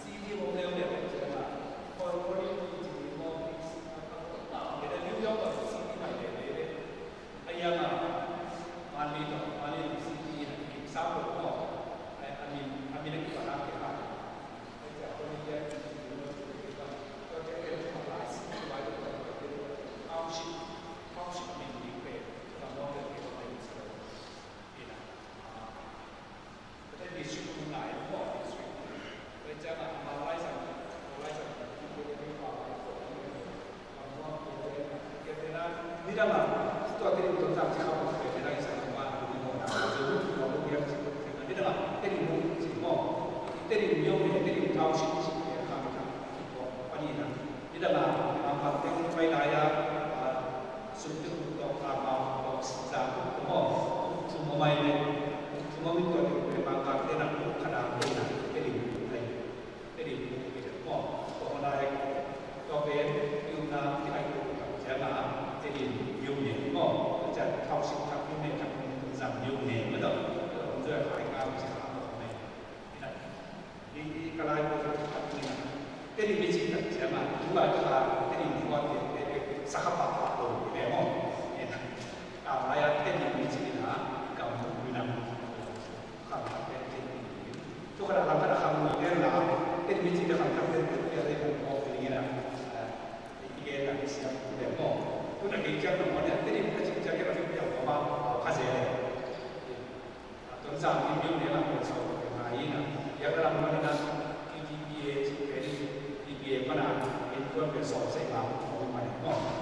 City hong leuleu pen ciang a, Concord city maw, big city, a, a, a, a, New York a city maimai leh leh. A yang a, Manila, Manila city in a, example maw, a, a min, a min a kipan a kei a. Nidang a, tua Tedim Tonzang ci khak mawk pen nidang i sa mawk a, nidang a, Tedim Myo Ne, Tedim Township ci pen khak mawk a, nidang a, Mangkang teng pai lai a, a, sum te tawh, a, ma tawh, za tawh maw, thum a mai ne, thum a min tua Tedim pen Mangkang teng a, khat a, Tedim pen. Tedim Myo Ne maw, tua maw lai, tua pen i upna kinaih tuk tak ciang a, Tedim Myo Ne maw, tua ciang Township thak Myo Ne thak Tonzang Myo Ne maw, tua tua hong zuai khai ngam ci a maw ne. Ina, i, i ka lai ko thak ni na. Tedim i cih tak ciang a, tu lai ka Tedim khua te, te, te, sakha pah pah lo, te maw. Ina, ka lai a Tedim i cih na, gam tuk ni na. Khang khat pen Tedim. Tua khat a lang khat a khang pen la, Tedim i cih khang khat pen Tedim a, i gen a siam tu le maw. Tu na kei ciang na maw ne, Tedim ka cih ciang kei la Tedim a maw, kha ze le. Tonzang in Myo Ne lang pen sawm pen ngai na. Yak lang maw ne na, T T P A cih pen, T T P A maw na, in tuan pen sawm se ma, maw ne maw.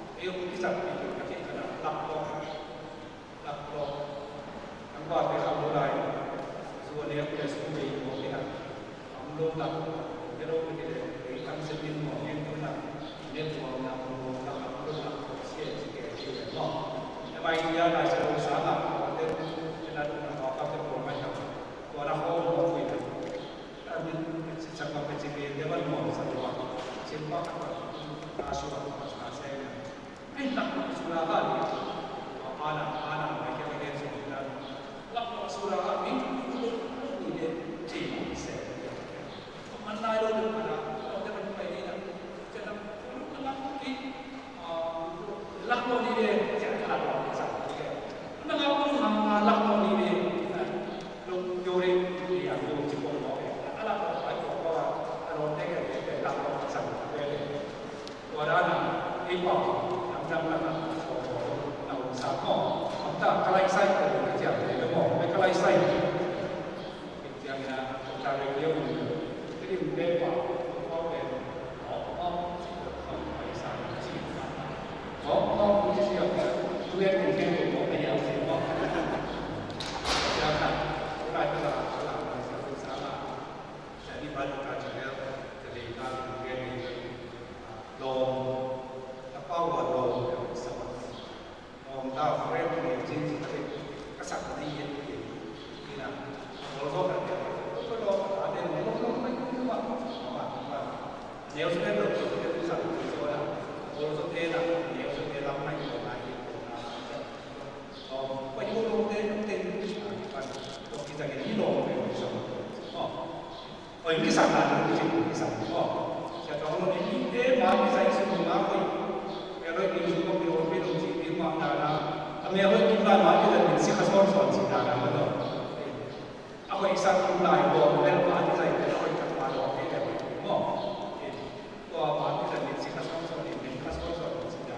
ei hong kisap pi ka thei ka na lak lo. Lak lo. Ang ba te ang lo lai. Zu ne ku le su be mo ke na. Ang lo lak. Ke lo ke le. Ei ang se min mo ke tu na. Ne tu ang na mo na ang lo lak ko sia si ke si le mo. E mai dia lai se lo sa na. Te na na ka te ko mai na. Ko na ho mo ku na. Amin, sisang pa pecik dia ban mo sa dua. Simpa ka pa. Asua pa sa sa. Ai, lak lo sura ha ni. Ana, ana, mai kia mai den sura. Lak lo sura ha ni. Ni de, ci mo se. Man nai lo de mana. Lo de man pai ni na. Jangan puluk na lak ki. Lak lo ni de, ci lak lo sa. Na lak lo na lak lo ni de. Lo yo de, ni ang yo ci ko mo. Lak lo ai ko ko. Lo de ke lak lo sa. Tua dan a, ei pau, lamdang lam a, na hong sa maw, hong ta ka lai sai ko na ciang te maw, ei ka lai sai. Ciang ina, hong ta lai liau ni, te Oi, kisam na, kisam, kisam, oh. Sia tuang lo ni, eh, ma kisam isu ma koi. Meloi ni su ko pi lo pi lo ci ni ma na na. A meloi ni ma ma kisam ni si ka son son ci na na ma lo. A koi sa tu lai ko, mel ma kisam ni koi ka ma lo ke mo. Tua ma kisam ni si ka son son ni, ka son son ci na.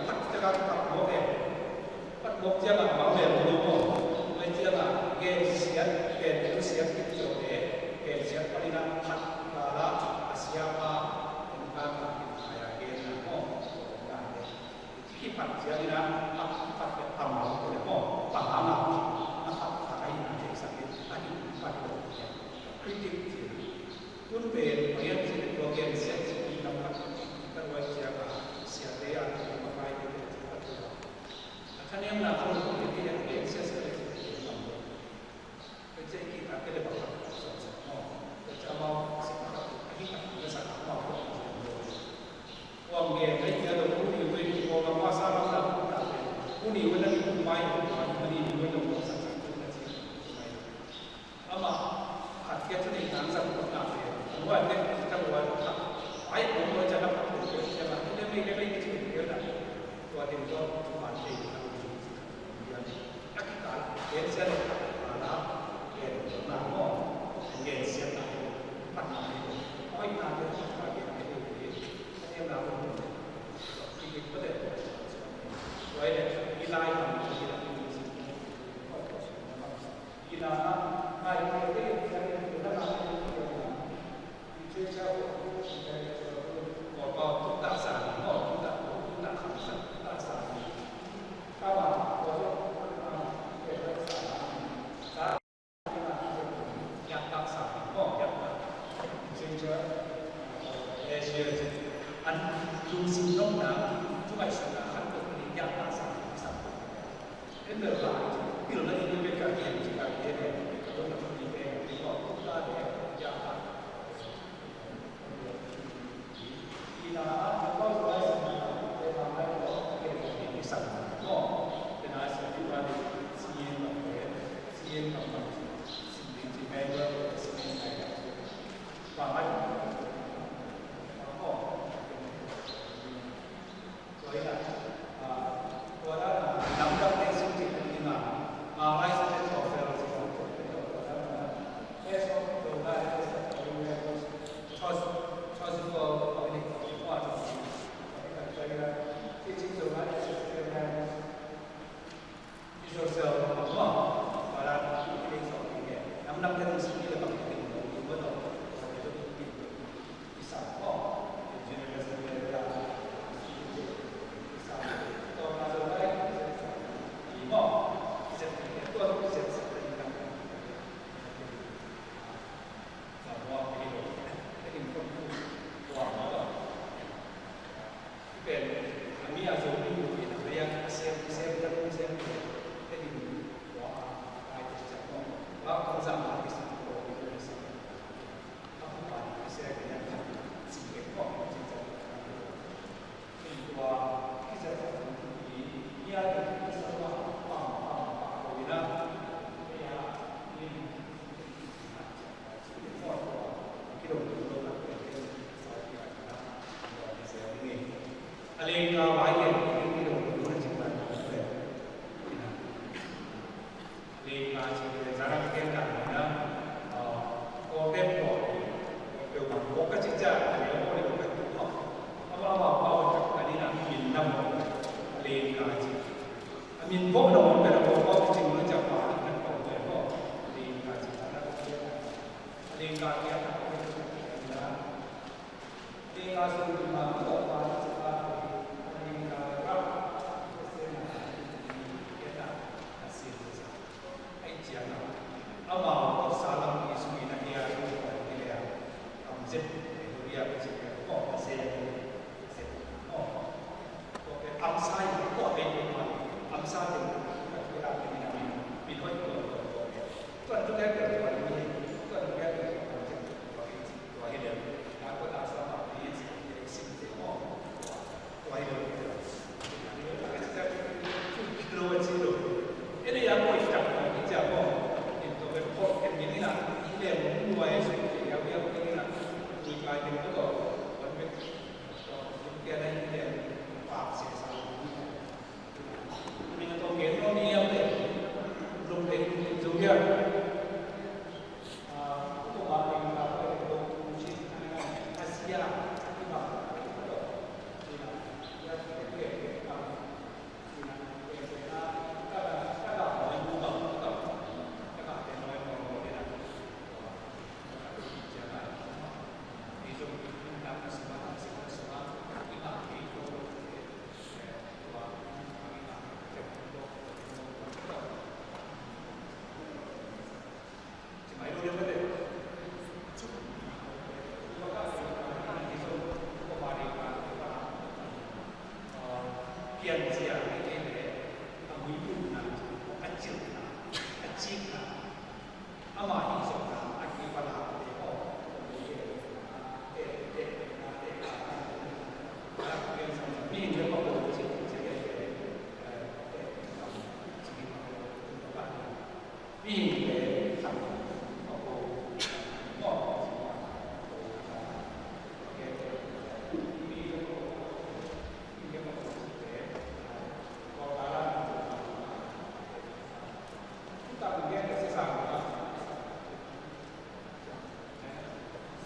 phat ciangah ka pat mawk e. Pat mawk ciangah bang lel lo maw. Tua ciangah gensiat, gensiat kik ciang e. Gensiat panin ah phat lala An lungsim nopna, thu ngaihsutna khantoh ding, yahtak sang ding, sang ding. En bel lai, pilna ding bek a kiam cih a kiam e, a dong a thu ding bek a ding, a dong a thu ding bek a ding.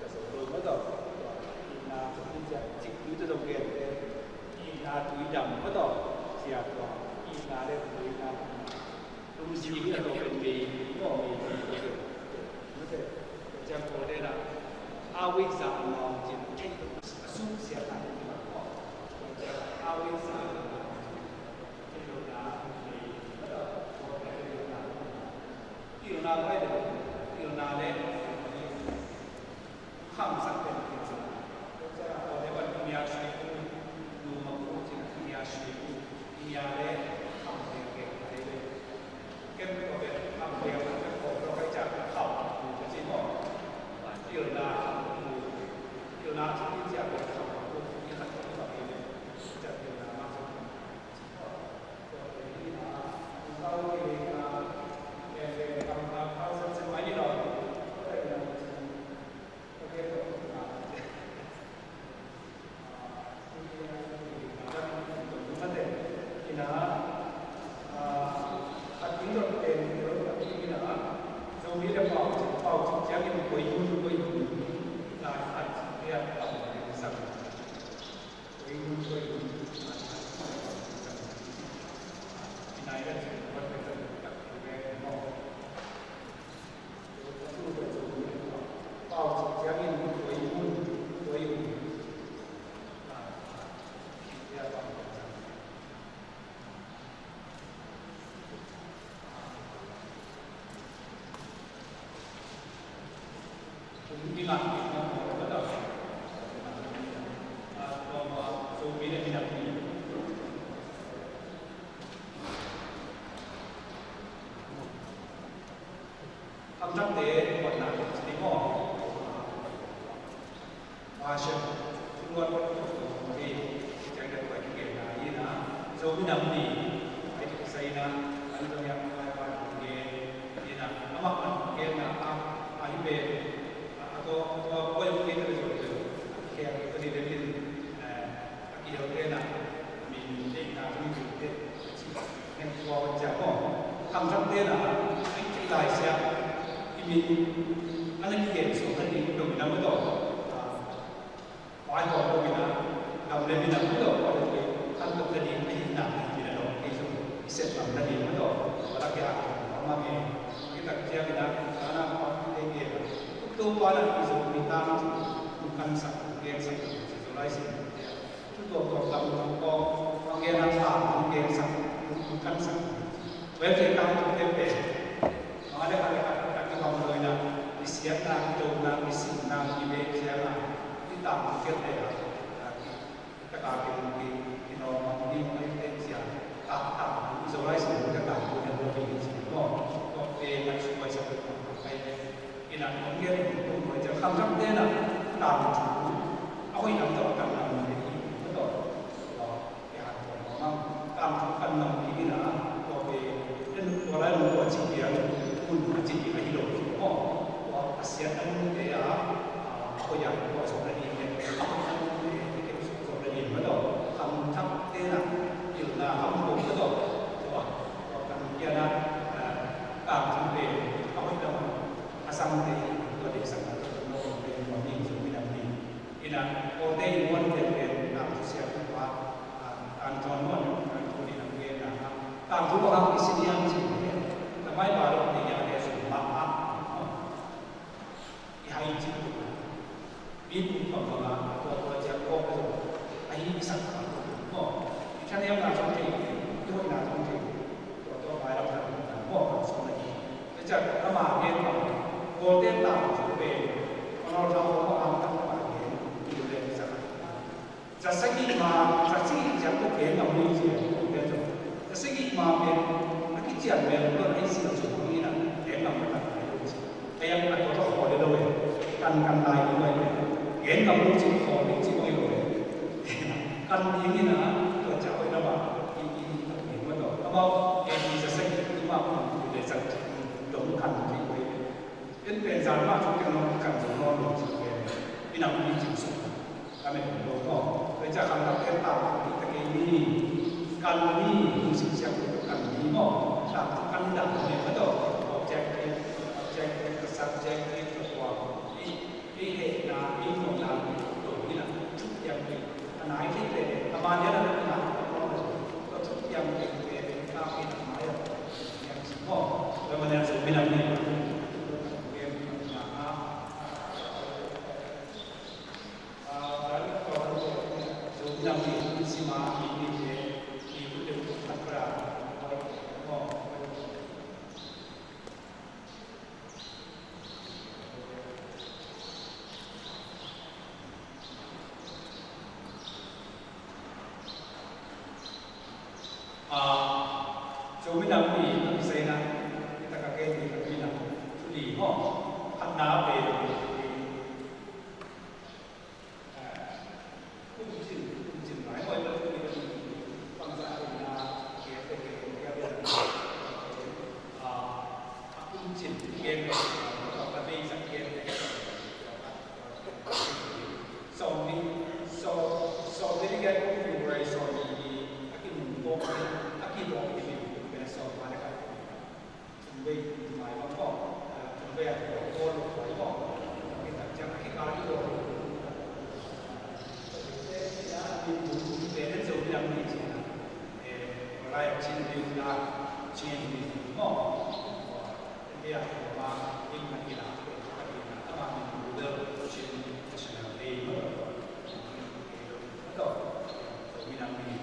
ka zo lo maw tawh. Itna, itna tui tawh zong gen te, itna tui dam maw tawh. Sia tua, itna le tui dam. Lungsim hi a tawh pen mei, maw mei, mei tawh pen. Mate, ciang ko le na, a wei za a mau cin, a sum sia ta ni maw. A wei za a mau cin, a lo na, mei, maw tawh, ko le na. Pilna lai le, pilna le, khangsak pen pilna. Tua ciang a, tua le pan i mia sui ku, nu ma ku cin a i mia sui ku, i mia le, khang le, ke, ke, le. Ken tua pen, khang le, ke, ko, tua kai ciang, khang, ku, ka ci maw. Pilna, ku, pilna, ci, ci, a, khang, ku, i khat, i khat, i khat, i khat, pilna, ma, ci. Hamtangte, buatna, ti maw? Passion, tua tua tua tua hi, ciang tua tua kigen na hi na, Zomi Nam Ni, ai tua sai na, an tua yang mai ba kigen hi na, amah man kigen na, a, a hi pen, a, a tua, tua, tua tua kigen na tua tua, a kigen tua ni den in, eh, a kigen na, min te na, min te, a ci. Tua wan ciang maw, Khamsangte na, a i cih Lai Siangtho i min a na kigen suak na ding dong i na maw tawh. Vaihawm dong i na, gam le minam maw tawh, a le kei khantoh na ding a hihna a hi na dong kei zong i sep ngam na ding maw tawh. A la kei a hang mah mah e, i tak ciang i na, a na pa kei kei a, Topa na i zong mi tang, kansak, gensak, Lai Siangtho. Thu tuamtuam tam tuam kawm, bang gen a tha, bang gensak, bang kansak. Tua hi a tangthu te pen, bang a le khat le khat a kibang lo in a, kisiatna, kidona, kisimna, kibek ciang a, i tangthu te pen a, i taka kin, ki, kinawm a, ki, ki, ki, cia, ta, ta, i Zolai sin, ka tangthu te pen a, tua pen a, suai sa, pen a, Ina, hong gen in hong hoi ciang Khamsangte na tangthu a hoih lam tawh a kan lam hi, a tawh, tua, tua, tangthu kan lam hi ina, tua pen, en, tua lai mun tua ci pian, mun a ci pian a hi lo hi maw. Tua a siat a mun te a, a hoih a tua zong a hi, a hoih a mun te, a hoih zong a hi, a tawh, Khamsangte na, pilna, Khamsang, a tawh, tua, tua kan pian a, a, tangthu pen, a hoih lam a sangte in tua deihsakna tawh tung lo pen tua mi Zomi Nam Ni. Ina, kote in muan pian pen tangthu siam tua, Tangthu bang hang i sin hiam cih leh, na mai pa dong nei a leh zong mah a, i hai cih tuk a, mi kum bang bang a, a tua tua ciang kawk a zong a hi i sak kha tuk maw. I thanemna zong thei, i hoihna zong thei, tua tua mailam khat maw, kan sawm na hi. Tua ciang ama gen bang, Kawlte tangthu pen, Honour Thang Hong Bang Hang tak tak a gen, i lem i sak kha. Za sagih ma, za sagih ciang tawh gen ngam lo ci a, kong gen zong. Za sagih ma pen, a kician mel lo, a i sil zong bang in a, gen ngam lo tak lai lo ci. Kei a tua tawh khawl lo e, kan kan lai lo e. Gen ngam lo ci, khawl lo ci bang i lo e. Kan ding in a, tua ciang hoih na ma, i, i, i, i, ma tawh. Amau, e, i za sagih, i ma, i le zat, dong kan lo e. Ken pen zan mah thuk keng nawn kan zo nawn lo cih pen i nam i cing suk a, ka met lo maw. Tua ciang khangthak pen tangthu ding ta kei ni, kan ni, hong sik ciang lo kan ni maw. Tangthu kan dan ni maw tawh, objective, objective, subjective, tua tua. Ei, ei hehna, ei nuamna, lo ni na, thuk ciang ni. A nai thei pen, a man hian a nai na, a pawng lo. Tua thuk ciang ni pen, a pen a mai a. Tua man hian Zomi Nam Ni. Ah, Zomi Nam Ni a kisai na, i tak a gen ni ka pi na, thu li maw, khatna pen, Thumvei, tua mai bang maw, thumvei a tua tua lo tua i maw, tua i tak ciang a kikal i tua lo. Tua i te i a min tung i te den zo i dang ni ciang a, eh, tua lai a Chin View la, Chin View maw, tua i te a tua ma, i ma i la, tua i ma i la, a ma min tung lo, Chin National Day maw, tua i te lo, tua i dang ni.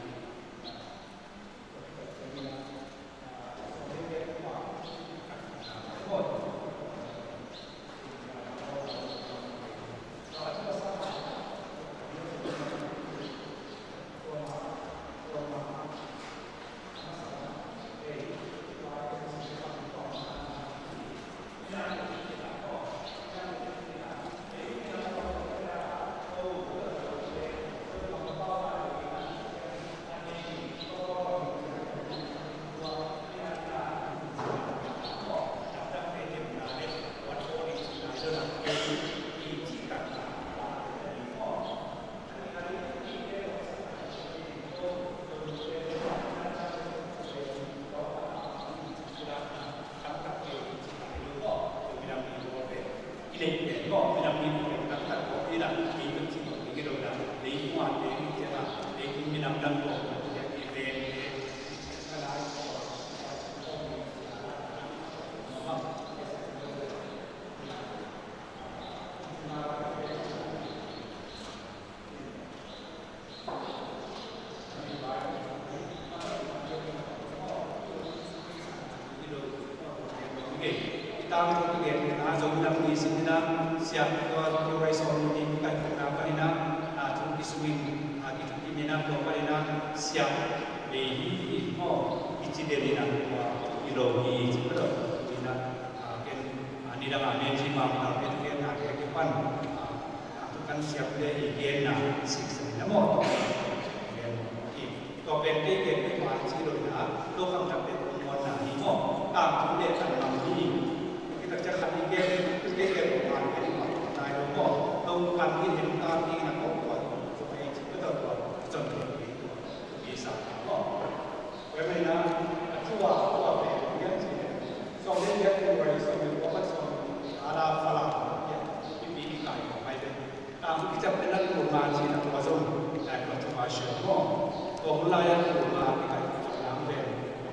I neih pen maw, i nam i pen taktak maw, i nam i pen cih maw, i lo na, leitung a te i ciang a, leitung minam dang maw, i pen, i pen, i tangthu i gen na, Zomi Nam Ni sin in a, siam tua, tua rai sawm ni ding ka hihna pan in a, a thu kisung in, a kithukim in a, tua pan in a, siam lei hi, hi, maw, i ci den in a, tua i lo hi, ci ka lo, in a, a ken, a nidang a men ci ma, a ken, ken, a ken, ken pan, a, Tangthu kan siam le i genna siksa hi na maw. Tua pen kei gen bek mah ci lo hi na, lo khangthak pen kong muanna hi maw. Tangthu le kan mang hi. Tua khit tak ciang khat i gen, kei gen lo mah gen hi mah nai lo maw. Lo kan hi hen ka hi na maw. Tua tua ei ci tua tua. Con tua tua. Tua tua sa maw. Tua ahih manin a, a thu a, a thu a pen, a thu a pen, sawm le giat February sawm le kua pan sawm, a la Falam, mipi kikai khawng ai pen. Tangthu kiciam pen a tul nga ci-in a tua zong, lai tua thu a share maw. Tua hun lai a tul nga kikai khawng lam pen, a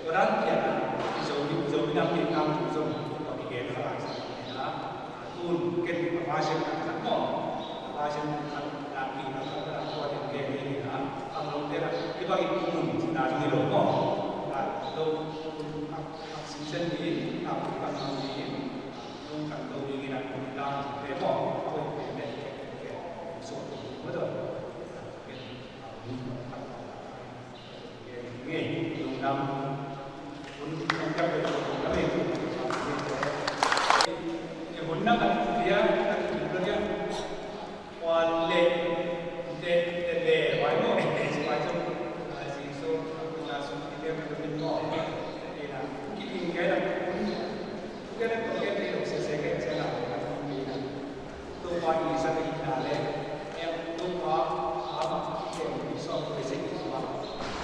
Tua dan pian a i Zomi, i Zomi Nam Teek tangthu zong tua kigen kha lai sa hi a. Tun ken a version khat maw, a version khat Topa i sa i na le, em, Topa a ma ki kem i sawm le sik ma,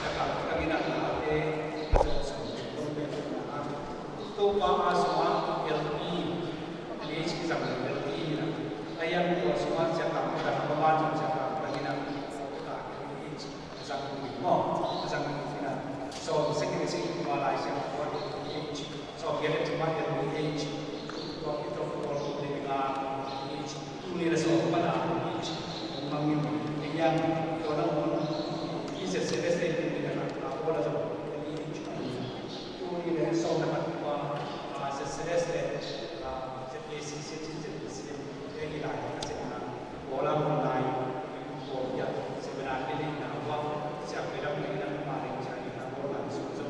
ka ka ka ina na te, ka sawm sawm te, Topa a suma, L P, L H ki zang L P na. Ayan tua suma siapa ka ka ba ma siapa ka ina, ka L H. Zang in maw, zang in ina. So, secondary school tua lai siang tua L P H. So, get it to my L P H. Tua ki tua tua tua tua tua L P H. Tu ni la so, tua la L P H. Mang in, yang, tua la mon. Ise se le se ni la la, tua la so, L P H. Tu ni la so na tua, ah, se se le se, ah, se se se se se se se, eh, ni la, se na, tua la mon lai, tua ya, se na, ni la, tua, se a, tua la, ni la, tua la, se na, tua la, so, so,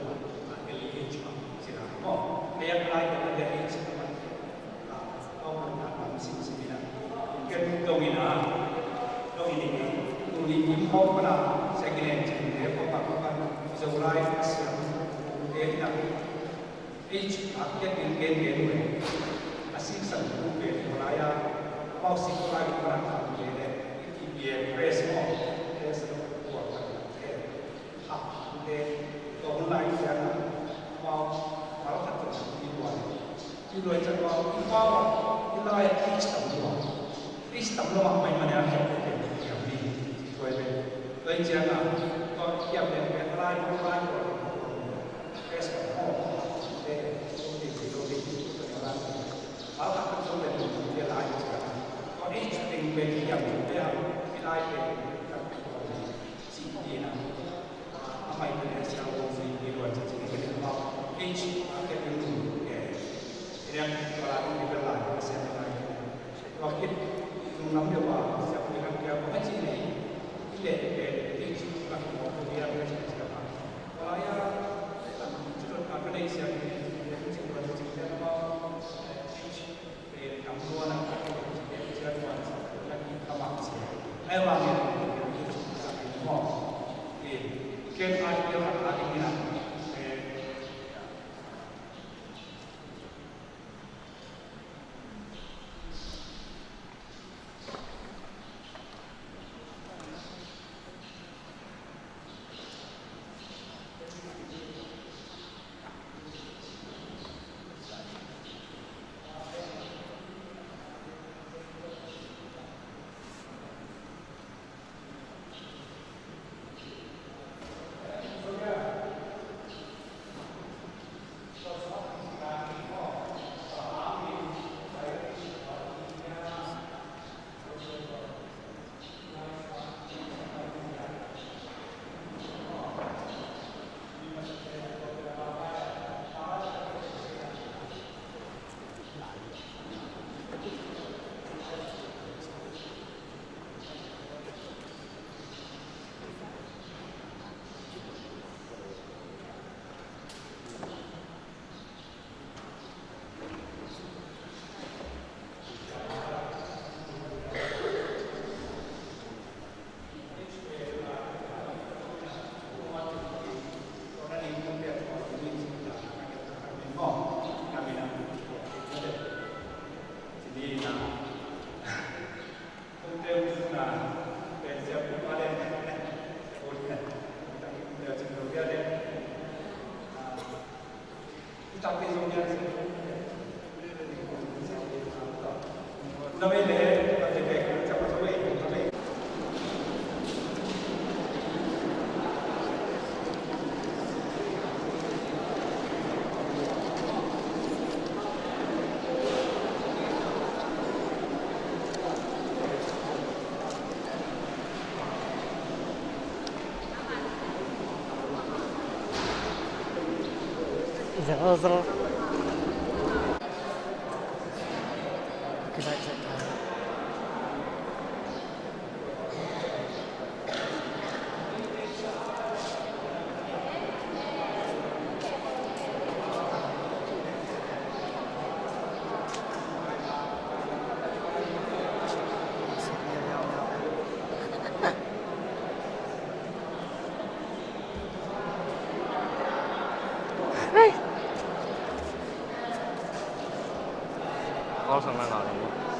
Tua hun lai ciangin amau malkhat tawh i luai, i luai ciang amau i pau ah i lai ah age tam lua, age tam lua mah mah in a hiam te hiam ding i luai ve. Tua hi ciangin tua hiam lian pen a lai, a lai tua respect maw te, tua te tua te tua te a lai malkhat tawh tua pen tua lai ciangin tua age teng pen hiam te hiam i lai pen. Cih hi na, a mai pen a sia wo zi hi lua cih cih hi pen a mau, H a pen in, eh, i rian tua la in hi pen lai, a sia na lai. Tua khit, nung lam deuh a, sia pen kan kia ko a cih nei, i le pen, H a pen ko pen a pen cih cih a pen. Tua la ia, lam cih tua ka pen nei sia pen, pen cih tua cih pen a mau, eh, H. Kau sang na ngau.